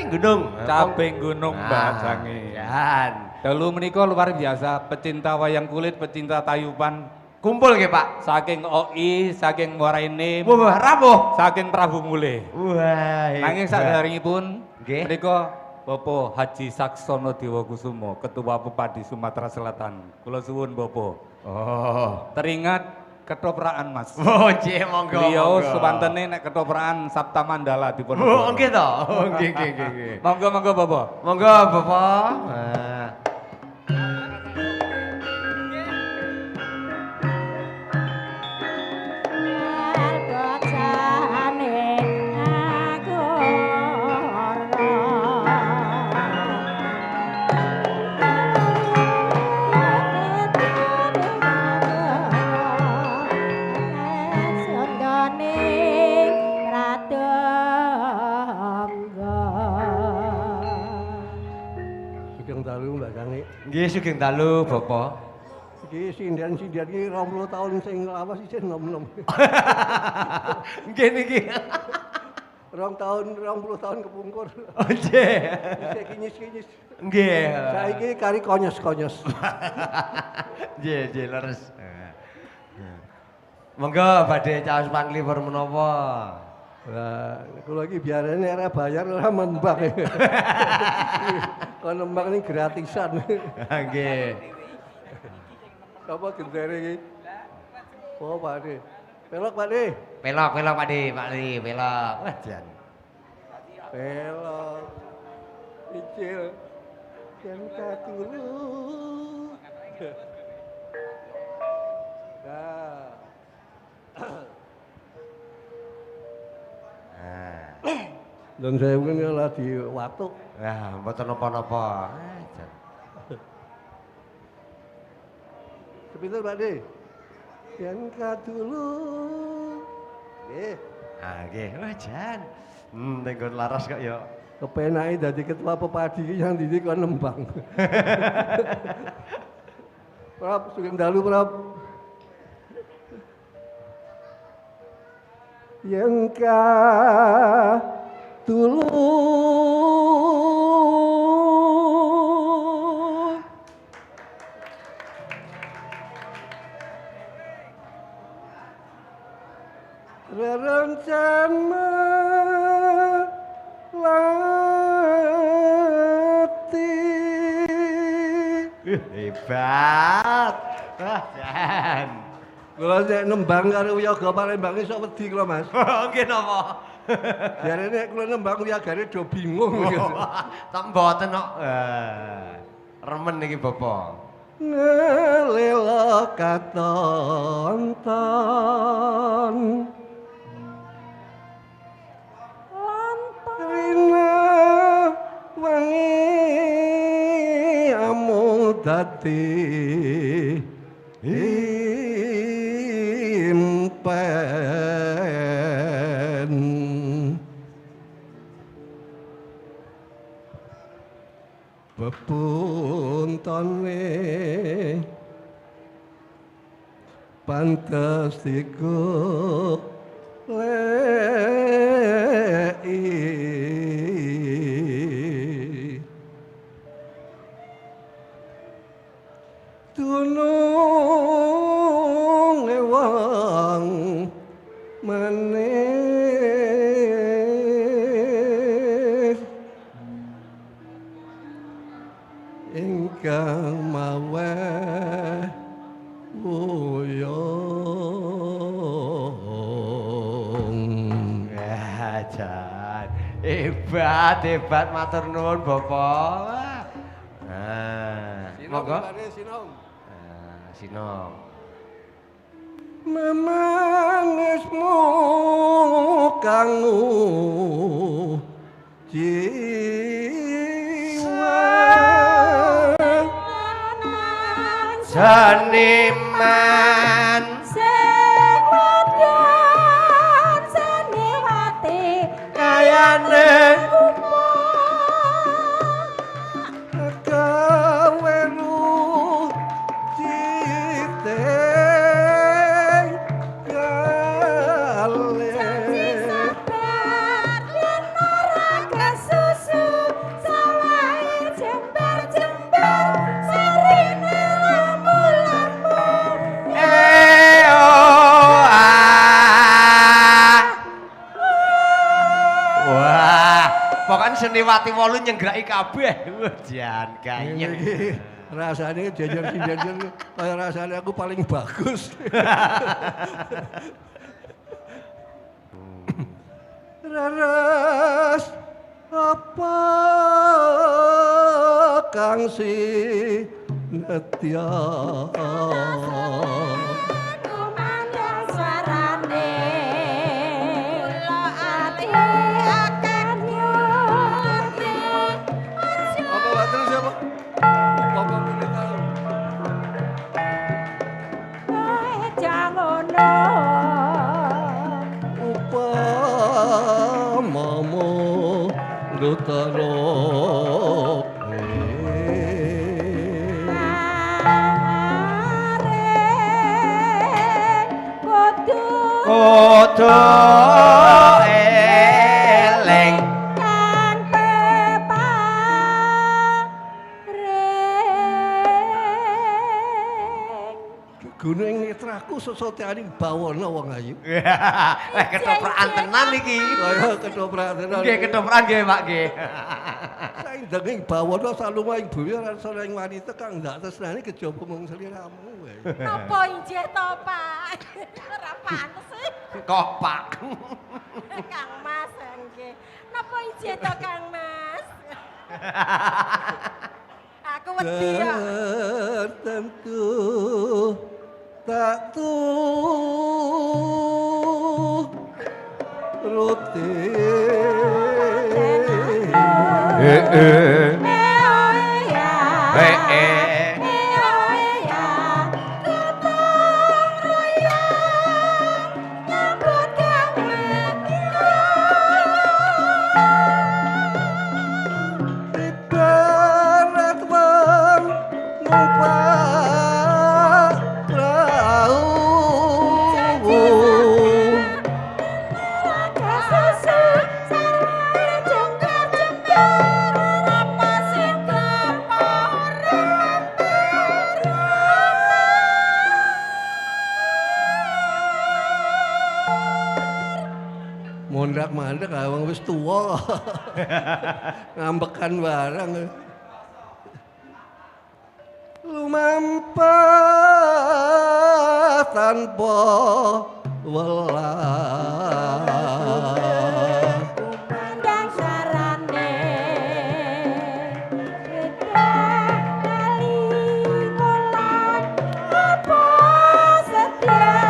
[SPEAKER 9] Caping Gunung.
[SPEAKER 7] Caping Gunung Mbak Cange.
[SPEAKER 9] Jan.
[SPEAKER 7] Dalu menika luar biasa, pecinta wayang kulit, pecinta tayuban.
[SPEAKER 9] Kumpul nggih, Pak.
[SPEAKER 7] Saking OI, saking Muara Enim.
[SPEAKER 9] Wah, rawuh.
[SPEAKER 7] Saking Prabu Mulih.
[SPEAKER 9] Wah.
[SPEAKER 7] Nanging saderengipun
[SPEAKER 9] nggih
[SPEAKER 7] menika Bapak Haji Saksono Dewa Kusumo, Ketua Pepadi Sumatera Selatan. Kula suwun Bapak.
[SPEAKER 9] Oh.
[SPEAKER 7] Teringat ketoprakan Mas.
[SPEAKER 9] Oh, nggih, monggo.
[SPEAKER 7] Beliau
[SPEAKER 9] monggo.
[SPEAKER 7] sewantene nek ketoprakan Sapta Mandala Diponegoro.
[SPEAKER 9] Oh, nggih to. Oh, nggih nggih nggih nggih.
[SPEAKER 7] Monggo monggo Bapak.
[SPEAKER 9] Monggo Bapak. Nah.
[SPEAKER 11] Bocahane aku ora Pradangga.
[SPEAKER 10] Sugeng dalu Mbak Cange.
[SPEAKER 9] Nggih sugeng dalu Bapak.
[SPEAKER 10] Iki sinden-sinden iki 20 tahun sing lawas isih nom-nom.
[SPEAKER 9] Nggih niki.
[SPEAKER 10] 2 tahun, 20 tahun kepungkur.
[SPEAKER 9] Oh nggih.
[SPEAKER 10] Isih kinyis-kinyis.
[SPEAKER 9] Nggih.
[SPEAKER 10] Saiki kari konyos-konyos.
[SPEAKER 9] Nggih, nggih leres. Monggo badhe caos panglipur menapa?
[SPEAKER 10] Lah, kula iki biarane ora bayar ora nembang. Kon nembang ini gratisan.
[SPEAKER 9] Nggih.
[SPEAKER 10] Apa gendere iki? Oh, Pak De. Pelok, Pak De.
[SPEAKER 9] Pelok, pelok Pak De, Pak De, pelok. Wah, jan.
[SPEAKER 10] Pelok. Icil. Yen katulu. Nah. Dan saya mungkin lah di watuk.
[SPEAKER 9] Wah, mboten napa-napa. Ah, jan.
[SPEAKER 10] Sepinten Pak De. Yen katulu. Nggih.
[SPEAKER 9] Ah, nggih. Wah, jan. Tenggon laras kok ya.
[SPEAKER 10] Kepenake dadi ketua Pepadi iki yang ndi kon nembang. Prap, sugeng dalu, Prap. Yen katulu rerencana lati.
[SPEAKER 9] Hebat. Wah, jan.
[SPEAKER 10] Kula nek nembang karo wiyaga Palembang iso wedi kula, Mas.
[SPEAKER 9] Nggih napa?
[SPEAKER 10] Jarene nek kula nembang wiyagane do bingung.
[SPEAKER 9] Tak mboten kok. Eh, remen iki Bapak.
[SPEAKER 10] Ngelela katonton Rina wangi amung dadi impen bepuntone pantes iku lei dunung wong manis ingkang maweh wuyung.
[SPEAKER 9] Wah, jan. Hebat, hebat matur nuwun Bapak. Nah, monggo.
[SPEAKER 10] Sinom.
[SPEAKER 9] Nah, sinom.
[SPEAKER 10] Memanismu kanggo jiwa
[SPEAKER 9] Seniman
[SPEAKER 11] Sing wadon seniwati
[SPEAKER 9] kayane
[SPEAKER 10] kaweru cite gale
[SPEAKER 11] sabar yen ora kesusu.
[SPEAKER 9] Pokoke Seniwati 8 nyenggraki kabeh. Wah, jan gayeng.
[SPEAKER 10] Iki rasane jejer-jejer kaya rasane aku paling bagus. Raras apa kang sinetya
[SPEAKER 11] Kumandang suarane kula ati akan ngerti.
[SPEAKER 10] Apa Pak terus apa? Apa boleh tahu?
[SPEAKER 11] Kowe jangono.
[SPEAKER 10] Upamamu lutaro.
[SPEAKER 11] Kudu
[SPEAKER 9] Kudu eling
[SPEAKER 11] kang peparing.
[SPEAKER 10] Gunung netraku sesoteaning bawana wong ayu.
[SPEAKER 9] Wah, ketoprakan tenan iki.
[SPEAKER 10] Kaya ketoprak tenan.
[SPEAKER 9] Nggih, ketoprakan nggih, Pak nggih.
[SPEAKER 10] Saindenging bawana salumahing bumi ora ana ing wanita kang ndak tresnani kejaba mung sliramu wae.
[SPEAKER 1] Napa injih to, Pak? Ora pantes sih.
[SPEAKER 9] Kok Pak.
[SPEAKER 1] Kang Mas nggih. Napa injih to, Kang Mas? Aku wedi ya.
[SPEAKER 10] Tertentu tak turuti.
[SPEAKER 9] Heeh. Heeh.
[SPEAKER 10] Ibarat wong numpak prau. Mondak-mandek ah, wong wis tuwa. Ngambekan barang. Lumampah tanpa welas.
[SPEAKER 11] Kumandang suarane wedah kali kolan apa setyane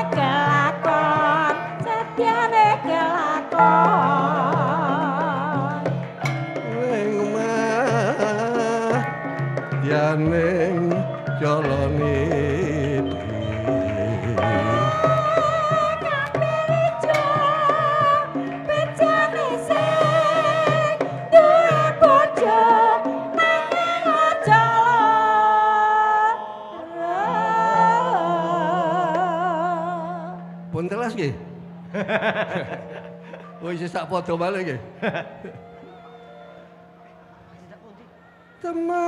[SPEAKER 11] kelakon setyane kelakon.
[SPEAKER 10] Ing omah yaning jalane.
[SPEAKER 11] Bejane sing duwe bojo nanging aja lara.
[SPEAKER 10] Pun telas nggih. Oh isih sak padha malih nggih. Temah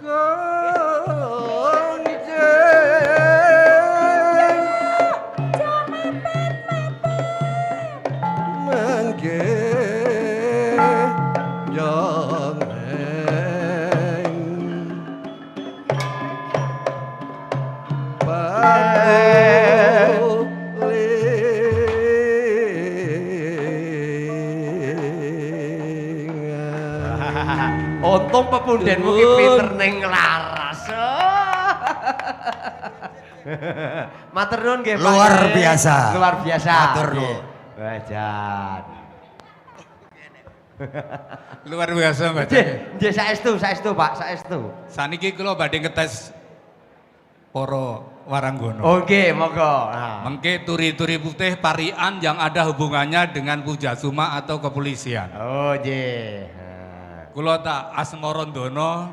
[SPEAKER 10] gonjeng mangke jongeng pakulingan.
[SPEAKER 9] Untung pepundenmu ki pinter ning laras. Matur nuwun nggih, Pak.
[SPEAKER 12] Luar biasa.
[SPEAKER 9] Luar biasa.
[SPEAKER 12] Matur nuwun.
[SPEAKER 9] Wah, jan.
[SPEAKER 7] Luar biasa Mbak.
[SPEAKER 9] Nggih, nggih saestu, saestu Pak, saestu.
[SPEAKER 7] Saniki kula badhe ngetes para waranggono.
[SPEAKER 9] Oh nggih, monggo. Nah.
[SPEAKER 7] Mengke turi-turi putih parian yang ada hubungannya dengan Pujasuma atau kepolisian.
[SPEAKER 9] Oh nggih.
[SPEAKER 7] Kula tak asmarandono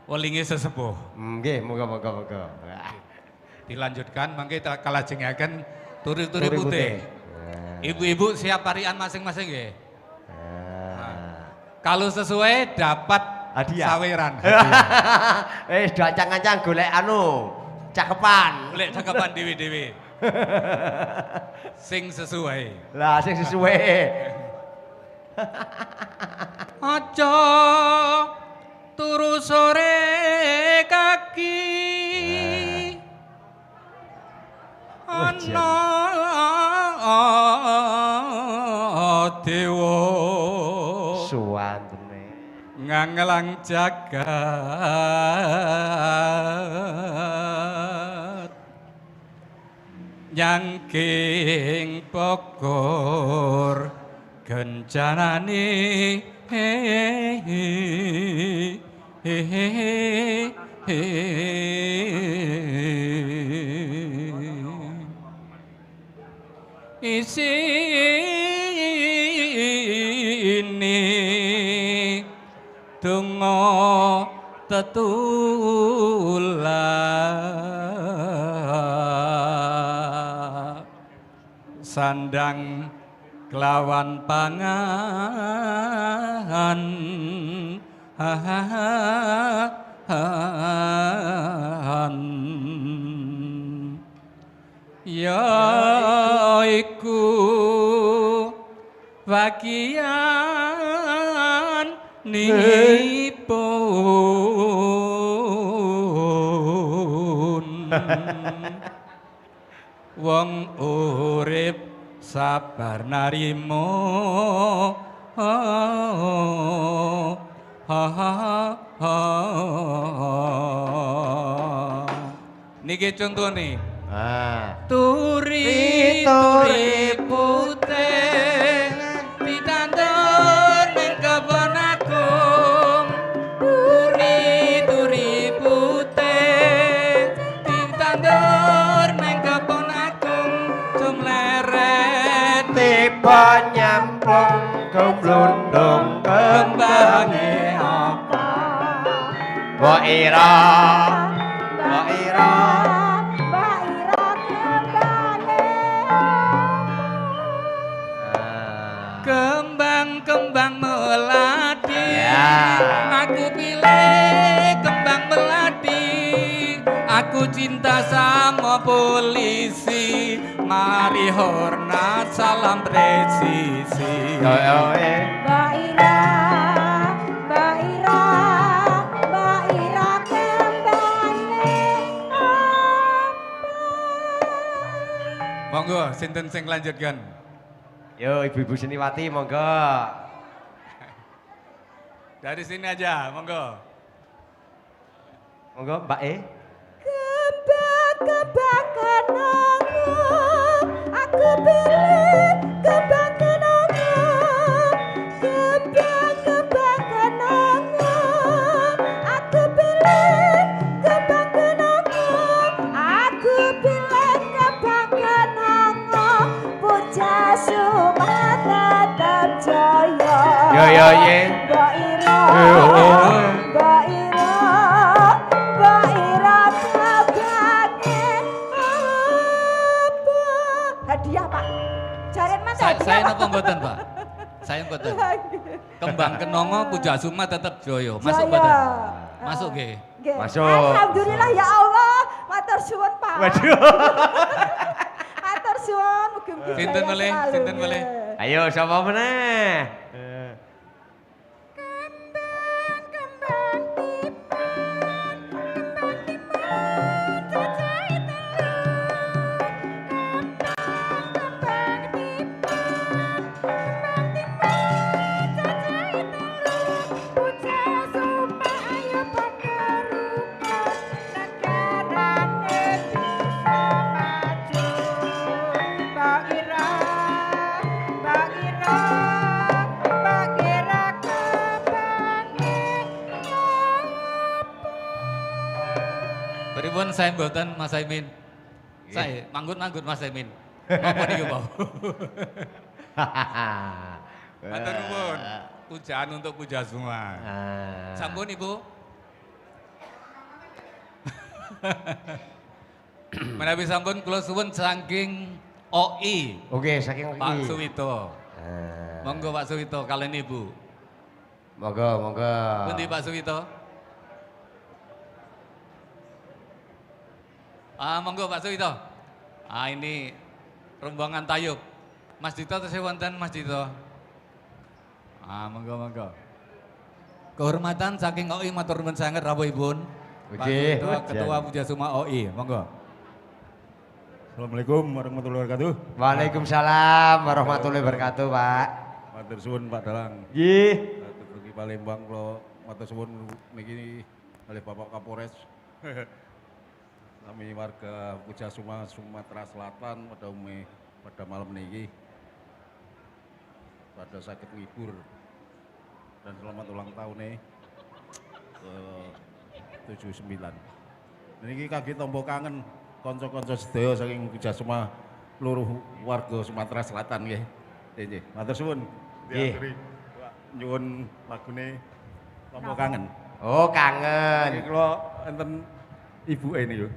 [SPEAKER 7] welinge sesepuh.
[SPEAKER 9] Nggih, monggo monggo monggo.
[SPEAKER 7] Dilanjutkan mangke kalajengaken turi-turi
[SPEAKER 9] Turi
[SPEAKER 7] putih.
[SPEAKER 9] putih.
[SPEAKER 7] Ibu-ibu siap parian masing-masing nggih. Kalau sesuai dapat
[SPEAKER 9] Hadiah.
[SPEAKER 7] Saweran.
[SPEAKER 9] Wis do ancang-ancang golek anu, cakepan.
[SPEAKER 7] Golek cakepan dewe-dewe. Sing sesuai.
[SPEAKER 9] Lah sing sesuai.
[SPEAKER 7] Aja turu sore kaki. Ana dewa
[SPEAKER 9] suwantene
[SPEAKER 7] ngangelang jagat nyangking pokor gencanane isine donga tetula sandang kelawan pangan ya iku bagian nipun wong urip sabar narimo niki contone. Turi turi putih ditandur ning kebon agung. Turi turi putih ditandur ning kebon agung. Cumleret
[SPEAKER 9] tiba nyamplung gemblundung
[SPEAKER 7] kembange
[SPEAKER 9] apa. Mbok Ira, Mbok Ira.
[SPEAKER 7] Kembang-kembang melati, aku pilih kembang melati. Aku cinta sama polisi, mari hormat salam presisi.
[SPEAKER 11] Mbak Ira, Mbak Ira, Mbak Ira kembange apa?
[SPEAKER 7] Monggo, sinten sing lanjutkan?
[SPEAKER 9] Yo, ibu-ibu Seniwati, monggo.
[SPEAKER 7] Dari sini aja, monggo.
[SPEAKER 9] Monggo, Mbak E.
[SPEAKER 11] Kembang-kembang kenanga, aku pilih kembang kenanga. Kembang-kembang kenanga, aku pilih kembang kenanga. Aku pilih kembang kenanga. Puja Suma tetap jaya.
[SPEAKER 9] Yo yo ye.
[SPEAKER 11] Mbak Ira, Mbak Ira, Mbak Ira kabake apa? Hadiah Pak. Jaren mas hadiah.
[SPEAKER 7] Saya napa mboten Pak? Saya mboten. Kembang kenongo Puja Suma tetap joyo. Masuk mboten? Masuk nggih.
[SPEAKER 9] Masuk.
[SPEAKER 11] Alhamdulillah ya Allah. Matur suwun Pak.
[SPEAKER 9] Waduh.
[SPEAKER 11] Matur suwun mugi-mugi
[SPEAKER 7] Sinten melih? Sinten melih?
[SPEAKER 9] Ayo sapa meneh?
[SPEAKER 11] Kembang-kembang timun, kembang timun cacahe telu. Kembang-kembang timun, kembang timun cacahe telu. Puja Suma ayo padha rukun, negarane bisa maju. Mbak Ira, Mbak Ira, Mbak Ira kembange apa?
[SPEAKER 7] Pripun saya mboten Mas Aimin? Saya manggut-manggut Mas Aimin. Napa niku, Pak? Matur nuwun. Pujaan untuk Puja Suma. Sampun Ibu. Menawi sampun kula suwun saking OI.
[SPEAKER 9] Oke, saking OI.
[SPEAKER 7] Pak Suwito. Monggo Pak Suwito kalian Ibu.
[SPEAKER 9] Monggo, monggo.
[SPEAKER 7] Pundi Pak Suwito? Ah, monggo Pak Suwito. Ah ini rombongan Tayub. Mas Dito tesih wonten Mas Dito. Ah monggo monggo. Kehormatan saking OI matur nuwun sanget rawuhipun. Pak
[SPEAKER 9] Nggih.
[SPEAKER 7] Ketua, Ketua Pujasuma OI, monggo.
[SPEAKER 5] Assalamualaikum warahmatullahi wabarakatuh.
[SPEAKER 9] Waalaikumsalam warahmatullahi wabarakatuh, Pak.
[SPEAKER 5] Matur suwun Pak Dalang.
[SPEAKER 9] Nggih.
[SPEAKER 5] Matur Palembang kula matur suwun niki oleh Bapak Kapolres. Kami warga Pujasuma Sumatera Selatan pada umumnya pada malam niki pada sakit ngibur dan selamat ulang tahun nih ke 79. Niki kangge tombo kangen kanca-kanca sedaya saking Pujasuma seluruh warga Sumatera Selatan nggih. Nggih, matur suwun.
[SPEAKER 9] Nggih.
[SPEAKER 5] Nyuwun lagune Tombo Kangen.
[SPEAKER 9] Oh, kangen.
[SPEAKER 5] Niki kula enten ibuke niku.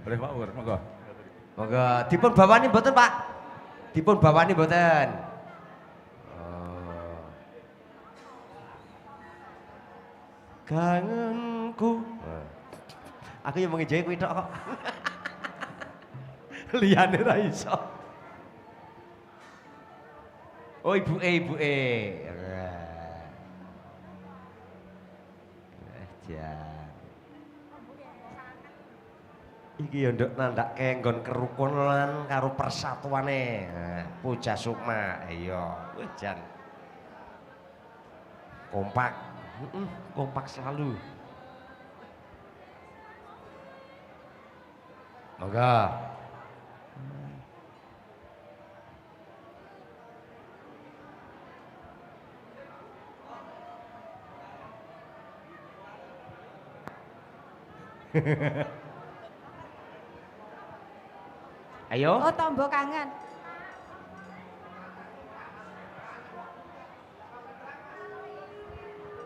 [SPEAKER 5] Boleh Pak Pur, monggo.
[SPEAKER 9] Monggo, dipun bawani mboten, Pak? Dipun bawani mboten? Oh. Kangenku. Aku yang mengejahi kuwi tok kok. Liyane ra iso. Oh, ibuke, ibuke. Jan. Iki ya nduk nandhake nggon kerukunan karo persatuane. Pujasuma. Iya, wih jan. Kompak. Kompak selalu. Monggo. Ayo.
[SPEAKER 11] Oh, tombo kangen.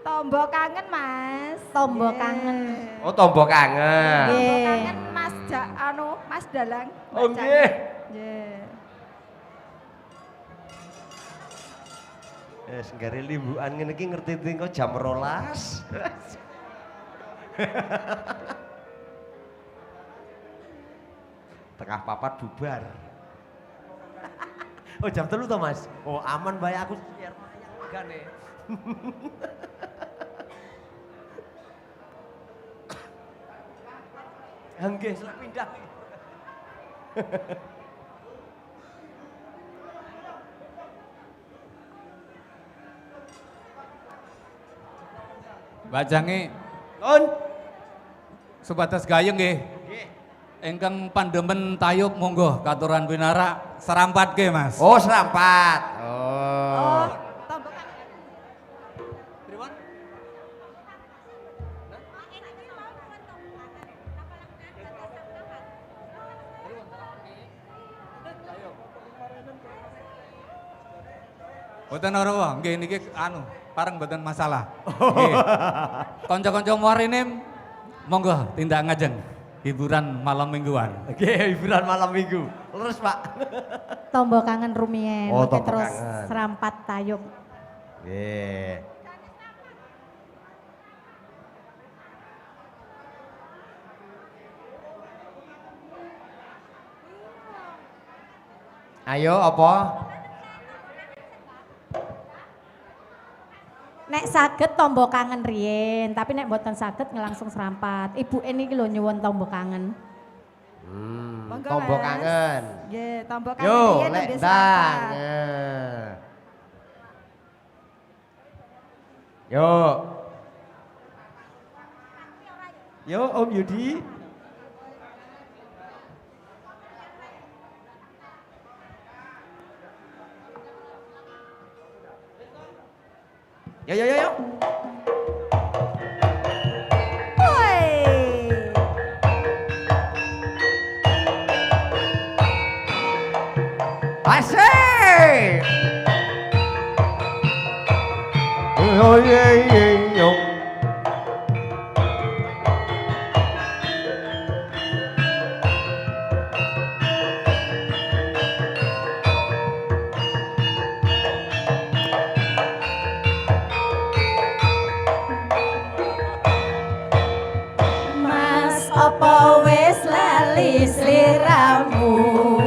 [SPEAKER 11] Tombo kangen, Mas.
[SPEAKER 12] Tombo kangen.
[SPEAKER 9] Oh, tombo kangen.
[SPEAKER 11] Tombo kangen Mas ja, anu Mas Dalang.
[SPEAKER 9] Oh, nggih.
[SPEAKER 11] Nggih.
[SPEAKER 9] Wis nggare limbukan ngene iki ngerti engko jam 12. Tengah papat bubar. Oh jam 3 toh Mas? Oh aman bae aku siar mayang gane. Nggih, selak pindah.
[SPEAKER 7] Mbak Jangi.
[SPEAKER 9] Non.
[SPEAKER 7] Sebatas gayeng nggih.
[SPEAKER 9] Nggih.
[SPEAKER 7] Ingkang pandemen tayub monggo katuran pinarak serampat nggih Mas.
[SPEAKER 9] Oh, serampat. Oh.
[SPEAKER 11] Oh, tombo kangen.
[SPEAKER 7] Pripun? Mboten ora nggih niki anu pareng mboten masalah. Nggih. Kanca-kanca muarine monggo tindak ngajeng hiburan malam mingguan.
[SPEAKER 9] Oke, hiburan malam minggu. Terus, Pak.
[SPEAKER 12] Tombo kangen rumiyin,
[SPEAKER 9] Oh,
[SPEAKER 12] mangke
[SPEAKER 9] tombo
[SPEAKER 12] terus
[SPEAKER 9] kangen.
[SPEAKER 12] serampat tayub.
[SPEAKER 9] Nggih. Ayo apa?
[SPEAKER 12] Nek saged tombo kangen riyin, tapi nek mboten saged langsung serampat. Ibu niki lho nyuwun tombo kangen.
[SPEAKER 11] Monggo,
[SPEAKER 9] Tombo
[SPEAKER 11] Mas.
[SPEAKER 9] kangen.
[SPEAKER 11] Nggih, tombo kangen
[SPEAKER 9] Yo,
[SPEAKER 11] riyin
[SPEAKER 9] lek
[SPEAKER 11] nembe
[SPEAKER 9] ndang.
[SPEAKER 11] serampat.
[SPEAKER 9] Yo. Yo Om Yudi. Yo yo yo yo.
[SPEAKER 11] Woi.
[SPEAKER 9] Asik. Yo ye ye yo.
[SPEAKER 12] Mas opo wis lali sliramu?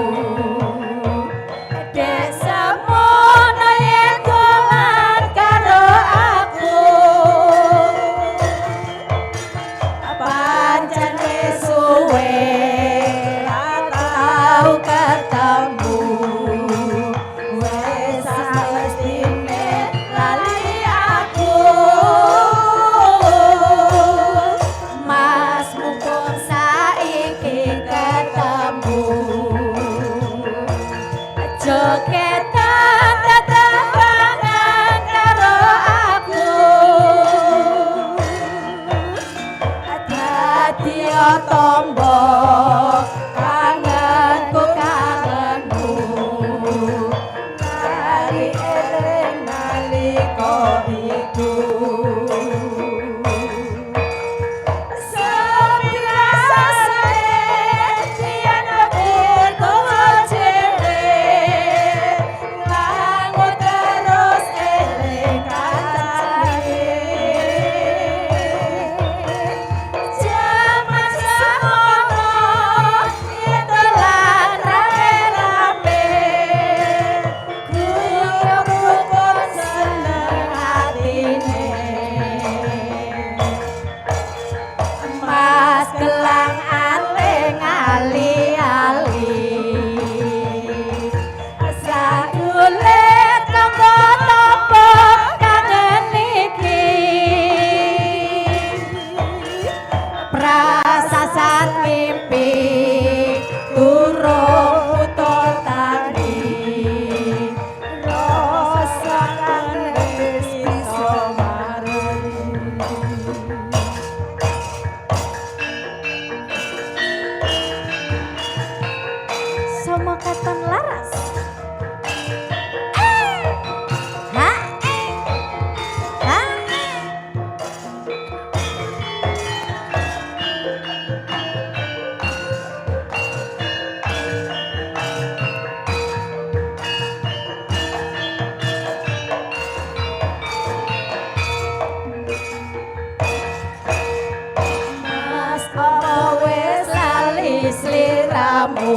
[SPEAKER 12] ketemu.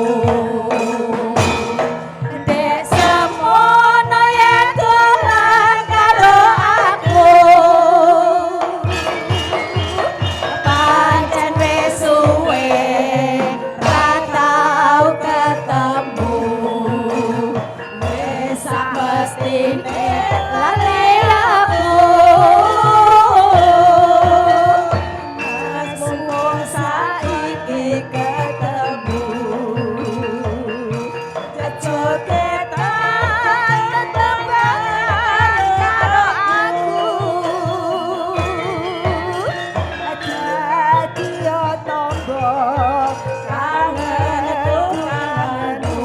[SPEAKER 12] Dek semono yen dolan karo aku. Pancen wis suwe ra tau ketemu. Wis sak mestine lali aku. Mas mung saiki ketemu. Jejogetan tetembangan karo aku. Dadi yo tangga kangen kangenmu.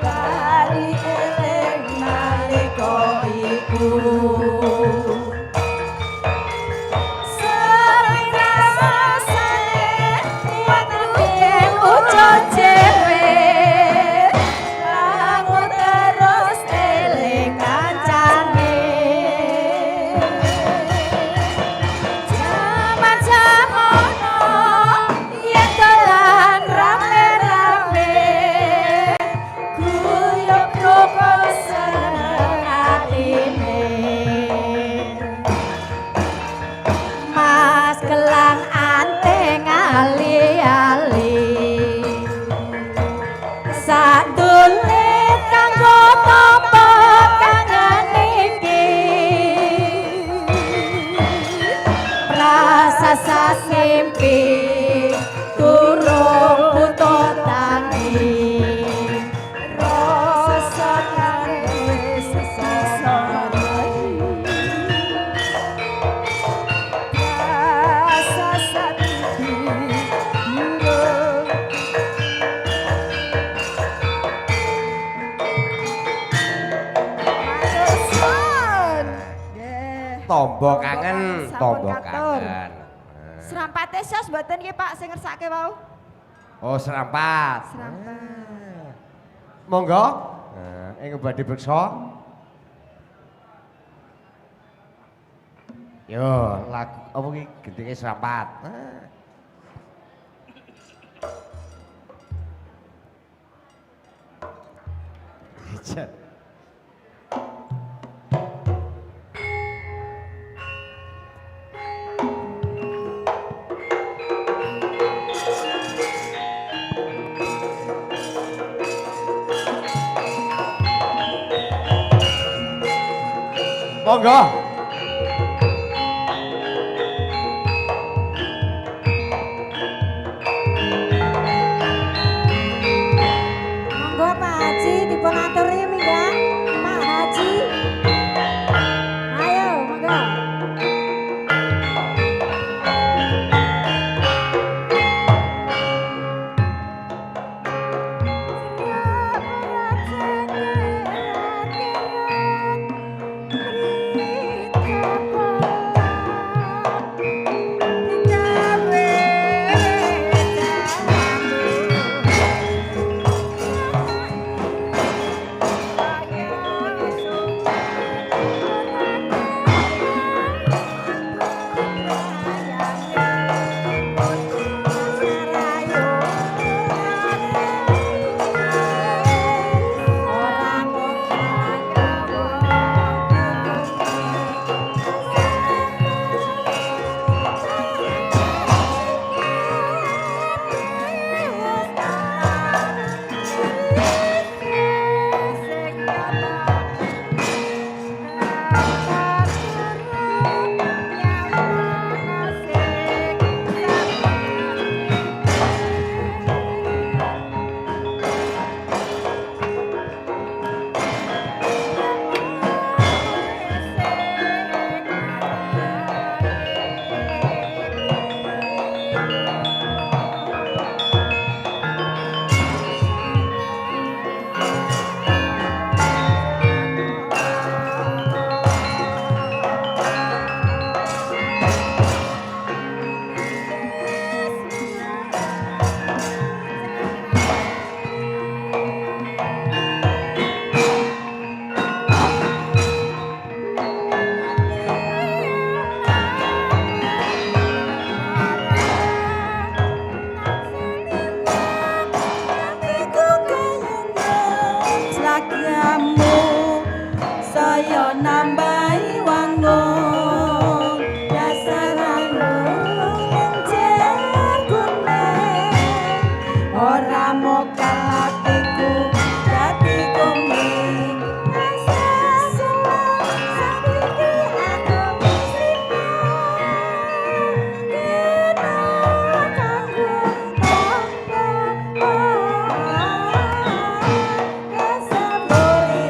[SPEAKER 12] Lali eling nalika iku. Sering rasane wetenge ucul dhewe. Aku terus eling kancane. Jaman jamono yen dolan rame-rame. Guyub rukun seneng atine. Mas gelang anting ali-ali. Sandulit kanggo tombo kangen iki. Prasasa mimpi durung butuh tangi. Rasa kangen wis iso.
[SPEAKER 11] Rasa sati durung. Matur suwun. Nggih.
[SPEAKER 9] Tombo kangen,
[SPEAKER 11] Sampun
[SPEAKER 9] tombo
[SPEAKER 11] katur.
[SPEAKER 9] kangen.
[SPEAKER 11] Serampate sos mboten nggih Pak sing ngersake wau.
[SPEAKER 9] Oh, serampat.
[SPEAKER 11] Serampat.
[SPEAKER 9] Monggo. Ing badhe beksa. Yo, lagu apa ki gendinge serampat. Jan. Monggo.
[SPEAKER 1] Monggo Pak Haji dipun aturi minggah. Pak Haji. Ayo, monggo.
[SPEAKER 11] Serak
[SPEAKER 13] kaya nambahi wangun dasar ngencer kuning ora mokal atiku dadi kuning saiki aku misrimo kena kanggo tombo kesemburi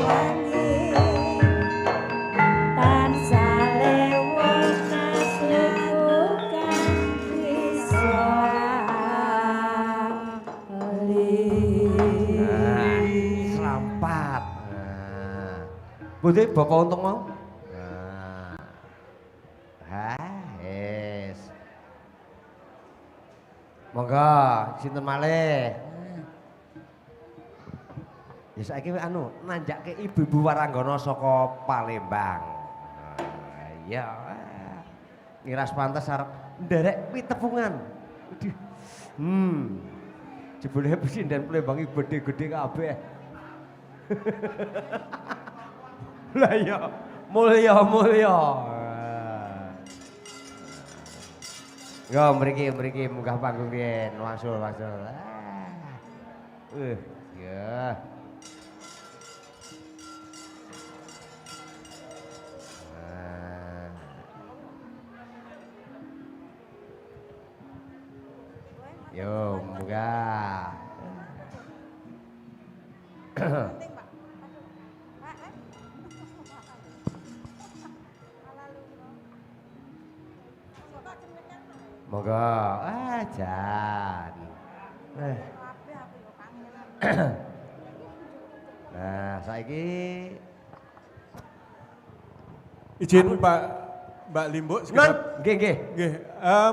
[SPEAKER 13] wangi tansah lewonas lupukan bisa
[SPEAKER 9] Nah, serampat. Nah. Budi Bapak Untung mau? Nah. Ah, yes. Monggo, sinten malih? Ya saiki anu nanjake ibu-ibu waranggana saka Palembang. Nah, iya. Ngiras pantes arep nderek pitepungan. Aduh. Jebule pesinden Palembang iki gedhe-gedhe kabeh. Lah iya, mulya-mulya. Yo mriki munggah panggung riyen, wangsul. Ya. Yo, munggah. Monggo, ah jan. Nah, saiki
[SPEAKER 2] izin Pak Mbak Limbuk sekedap.
[SPEAKER 9] Nggih, nggih.
[SPEAKER 2] Nggih,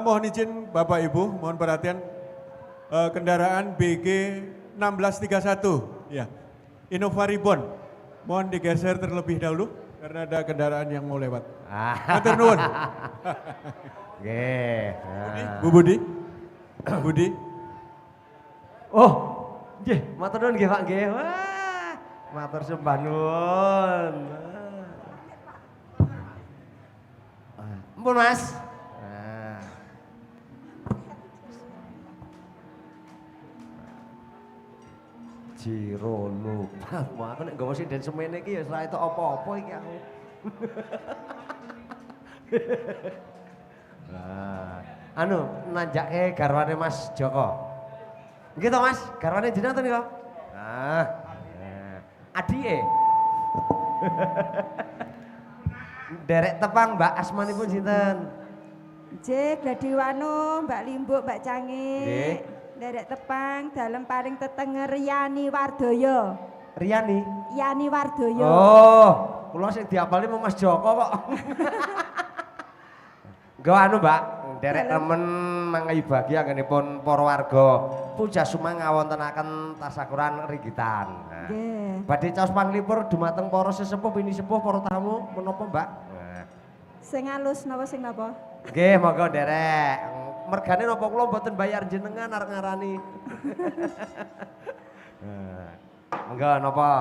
[SPEAKER 2] mohon izin Bapak Ibu, mohon perhatian kendaraan BG 1631 ya. Innova Reborn. Mohon digeser terlebih dahulu karena ada kendaraan yang mau lewat. Matur nuwun.
[SPEAKER 9] Nggih.
[SPEAKER 2] Bu Budi. Budi.
[SPEAKER 9] Oh, nggih, matur nuwun nggih Pak nggih. Wah, matur sembah nuwun. Ampun Mas. Nah. Jiro lupa. Wah, aku nek nggawa sinden semene iki ya ora entuk apa-apa iki aku. Nah, anu nanjake garwane Mas Joko. Nggih to Mas, garwane jenengan to nika? Nah, adike. Derek tepang Mbak asmanipun sinten?
[SPEAKER 11] Nggih, Gladiwanu, Mbak Limbuk, Mbak Cangi.
[SPEAKER 9] Nggih.
[SPEAKER 11] Derek tepang dalem paring tetenger Yani Wardoyo.
[SPEAKER 9] Riani?
[SPEAKER 11] Yani Wardoyo.
[SPEAKER 9] Oh, kula sing diapali mung Mas Joko kok. Nggo anu Mbak, nderek remen mangayu bahagia anggenipun para warga Pujasuma ngawontenaken tasakuran ringgitan. Nah,
[SPEAKER 11] nggih.
[SPEAKER 9] Badhe caos panglipur dumateng para sesepuh pinisepuh para tamu menapa Mbak? Nah.
[SPEAKER 11] Sing alus napa sing napa?
[SPEAKER 9] Nggih, monggo nderek. Mergane napa kula mboten bayar jenengan arep ngarani. Nah, monggo napa?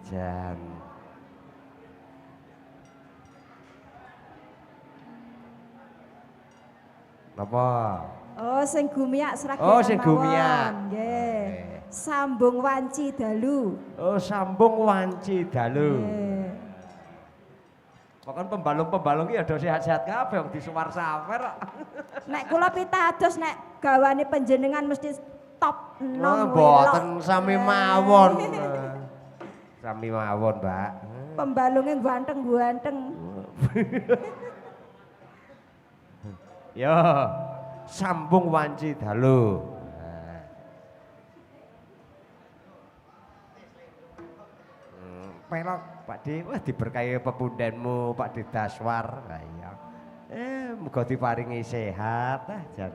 [SPEAKER 9] Jan. Napa?
[SPEAKER 11] Oh, sing gumiak Sragen.
[SPEAKER 9] Oh, sing gumiak.
[SPEAKER 11] Nggih. Sambung wanci dalu.
[SPEAKER 9] Oh, sambung wanci dalu.
[SPEAKER 11] Nggih.
[SPEAKER 9] Pokoke pembalung-pembalung iki ya do sehat-sehat kabeh wong disuwar-sawer.
[SPEAKER 11] Nek kula pitados nek gawane panjenengan mesti top
[SPEAKER 9] Oh,
[SPEAKER 11] 6.
[SPEAKER 9] mboten sami mawon. Sami mawon, Mbak.
[SPEAKER 11] Pembalunge ganteng-ganteng.
[SPEAKER 9] Yo, sambung wanci dalu. Pelok Pak D, wah diberkahi pepundenmu Pak D Daswar. Lah iya. Muga diparingi sehat ah jan.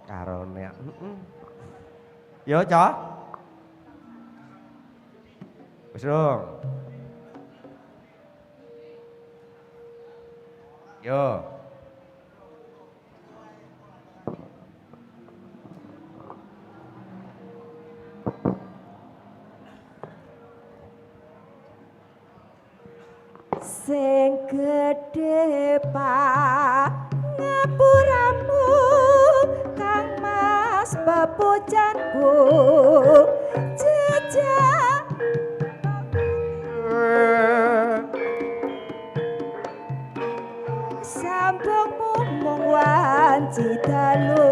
[SPEAKER 9] Karone. Heeh. Yo, Cok. Wis dong. Yo.
[SPEAKER 11] Sing gedhe pangapuramu Kang Mas pepujanku jejak sambungmu mung wanci dalu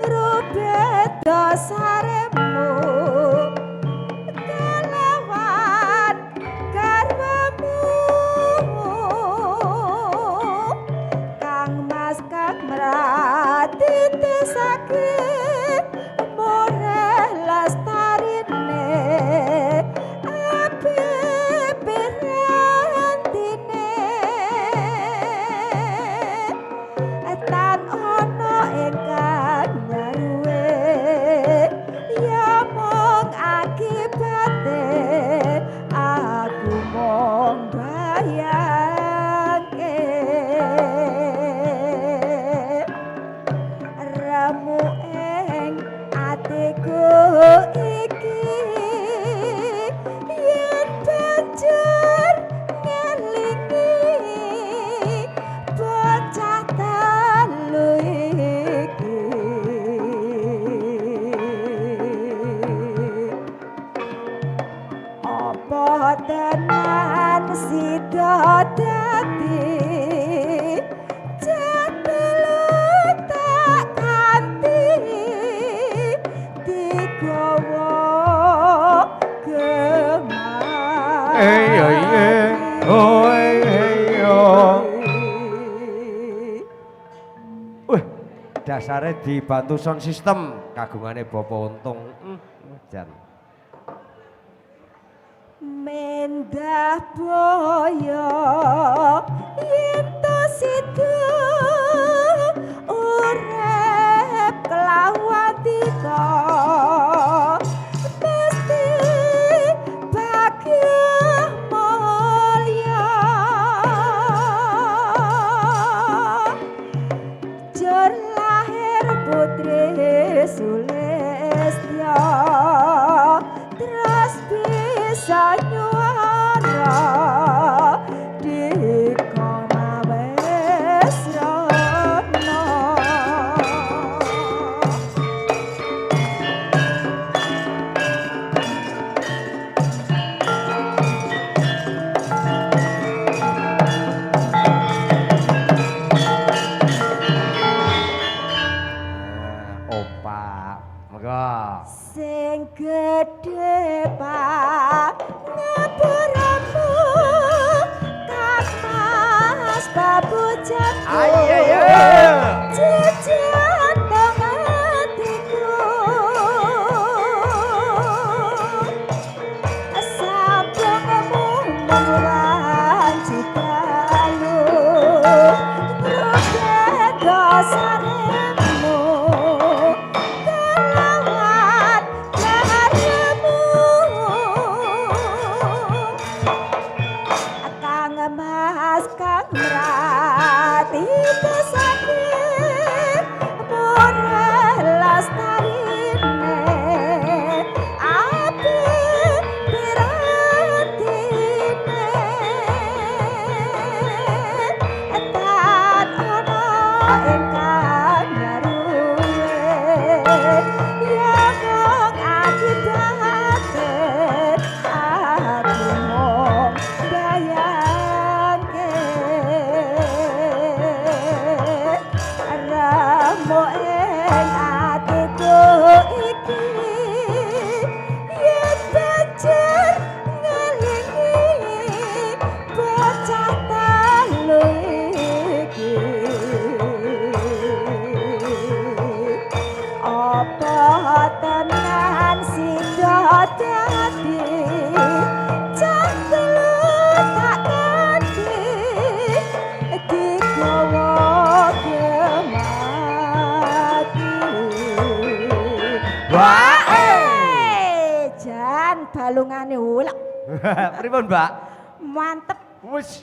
[SPEAKER 11] ngrubet dosaremu kelawan garwamu Kang Mas Kang mratitesake murah lestarine api pirantine tan ana ingkang nyaruwe ya mung akibate aku mung bayangke remu ing atiku iki yen banjur ngelingi bocah telu iki apa tenan sida dadi jatelu tak kanthi digawa gemati
[SPEAKER 9] Iya iya oh iya. Wih, dasare dibantu sound system kagungane Bapak Untung. Jan.
[SPEAKER 11] Mendah boyo yen to sida urip kelawan tiga mesti bagya mulya jur lahir putri Sulistya terus bisa nyuara di Komawesrana.
[SPEAKER 9] Opak. Monggo.
[SPEAKER 11] Sing gedhe pangapuramu Kang Mas babujanku
[SPEAKER 9] Ayo, ayo.
[SPEAKER 11] Jejak teng atiku sambungmu mung wanci dalu ngrubet dosaremu kelawan garwamu Kang Mas Kang mratitesake murah lestarine api pirantine tan ana ingkang nyaruwe ya mung akibate aku mung bayangke remo ing atiku iki yen banjur ngelingi bocah telu iki apa tenan sida dadi cah telu tak ganti digawa gemati.
[SPEAKER 9] Wah,
[SPEAKER 11] Jan balungane ulek
[SPEAKER 9] Pripun, Mbak?
[SPEAKER 11] mantep.
[SPEAKER 9] Wis.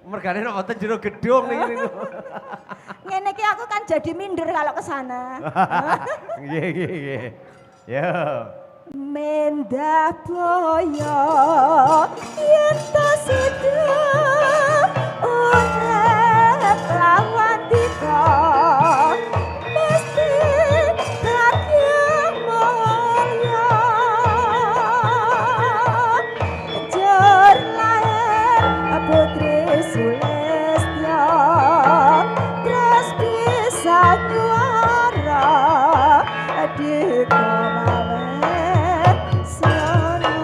[SPEAKER 9] Mergane nek wonten jero gedung niki niku.
[SPEAKER 11] Ngene iki aku kan jadi minder kalau ke sana.
[SPEAKER 9] Nggih, nggih, nggih. Yo.
[SPEAKER 11] Mendah boyo yen ta sida urip lawan dika mesti bagya mulya jur lair putri Sulistya terus bisa nyuara di kemawen sono.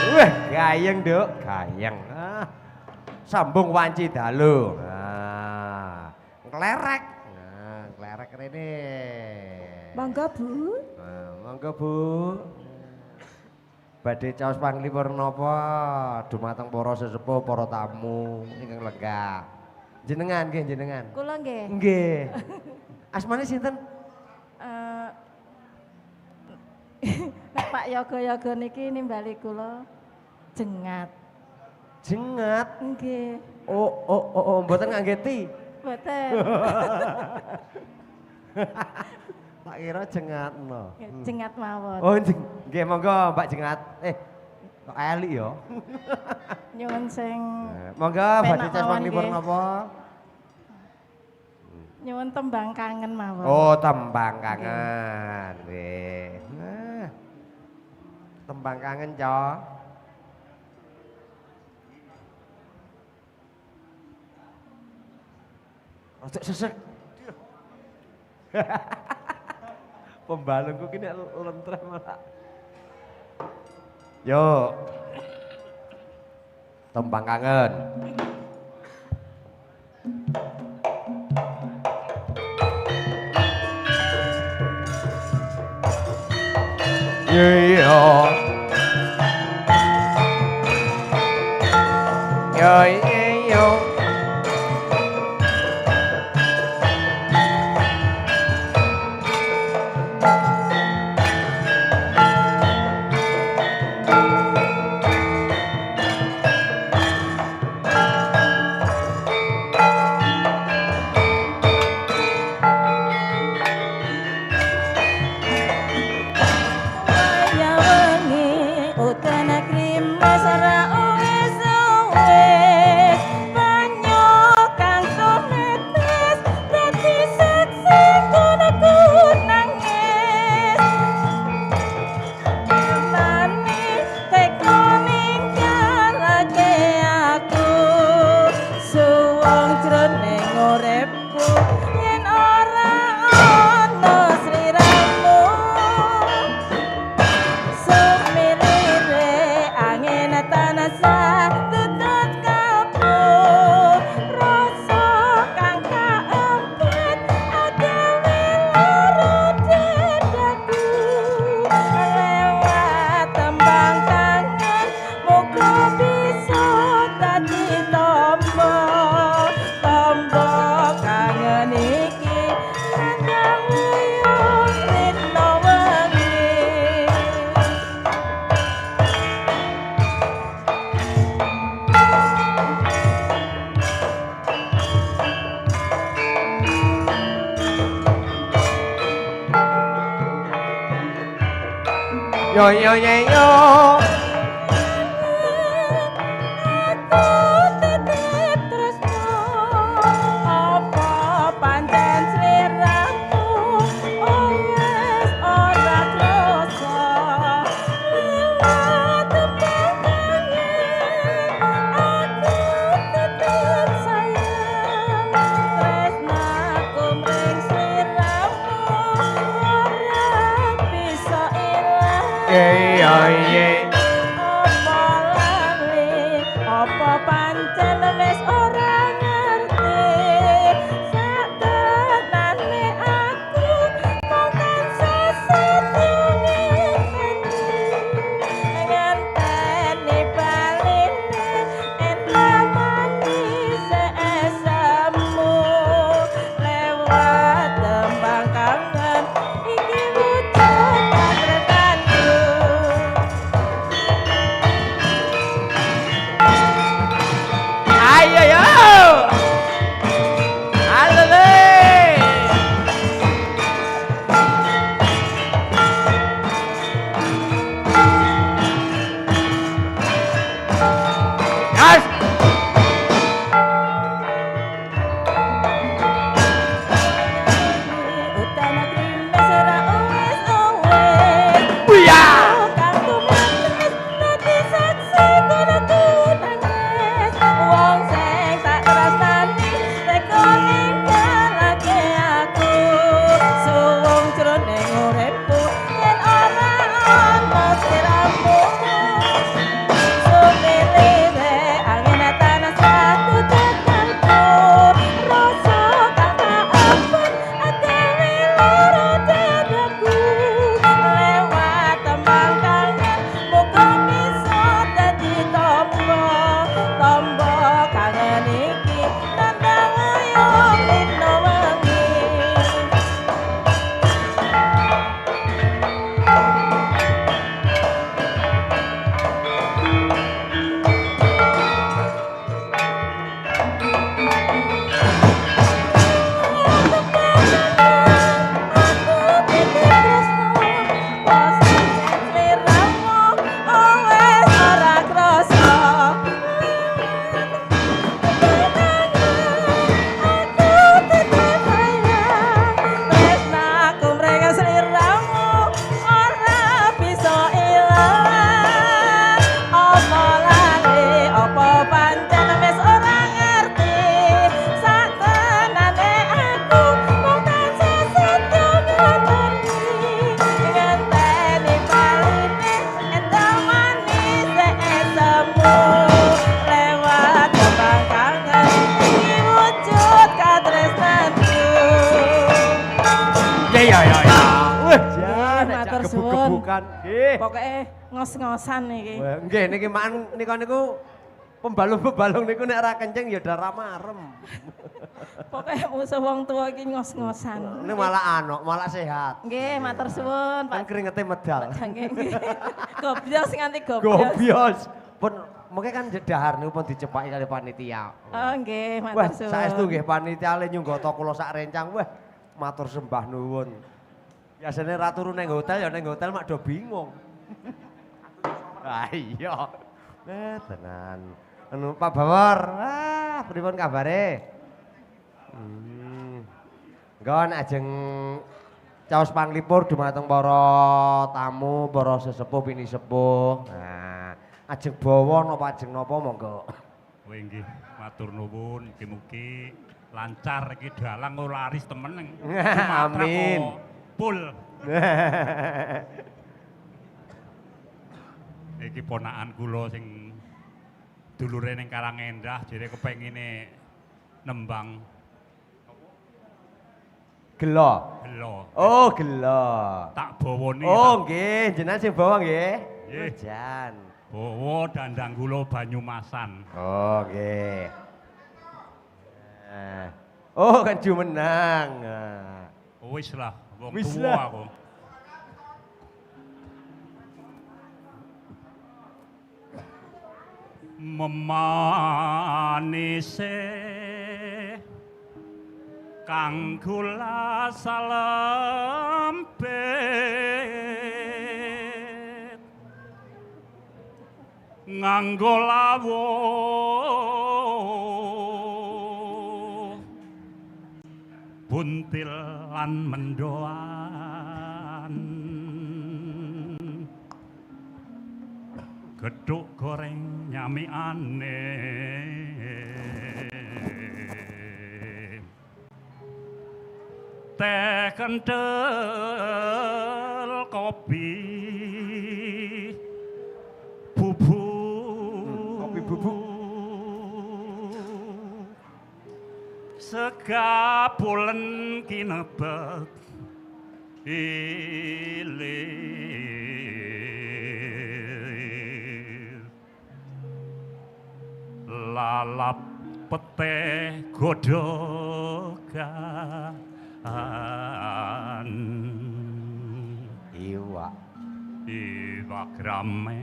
[SPEAKER 9] Wah, gayeng, Nduk, gayeng. Ah. Sambung wanci dalu. Nah, nglerek. Nah, nglerek rene.
[SPEAKER 11] Monggo Bu.
[SPEAKER 9] Nah, monggo Bu. Badhe caos panglipur napa dumateng para sesepuh, para tamu ingkang lenggah. Jenengan nggih jenengan.
[SPEAKER 12] Kula nggih.
[SPEAKER 9] Nggih. Asmane sinten?
[SPEAKER 12] Nek Pak Yoga-yoga niki nimbali kula jengat.
[SPEAKER 9] Jengat.
[SPEAKER 12] Nggih.
[SPEAKER 9] Oh, oh, oh, oh, mboten ngangge ti.
[SPEAKER 12] Mboten.
[SPEAKER 9] Tak kira jengatno.
[SPEAKER 12] Jengat mawon.
[SPEAKER 9] Oh, nggih monggo Mbak Jengat. Kok elik ya.
[SPEAKER 12] Nyuwun sing
[SPEAKER 9] Monggo badhe
[SPEAKER 12] penak
[SPEAKER 9] caos
[SPEAKER 12] mawon
[SPEAKER 9] panglipur
[SPEAKER 12] nggih.
[SPEAKER 9] napa?
[SPEAKER 12] Nyuwun tembang kangen mawon.
[SPEAKER 9] Oh, tembang kangen. Nggih. Nah. Tembang kangen, Cok. Rada sesek. Pembalungku ki nek lentreh malah. Yo. Tembang kangen. Yo. Yo yo.
[SPEAKER 12] Waya wengi udan krimes ora wis wis banyu kang tumetes dadi saksi kono nangis mani teko ninggalake aku suwung jroning uripku yen ora ana sliramu. Sumirire angin tansah tutut kapur rasa kang kaempet agawe lara dadaku lewat tembang kangen muga bisa dadi tombo tombo kangen iki nandang wuyung rino wengi.
[SPEAKER 9] Yo yo yo yo.
[SPEAKER 12] Aku tetep tresno apa pancen sliramu wis ora krasa lewat tembang kangen aku tetep sayang tresnaku mring sliramu ora bisa ilang.
[SPEAKER 9] Iya iya.
[SPEAKER 12] Apa lali, apa pancen wis ora ngerti satenane aku mung tansah setyo ngenteni ngenteni baline endah manis esemu lewat tembang kangen iki wujud katresnanku.
[SPEAKER 9] Wah, jan nek
[SPEAKER 14] Matur suwun.
[SPEAKER 9] gebuk-gebukan. Nggih.
[SPEAKER 14] Pokoke ngos-ngosan iki.
[SPEAKER 9] Wah, nggih niki maan nika niku pembalung-pembalung niku nek ora kenceng ya darah marem.
[SPEAKER 14] Pokoke musuh wong tua iki ngos-ngosan.
[SPEAKER 9] Ini malah anok, malah sehat.
[SPEAKER 14] Nggih, matur suwun,
[SPEAKER 9] Kan
[SPEAKER 14] Pak.
[SPEAKER 9] keringete medal.
[SPEAKER 14] Nggih, nggih. Gobyos nganti gobyos.
[SPEAKER 9] Gobyos. Pun mungkin kan dahar niku pun dicepaki kali panitia.
[SPEAKER 14] Oh nggih,
[SPEAKER 9] Wah,
[SPEAKER 14] matur suwun.
[SPEAKER 9] saestu nggih panitia le nyunggata kula sak rencang. Wah, matur sembah nuwun. Biasane ra turu ning hotel ya ning hotel mak do bingung. Ah iya. Eh tenan. Anu Pak Bawor, ah pripun kabare? Nggon ajeng caos panglipur dumateng para tamu, para sesepuh pinisepuh. Nah, ajeng bawa napa ajeng napa monggo.
[SPEAKER 15] Kowe nggih matur nuwun mugi-mugi lancar iki dalang ora laris temen nang Sumatera
[SPEAKER 9] Amin.
[SPEAKER 15] kok Pul. Iki ponakan kula sing dulure ning Karangendah jere kepengine nembang
[SPEAKER 9] Gelo.
[SPEAKER 15] gelo.
[SPEAKER 9] Oh, gelo.
[SPEAKER 15] Tak bawane.
[SPEAKER 9] Oh, nggih, jenengan sing bawa nggih.
[SPEAKER 15] Nggih.
[SPEAKER 9] Jan.
[SPEAKER 15] Bawa dandang kula Banyumasan.
[SPEAKER 9] Oh, nggih. Nah. Oh, kan jumenang. Nah.
[SPEAKER 15] Wis lah, wong
[SPEAKER 9] Wis
[SPEAKER 15] tuwa
[SPEAKER 9] lah.
[SPEAKER 15] aku. Memanise kang kula salempit nganggo lawuh buntil lan mendoan gedhuk goreng nyamikane teh kenthel kopi bubuk
[SPEAKER 9] kopi bubuk
[SPEAKER 15] sega pulen kinebet ilir lalap pete godhogan
[SPEAKER 9] iwak
[SPEAKER 15] iwak rame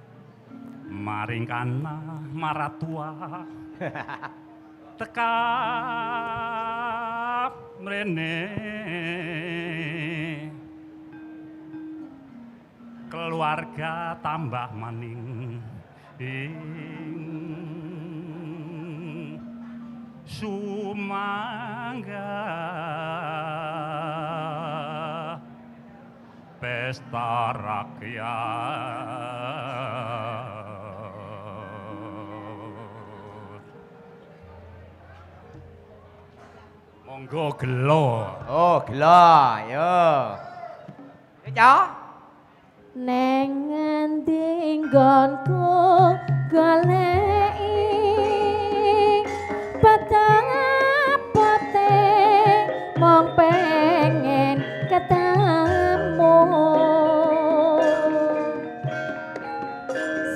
[SPEAKER 15] mangun maring kana maratua teka mrene keluarga tambah maning ing sumangga pesta rakyat. Monggo gelo.
[SPEAKER 9] Oh, gelo, yo. Yo, Cok.
[SPEAKER 12] Neng ngendi nggonku goleki peteng apote mong pengen ketemu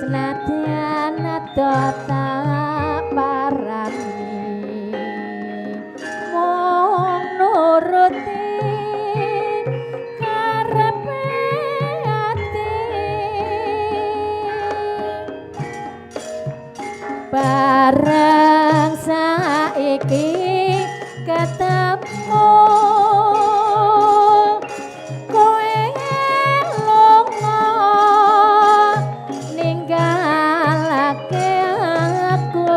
[SPEAKER 12] senadyan ado tak parani mung nuruti karepe ati bareng saiki ketemu kowe lunga ninggalake aku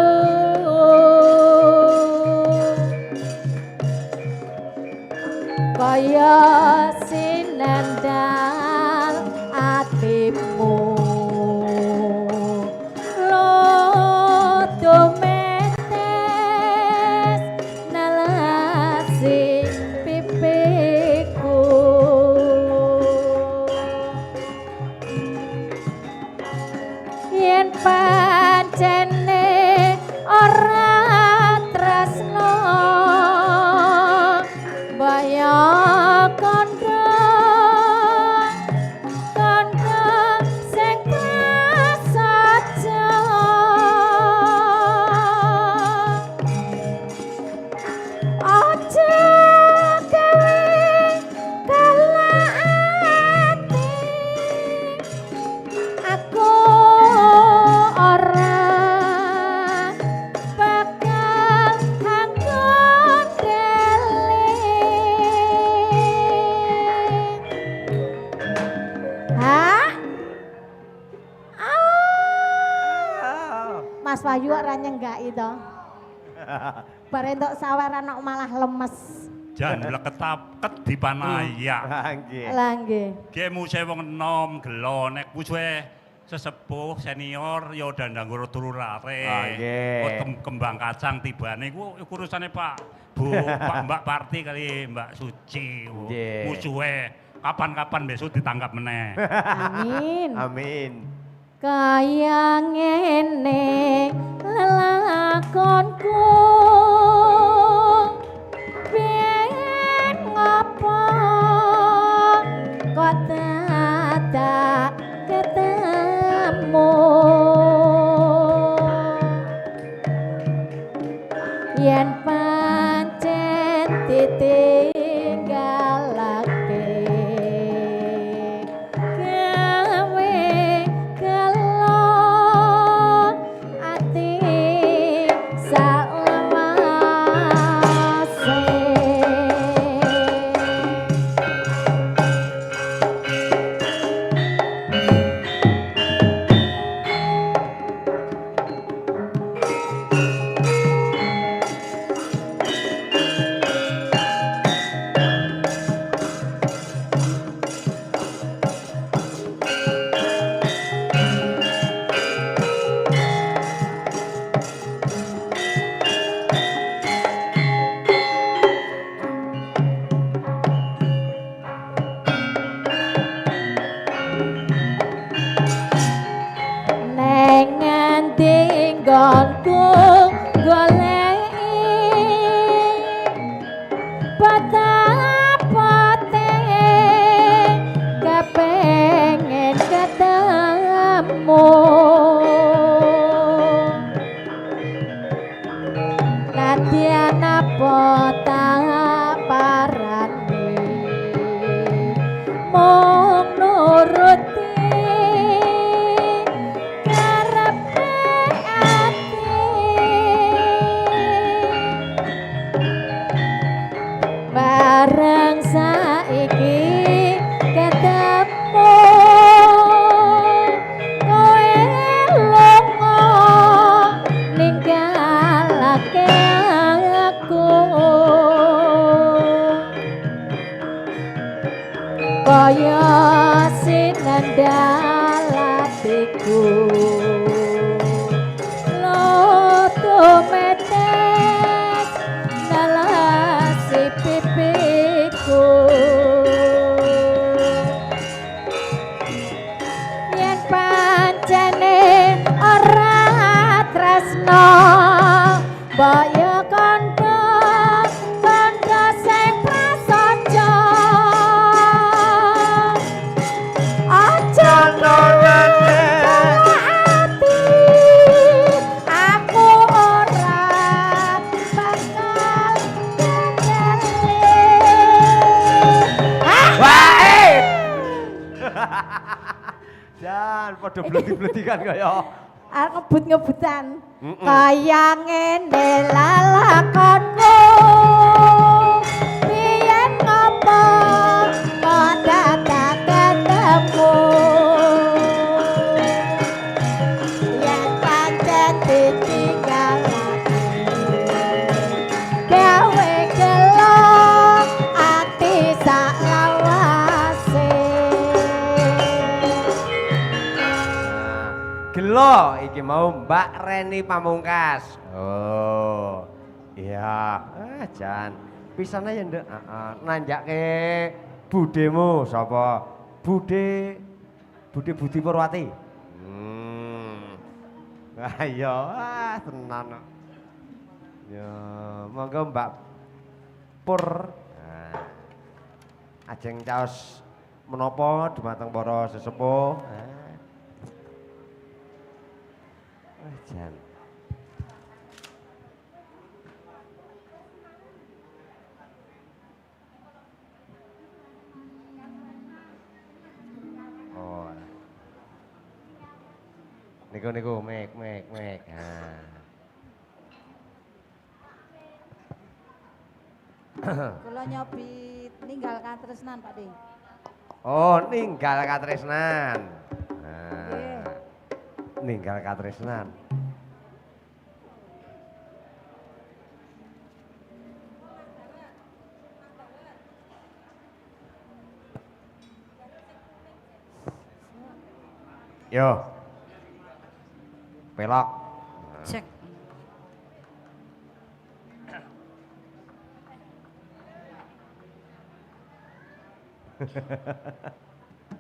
[SPEAKER 12] kaya sinandal atimu lodo metes Yen pancene ora tresno baya kandha kandha sing prasaja aja gawe kalah ati aku ora bakal anggon dele. Hah? Ah. Mas Wahyu ora nyenggaki to. Bar entuk saweran kok malah lemes.
[SPEAKER 15] Jan leketapket dipanayak.
[SPEAKER 9] Nggih.
[SPEAKER 12] Lah nggih.
[SPEAKER 15] Ki musuhe wong enom gelo nek musuhe sesepuh senior ya dandang turu lare.
[SPEAKER 9] Ah, nggih.
[SPEAKER 15] Oh, kembang kacang tibane iku urusane Pak Bu Pak Mbak Parti kali Mbak Suci.
[SPEAKER 9] Nggih.
[SPEAKER 15] Musuhe kapan-kapan besok ditangkap meneh.
[SPEAKER 12] Amin.
[SPEAKER 9] Amin.
[SPEAKER 12] Kaya ngene lelakonku ben ngopo kok dadak ketemu yen pancen ditinggalake gawe gelo ati salawase. Neng nganti nggonku goleki patapote kepengen ketemu Nadyan apa tak parani mung nuruti karepe ati bareng saiki ketemu kowe lunga ninggalake aku kaya sinandal atiku loto metes nalasi pipiku yen pancene ora tresno mbok kandha kandha sing prasaja aja ati aku ora bakal kendele.
[SPEAKER 9] Wae. Jan padha bledi-bledikan kaya.
[SPEAKER 12] Arep ngebut-ngebutan. Kaya ngene lalakonmu biyen ngopo kok dadak ketemu yen pancen ditinggalake gawe gelo ati saklawase.
[SPEAKER 9] Gelo iki mau Mbak Reni Pamungkas. Oh. Iya, ah jan. Pisane ya nduk, heeh, nanjake budhemu sapa? Budhe Budhe Budi Purwati. Ayo, ah tenan kok. Ya, monggo Mbak Pur. Nah. Ajeng caos menapa dumateng para sesepuh. Nah. Wah, jan. Oh. Niku niku mek mek mek. Nah.
[SPEAKER 1] Kula nyobi ninggal katresnan, Pak De.
[SPEAKER 9] Oh, ninggal katresnan. Nah. Ninggal katresnan. Yo. Pelok.
[SPEAKER 1] Cek.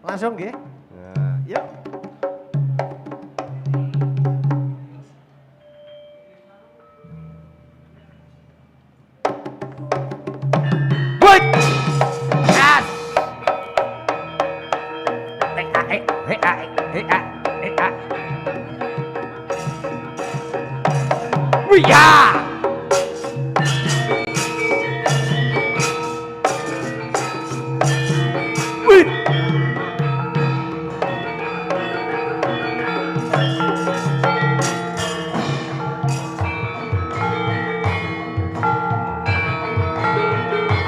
[SPEAKER 9] Langsung nggih. Nah, yuk. Woi. As. E A E E A E A E A. Wih ya. Wih.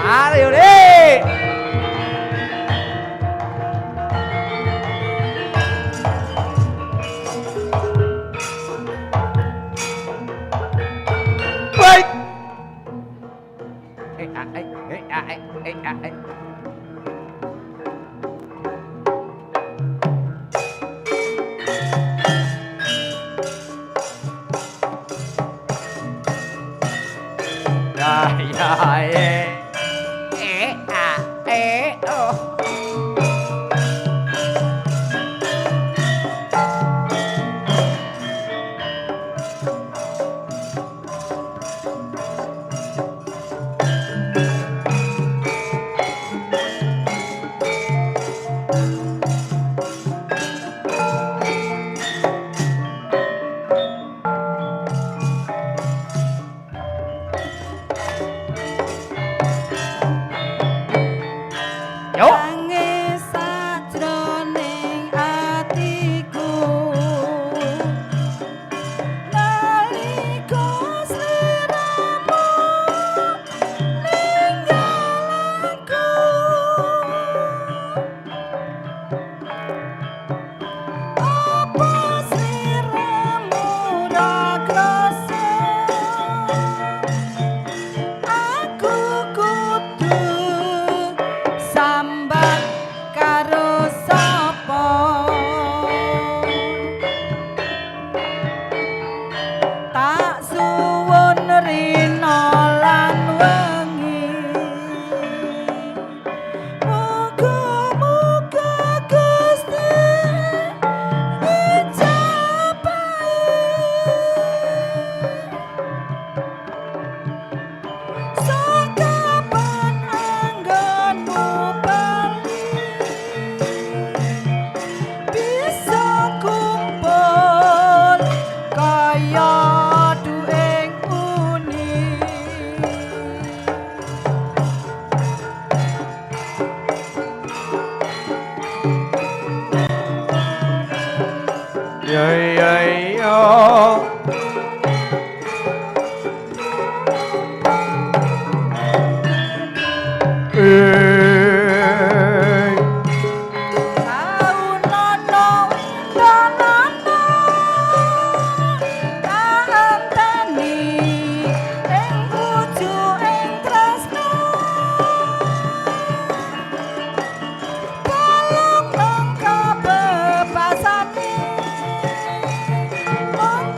[SPEAKER 9] Ayo deh. Baik. Eh a eh eh a eh eh a eh. Ya ya eh. Eh a eh oh. Yo.
[SPEAKER 14] Nangis sajroning atiku nalika sliramu ninggal aku. Apa sliramu ra krasa aku kudu sambat karo sapa? Tak suwun rina lan wengi, muga-muga Gusti ngijabahi. Sakapan anggonmu bali bisa kumpul kaya dueng uni.
[SPEAKER 9] Ya ya ya. Eh.
[SPEAKER 14] Kaunono windonono kaanteni ing wujuking tresno kalung mung kabebasane mung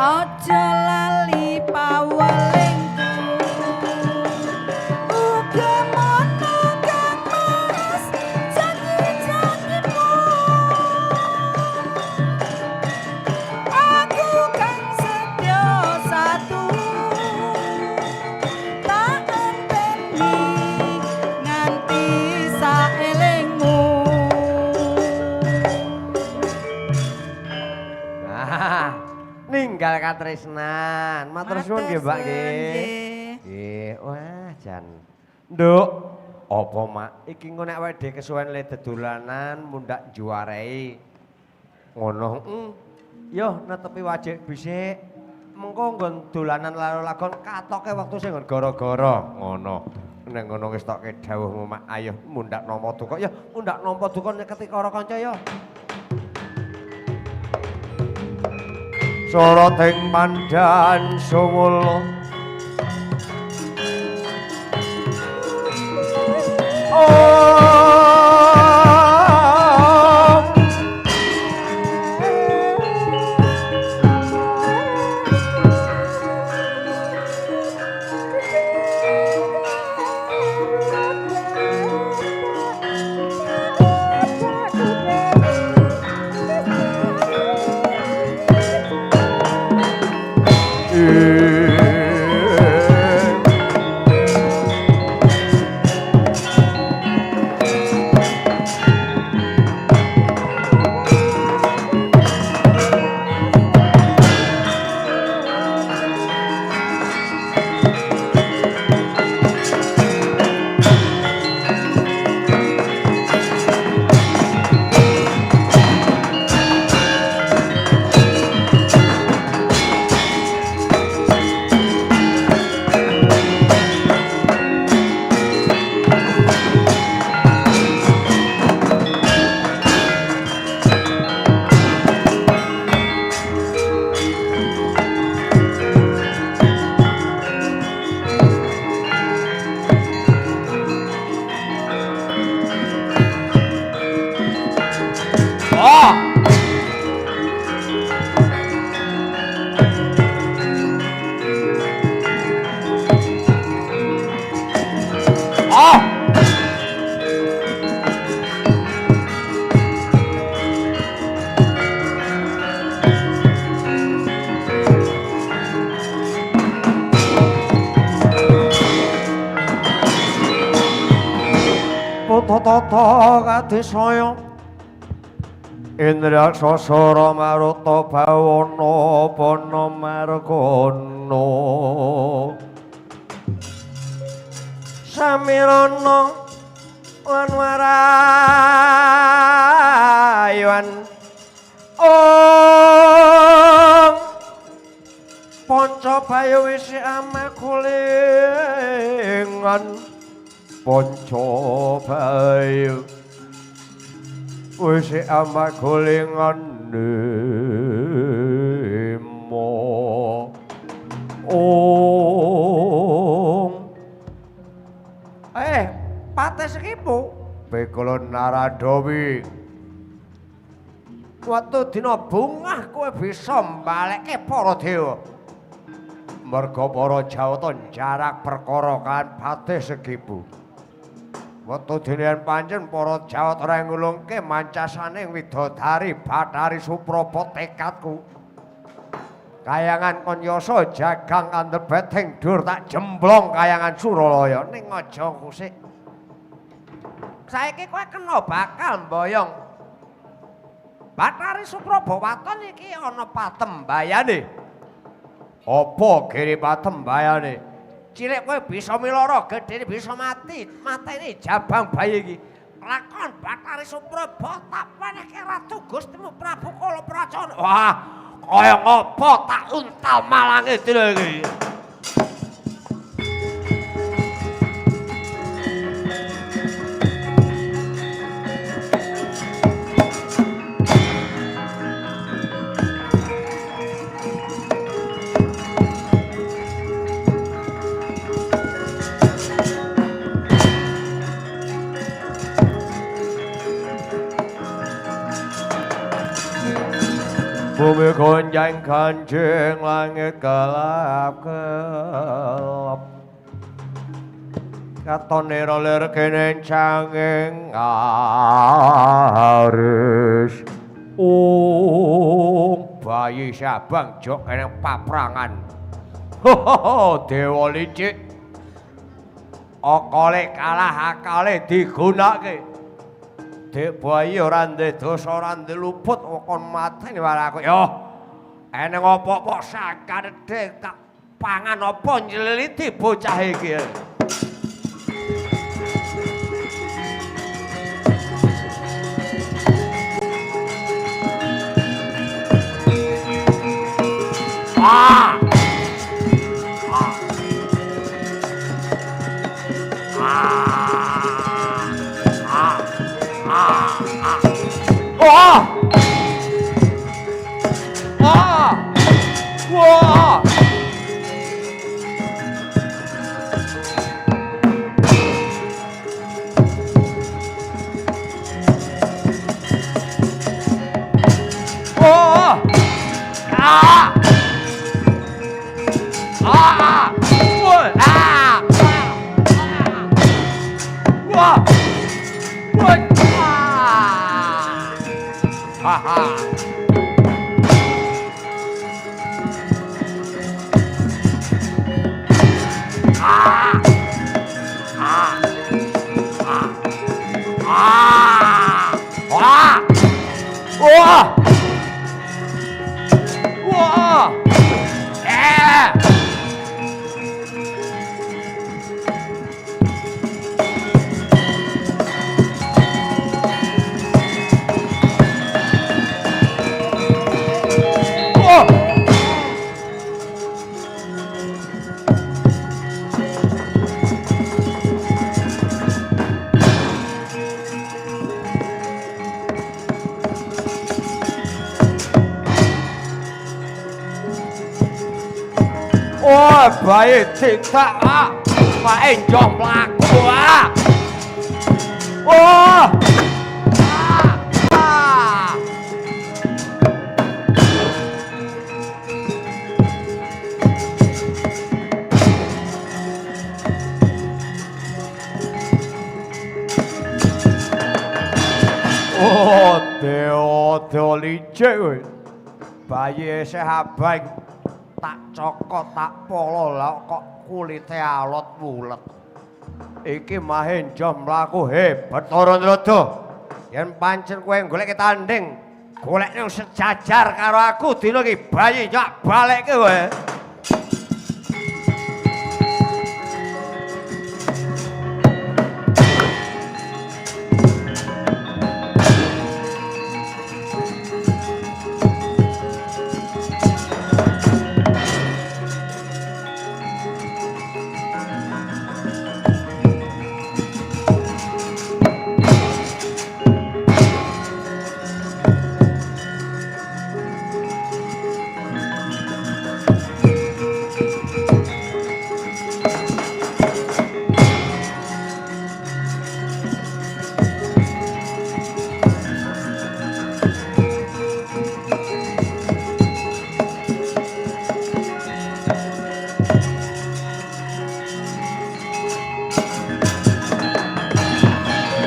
[SPEAKER 14] Aja lali pawelingku uga mono kang Mas janji-janjimu aku kang setya satu tak enteni nganti saelingmu.
[SPEAKER 9] Nah, ninggal katresnan. Matur suwun nggih, Mbak nggih. Nggih, wah jan. Nduk, apa Mak? Iki engko nek awake dhewe kesuwen le dedolanan mundak juarei. Ngono. Yo netepi wajik bisik. Mengko nggon dolanan laro lakon katoke wektu sing nggon gara-gara. Ngono. Nek ngono wis tokke dawuhmu Mak, ayo mundak nampa duka. Ya mundak nampa duka nyeketi karo kanca ya. Soroting pandan sumula Om Oh. Oh. Tata kadisaya Indraksa sara maruta bawana pana margana Samirana lan warayuan Om Panca bayu wisi amakulingan Panca bayu wis amakulingan nemo. Om. Pates kipu Bekala Naradawi. Wektu dina bungah kowe bisa mbalekke para dewa. Merga para Jawata jarak perkara kan patih segibu. Wektu dene pancen para Jawata ora ngulungke mancasane widodari Bathari Supraba tekadku. Kayangan Kanyasa jagang kandhebet dur tak jemblong kayangan Suralaya ning aja kusik. Saiki kowe kena bakal mboyong Bathari Supraba waton iki ana patembayane. Apa gere patembayane? Cilik kowe bisa milara, gedhene bisa mati. Mateni jabang bayi iki. Lakon Bathari Supraba tak wenehke Ratu Gustimu Prabu Kala Pracona. Wah, kaya ngapa tak untal malange dina iki. Bumi gonjang Ing kanjeng langit kelap-kelap katon nira lir kene canging aris. Ung bayi Sabang jok kene paprangan. Ho dewa licik. Akale kalah akale digunake. Dek bayi ora ndek dosa ora ndek luput kon mateni wae aku. Yo. Eneng apa-apa sakarede tak pangan apa nyeliti bocah iki. Ah! Ah! Ah! Ah! Ah! Ah! Ah! Wah! Oh! Ah! Ah! Wah! Ah! Wah! Wah! Ha ha! Ah! Ah! Ah! Ah! Wah! Wah! Wah! Eh! Wah! Oh, bayi tidak ah, Pak Enjong mlaku ah. Oh. Ah. Ah. Oh, dewa dewa licik kowe. Bayi isih abang tak cokot tak polo lah kok kulite alot wulet. Iki Mahendra mlaku hebat Bathara Narada. Yen pancen kowe golek tanding, golekne sejajar karo aku dina iki bayi nyak balekke kowe.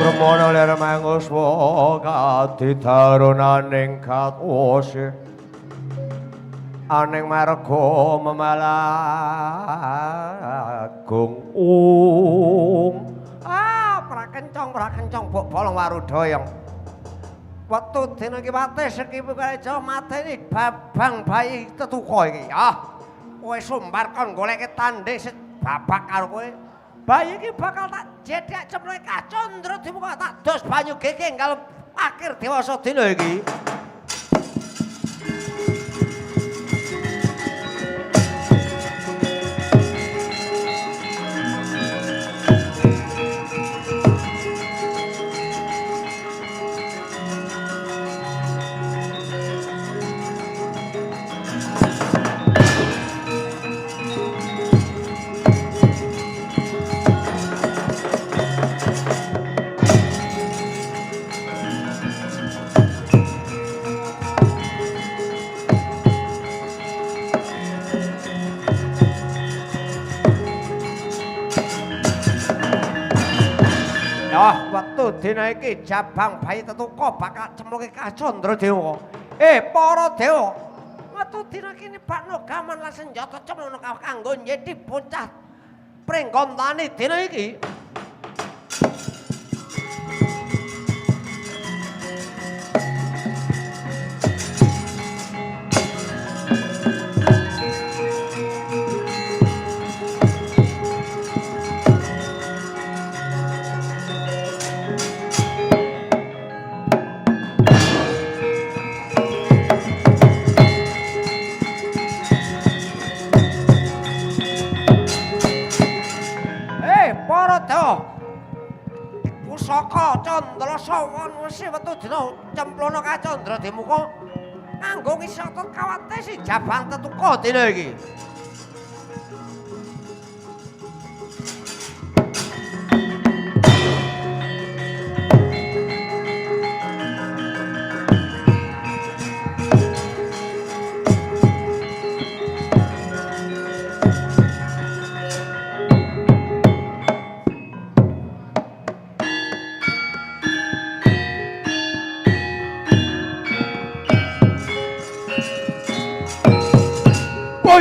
[SPEAKER 9] Brahmana lir manguswa kadidarunaning katwase aning marga memalagung ung. Ah, prakencong bok bolong warudayang. Wektu dina iki wate sekipu kareja mateni babang bayi tetuka iki. Ah, kowe sumbar kon goleke tandhe babak karo kowe. Bayi iki bakal tak jedhek cemplung kacandra dimuka tak dos banyu gegeng kalau akhir dewasa dina iki. Wah, wektu dina iki jabang bayi tetuka bakal cemplunge Kacandra Dewa. Para dewa, wektu dina iki nibakno gaman lan senjata cemplungno kanggo nyedi bocah pringgontani dina iki. Para dewa. Pusaka Candra Sawan wesi wektu dina cemplono Kacandra Demuka kanggo ngisata kawate si jabang tetuka dina iki. Woi.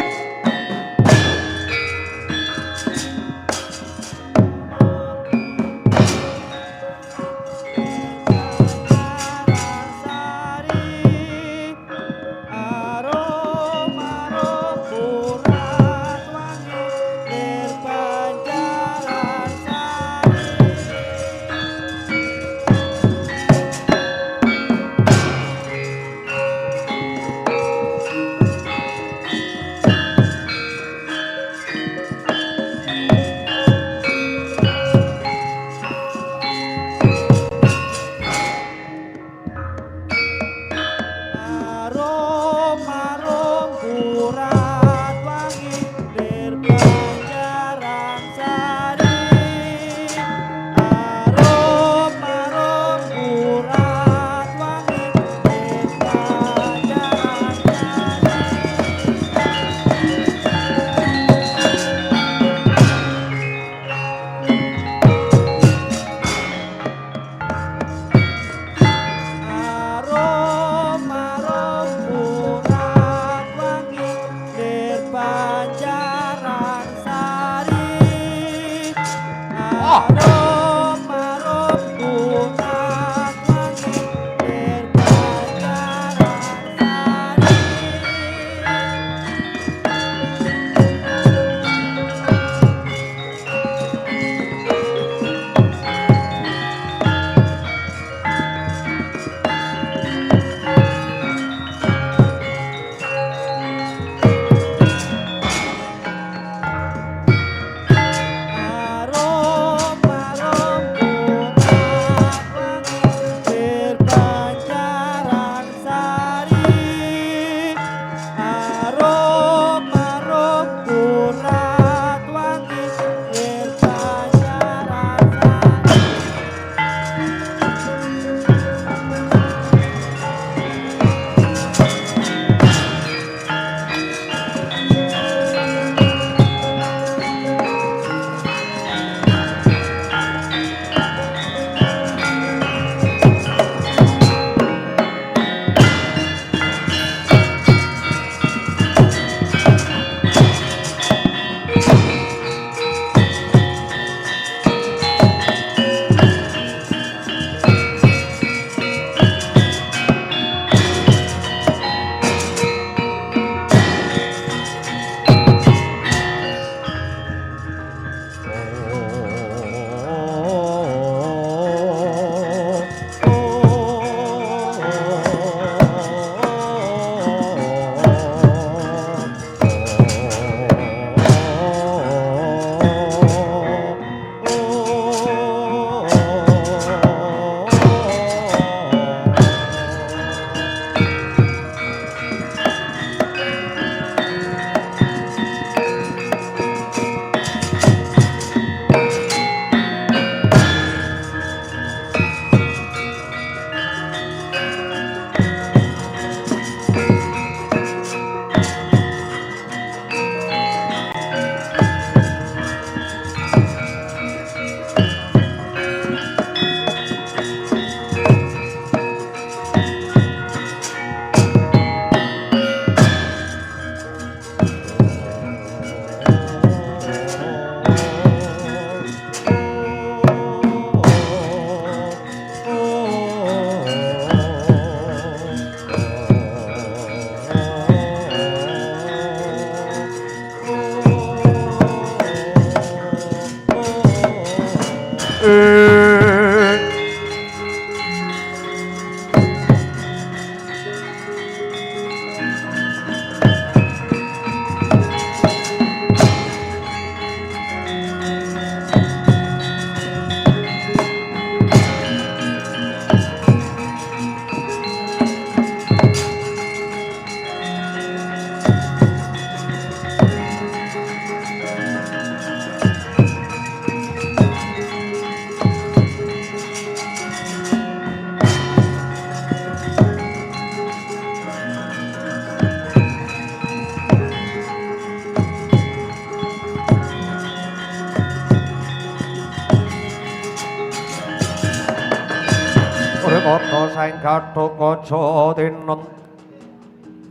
[SPEAKER 9] Saing Gatotkaca tinen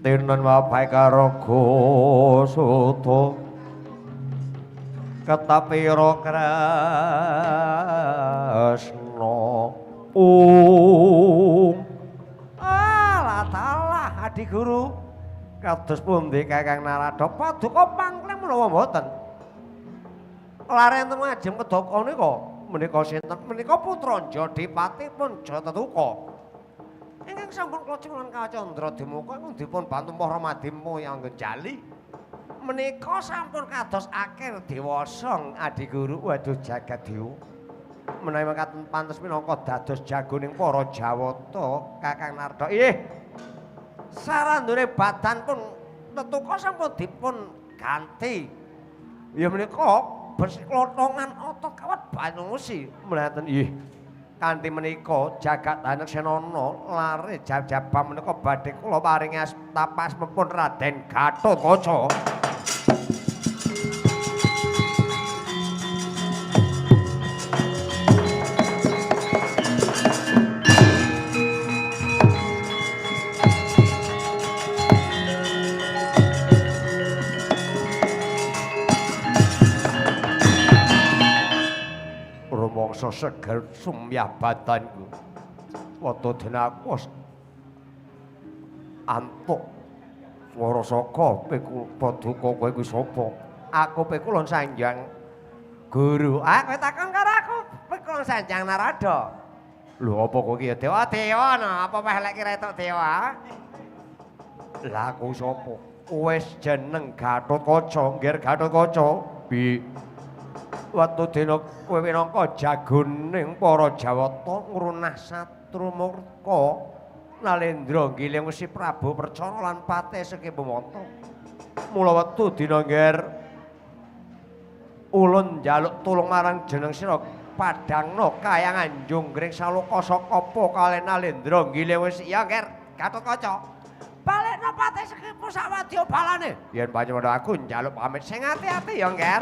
[SPEAKER 9] tinen wapai karaga suta ketapira Kresna. Ung alah talah Adi Guru, kados pundi Kakang Narada paduka pangkleng menawa mboten? Lare enten ngajem kedaka nika menika sinten? Menika putra Jodipati pun Jatatuka ingkang sampun kula cemlan kacandra dimuka ingkang dipun bantu Mbah Ramadima yang jali. Menika sampun kados akhir dewasa Adi Guru. Waduh jagat dewa, menawi mekaten pantes minangka dados jagoning para Jawata Kakang Narada. Ih, sarandune badan pun tetuka sampun dipun ganti. Ya menika bersih klothongan otot kawat banyu wesi. Melaten ih, kanthi menika jagat Aneksenana lare jab-jaban menika badhe kula paringi tapas pun Raden Gatotkaca. Rumangsa seger sumyah badanku. Wata dene aku antuk swara saka piku paduka kowe kuwi sapa? Aku Pikulun Sanjang Guru. Ah, kowe takon karo aku Pikulun Sanjang Narada. Lho apa kowe iki ya dewa? Dewa no, apa meh lek kira entuk dewa? Lah aku sapa? Wis jeneng Gatotkaca, nggir Gatotkaca. Bi wektu dina kowe minangka jagoning para Jawata ngrunah satru murka Nalendra nggiling wesi Prabu Percana lan Patih Sekipamata. Mula wektu dina ngger ulun njaluk tulung marang jeneng sira padangna kayangan Jonggring Saloka saka apa kalen Nalendra nggiling wesi. Ya ngger Gatotkaca, balekna Patih Sekipu sawadya balane. Yen panjenengan aku njaluk pamit sing ati-ati ya ngger.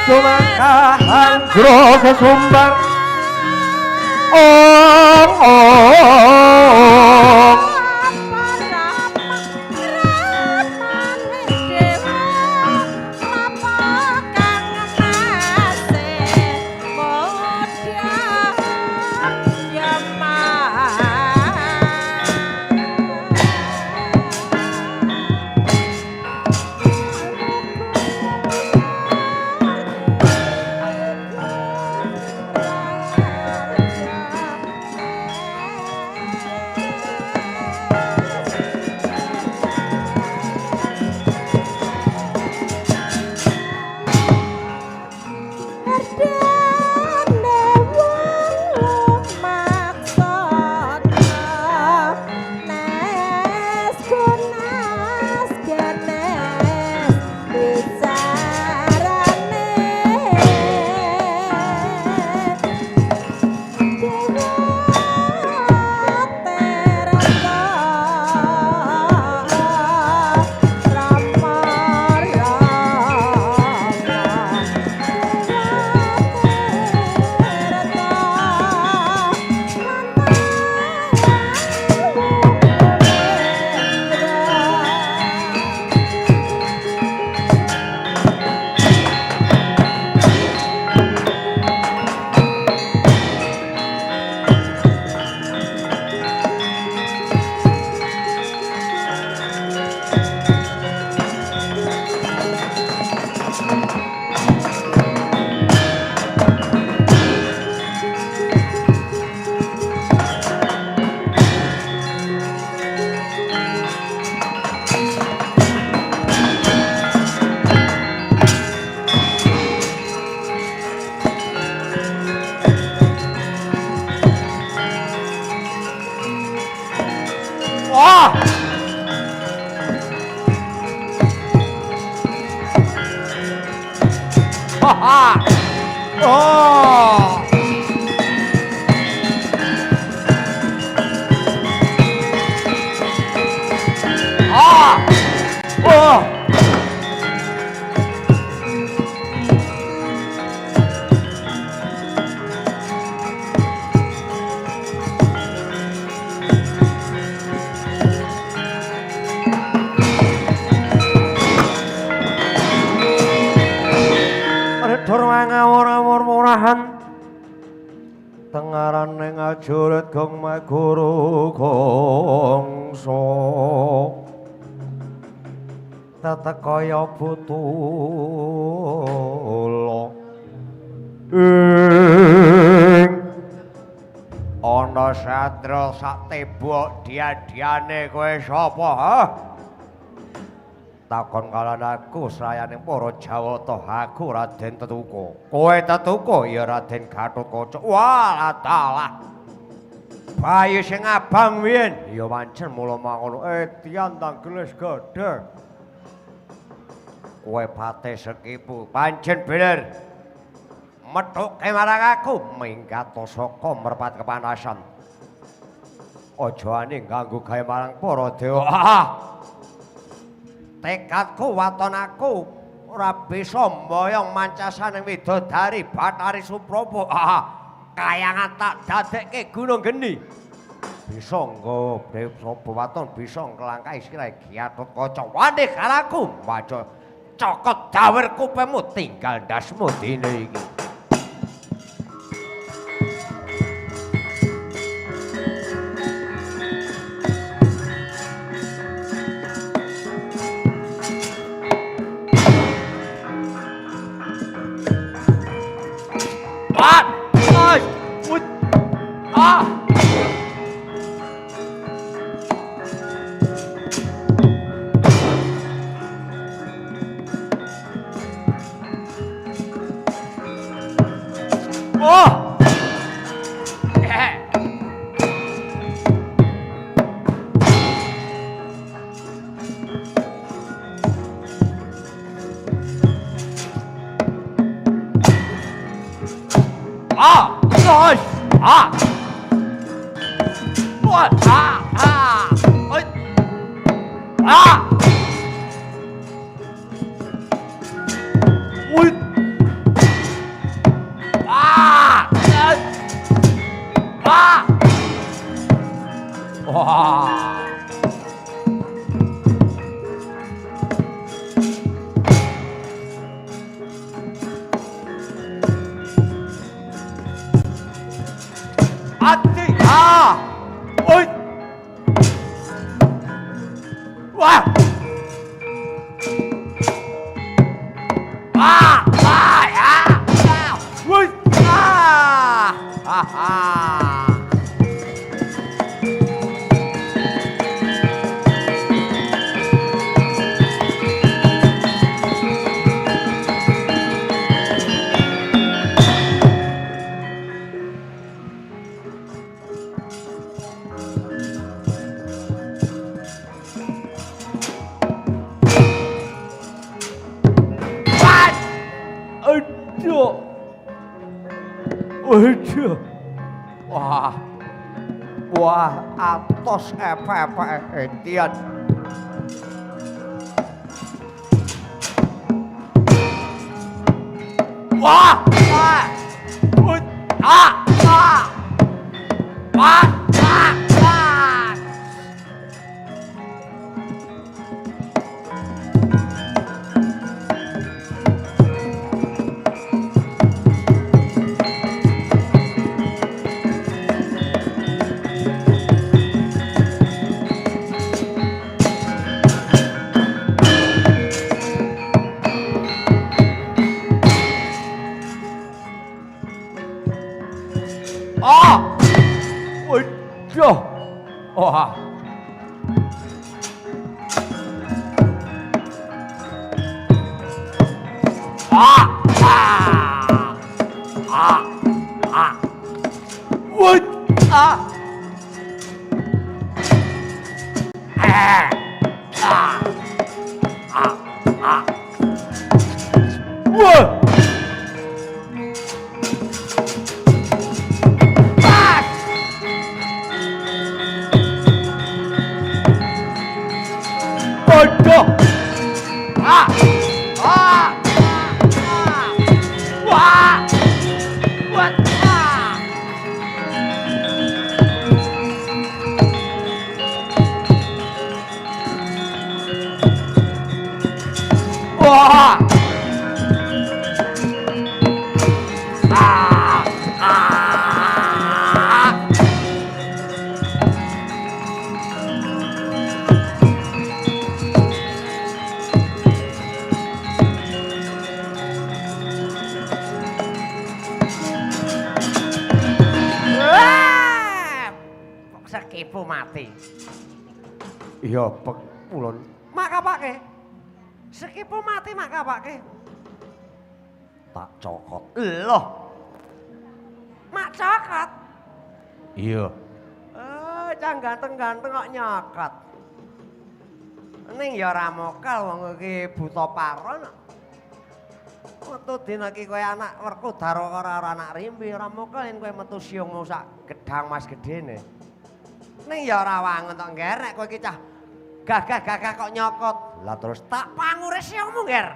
[SPEAKER 9] Tumangkah anggra sesumbar ong ong Wah. Ha ha. Oh. ajur ngawur-awur murahan tengarane ngajurit gong maguru gongso tetek kaya butula ing ana satra sak tebok dia-diane kowe sapa ha? Takon kalan aku srayaning para Jawata aku Raden Tetuka. Kowe Tetuka ya Raden Gatotkaca. Wah, dalah. Bayi sing abang biyen ya pancen mula mangono edian tanggeles gedhe. Kowe pate sekipu pancen bener. Methuke marang aku minggat saka merpat kepanasan. Aja ani ganggu gawe marang para dewa. Ah! Tekadku waton aku ora bisa mboyong mancasaning widodari Bathari Supraba. Ah, kayangan tak dadekke gunung geni. Bisa nggawa Dewi Supraba waton bisa nglangkahi sirahe Gatotkaca. Wani karo aku maca cokot dawer kupemu tinggal ndasmu dina iki. Wah, wah, atos epe-epe etian. Wah, wah, ah, ah, wah, ah, ah. Wah. Ah, ah, ah, ah. Wah, ah. Eh, ah, ah, ah. Wah. Ah! Ah! Ah! Wah! Wah! Ah! Wah! Sekipu mati. Iya, pek ulun. Mak kapake? Sekipu mati mak kapake? Tak cokot. Loh. Mak cokot? Iya. Eh, cah ganteng-ganteng kok nyokot. Ning ya ora mokal wong iki buta paron. Metu dina iki kowe anak Werkudara ora anak Rimbi, ora mokal yen kowe metu siungmu sak gedang mas gedene. Ning ya ora wangun tok, Ngger, nek kowe iki cah gagah-gagah kok nyokot. Lah terus tak pangure siungmu, Ngger.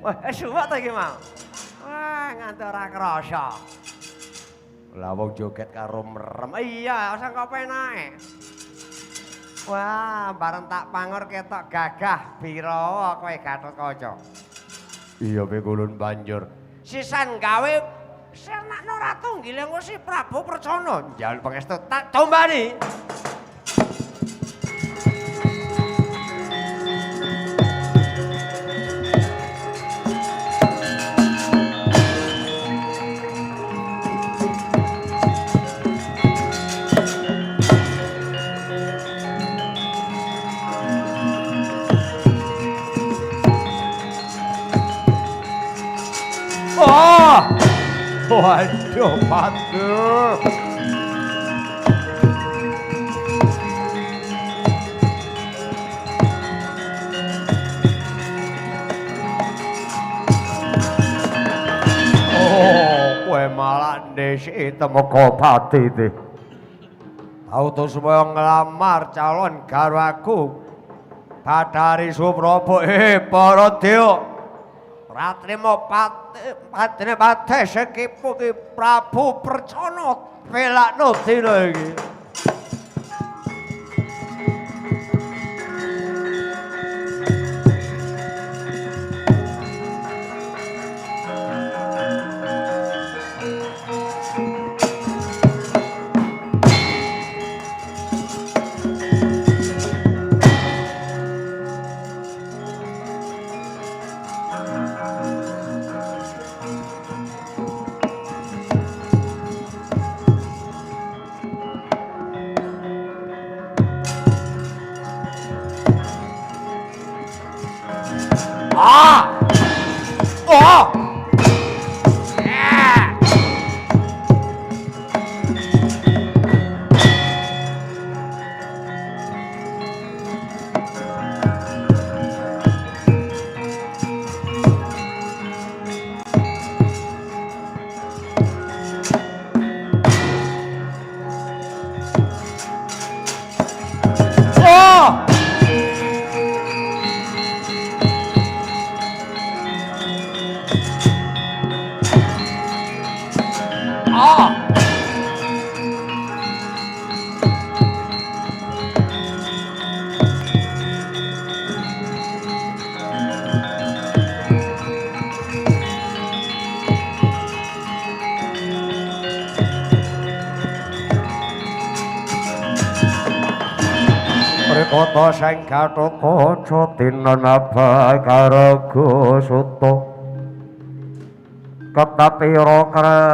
[SPEAKER 9] Wah, suwek ta iki mau. Wah, nganti ora krasa. Lah wong joget karo merem. Iya, sangka penake. Wah, bareng tak pangor ketok gagah birawa kowe Gatotkaca. Iya, pikulun banjur. Sisan gawe sirnakno ratu Giling Wesi Prabu Percana. Njaluk pangestu tak tombani. Oh! Waduh, patuh. Oh, kowe malah ndesiki temeka pati iki. Tau to supaya nglamar calon garwaku Bathari Supraba. Para dewa. Ora trima patine patih Sekipu ki Prabu Percana pelakno dina iki. Ah! Oh! Yeah! Oh! Ah! Kota sing Gatotkaca tinanabai karaga suta ketapira Kresna.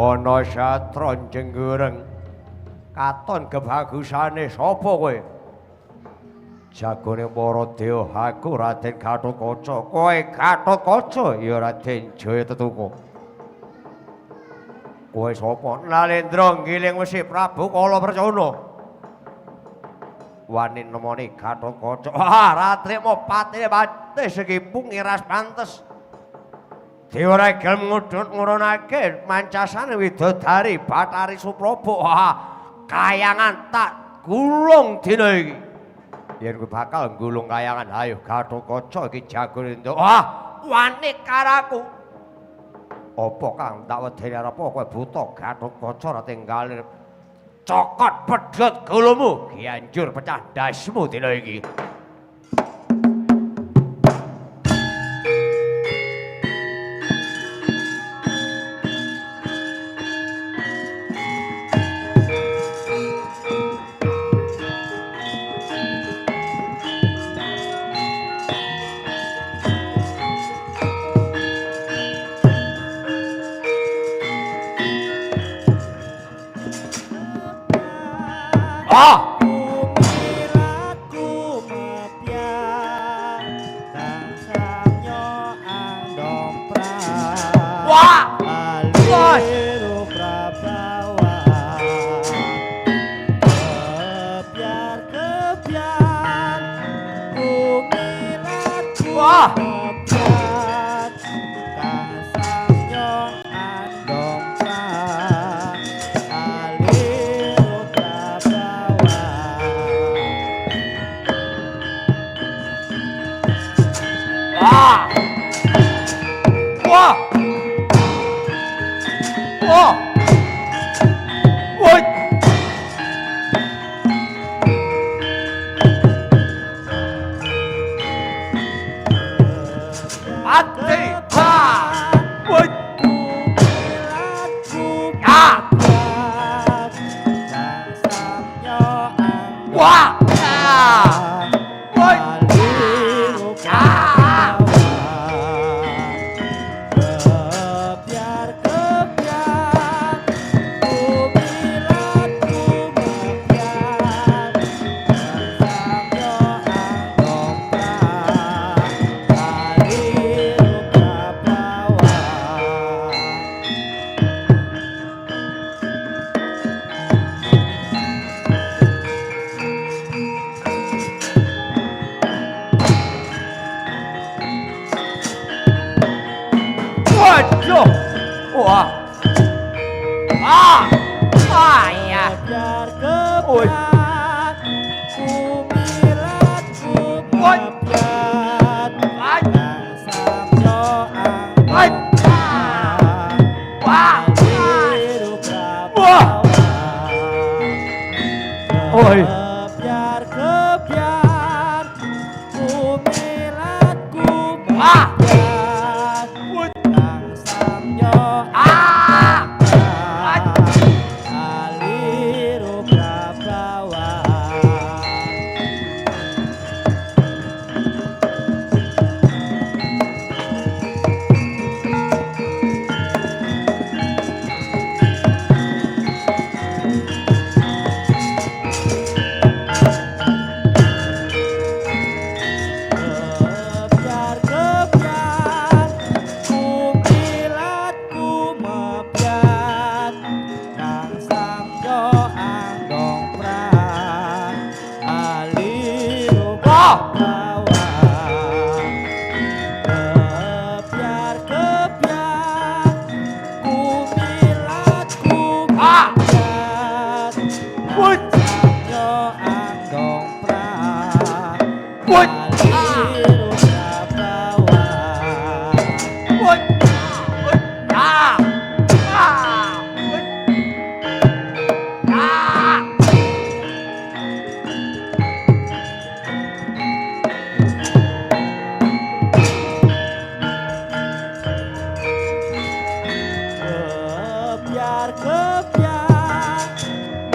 [SPEAKER 9] Ana satra jenggureng katon kebagusane sapa kowe? Jagone para dewa aku Raden Gatotkaca. Kowe Gatotkaca ya Raden Jaya Tetuka. Kowe sapa? Nalendra Giling Wesi Prabu Kala Percana. Wani nemoni Gathotkaca. Ah, ra trimo patine pate sekipung iras pantes. Dewa Regel ngudhut ngurunake mancasane widodari Bathari Supraba. Ah, kayangan tak gulung dina iki. Yen kowe bakal nggulung kayangan, ayo Gathotkaca iki jago entuk. Ah, wani karaku. Apa kang tak wedeni arep kowe buta Gathotkaca ora tinggal cokot pedhot gulumu, gianjur pecah ndasmu dina iki. Ah! Wah! Wah! Wah! Wah! Wah! Wah! Woi! Mati! Ha! Woi! Ah! Wah! Ah! Woi! Ah! Waduh. Wah. Ah. Ah ya. Oi. Oi. Ai. Ai. Wah. Wah. Oi. Ah. Ah. Wah. Ah. Woi. Woi. Ah. Woi. Woi. Ah. Ah. Woi. Ah. Wah.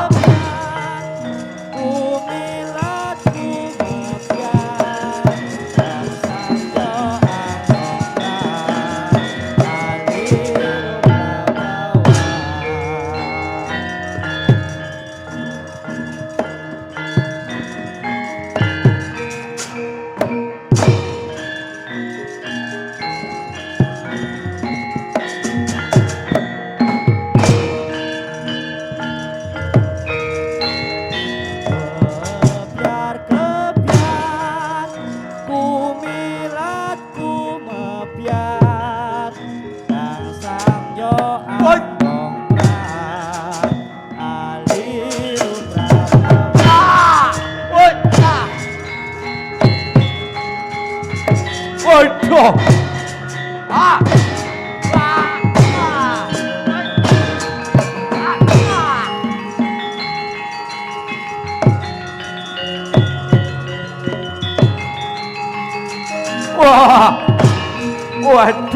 [SPEAKER 9] Ah. Woi. Ah. Ah.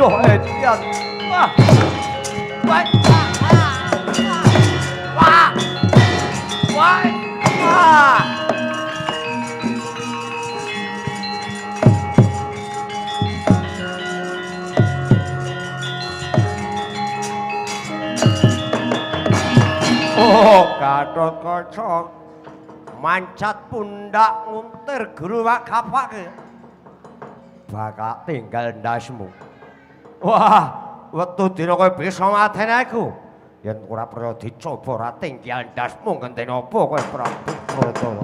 [SPEAKER 9] Waduh, edian. Wah. Wah. Wah. Wah. Wah. Oh, Gatotkaca mancat pundak nguntir guru kapake. Bakal tinggal ndasmu. Wah, wektu dina kowe bisa mateni aku. Yen ora perlu dicoba ora tinggal ndasmu ngenteni apa kowe Prabu Bratala.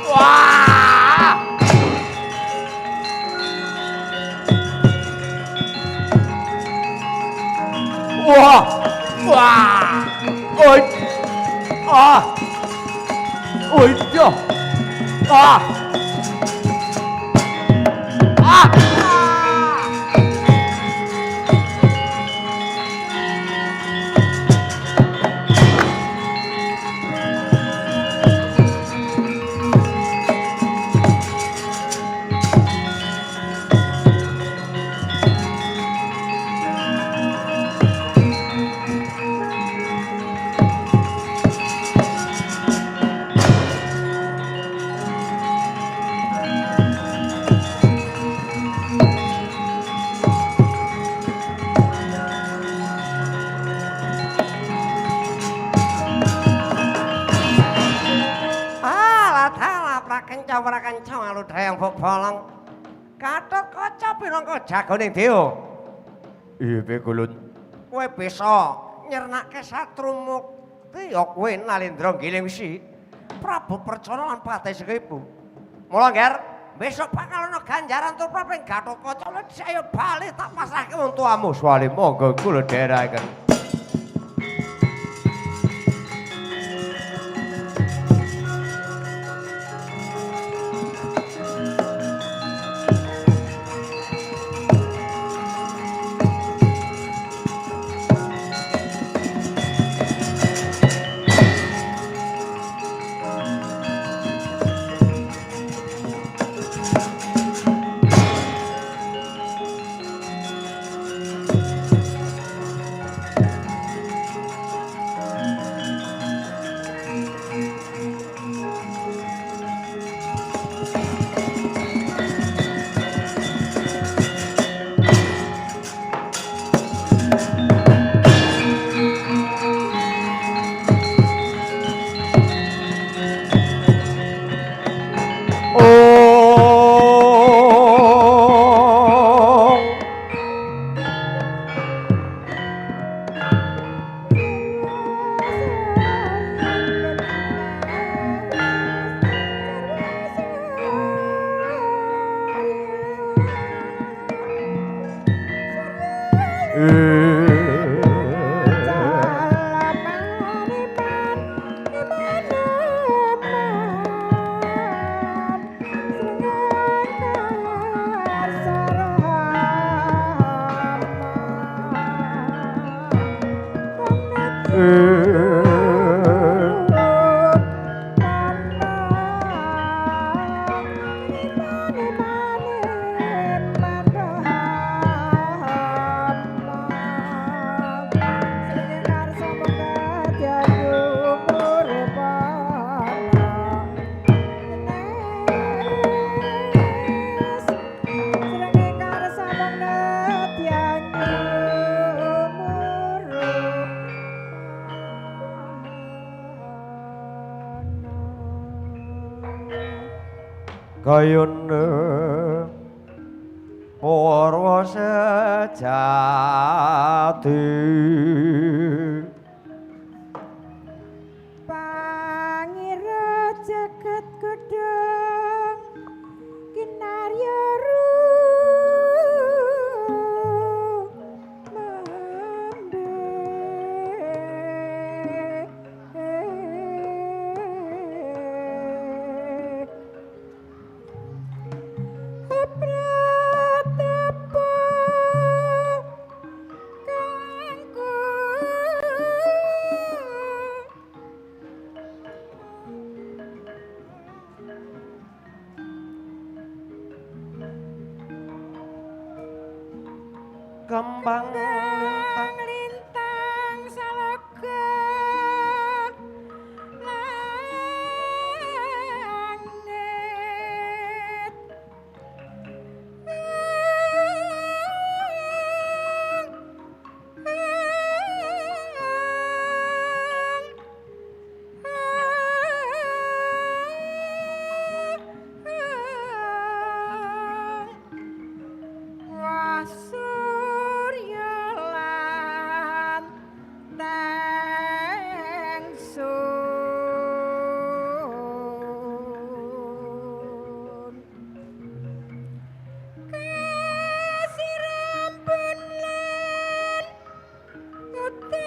[SPEAKER 9] Wah! Wah! Wah! Oi! Ah! Oi, ya! Ah! Ah! Prakenca aludayang bobolong. Gatotkaca pinangka jagoning dewa. Iya piye Gulun? Kowe bisa nyernake satru mukti ya kowe Nalendra Giling Wisi. Prabu Percana lan Patih Sekipu. Mula Ngger, besok bakal ana ganjaran tur pring Gatotkaca. Ayo bali tak pasrahke wong tuamu. Suwale monggo kula dherekaken. Kayune purwa sejati
[SPEAKER 1] Pangira jagat gedhong kinarya
[SPEAKER 9] Kembang
[SPEAKER 1] lintang lintang salaga langit. Wah surya lan tengsun kasiram pun lan udan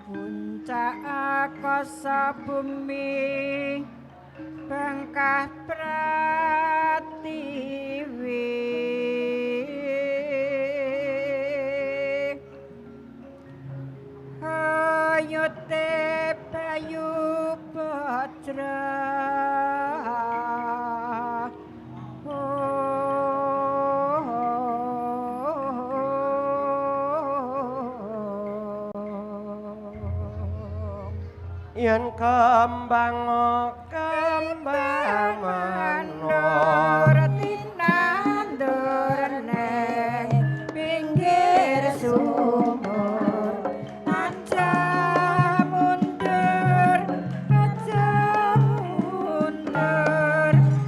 [SPEAKER 1] puncak akasa bumi bengkah pratiwi hayute bayu bajra.
[SPEAKER 9] Yen kembang kembang
[SPEAKER 1] manur tinandur neng pinggir sumur aja mundur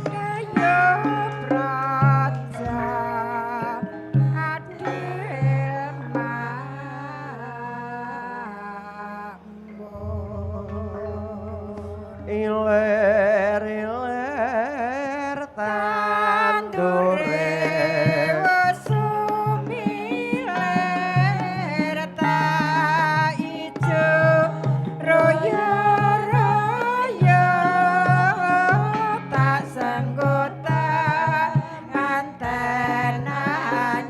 [SPEAKER 1] kaya praja adil
[SPEAKER 9] iler iler tandure
[SPEAKER 1] sumilir ta ijo royo royo tak sanggota nganten anyar.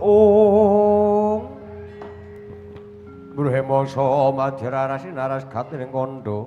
[SPEAKER 9] Ong Bruhemasa madya rarasi naras gatining kandha.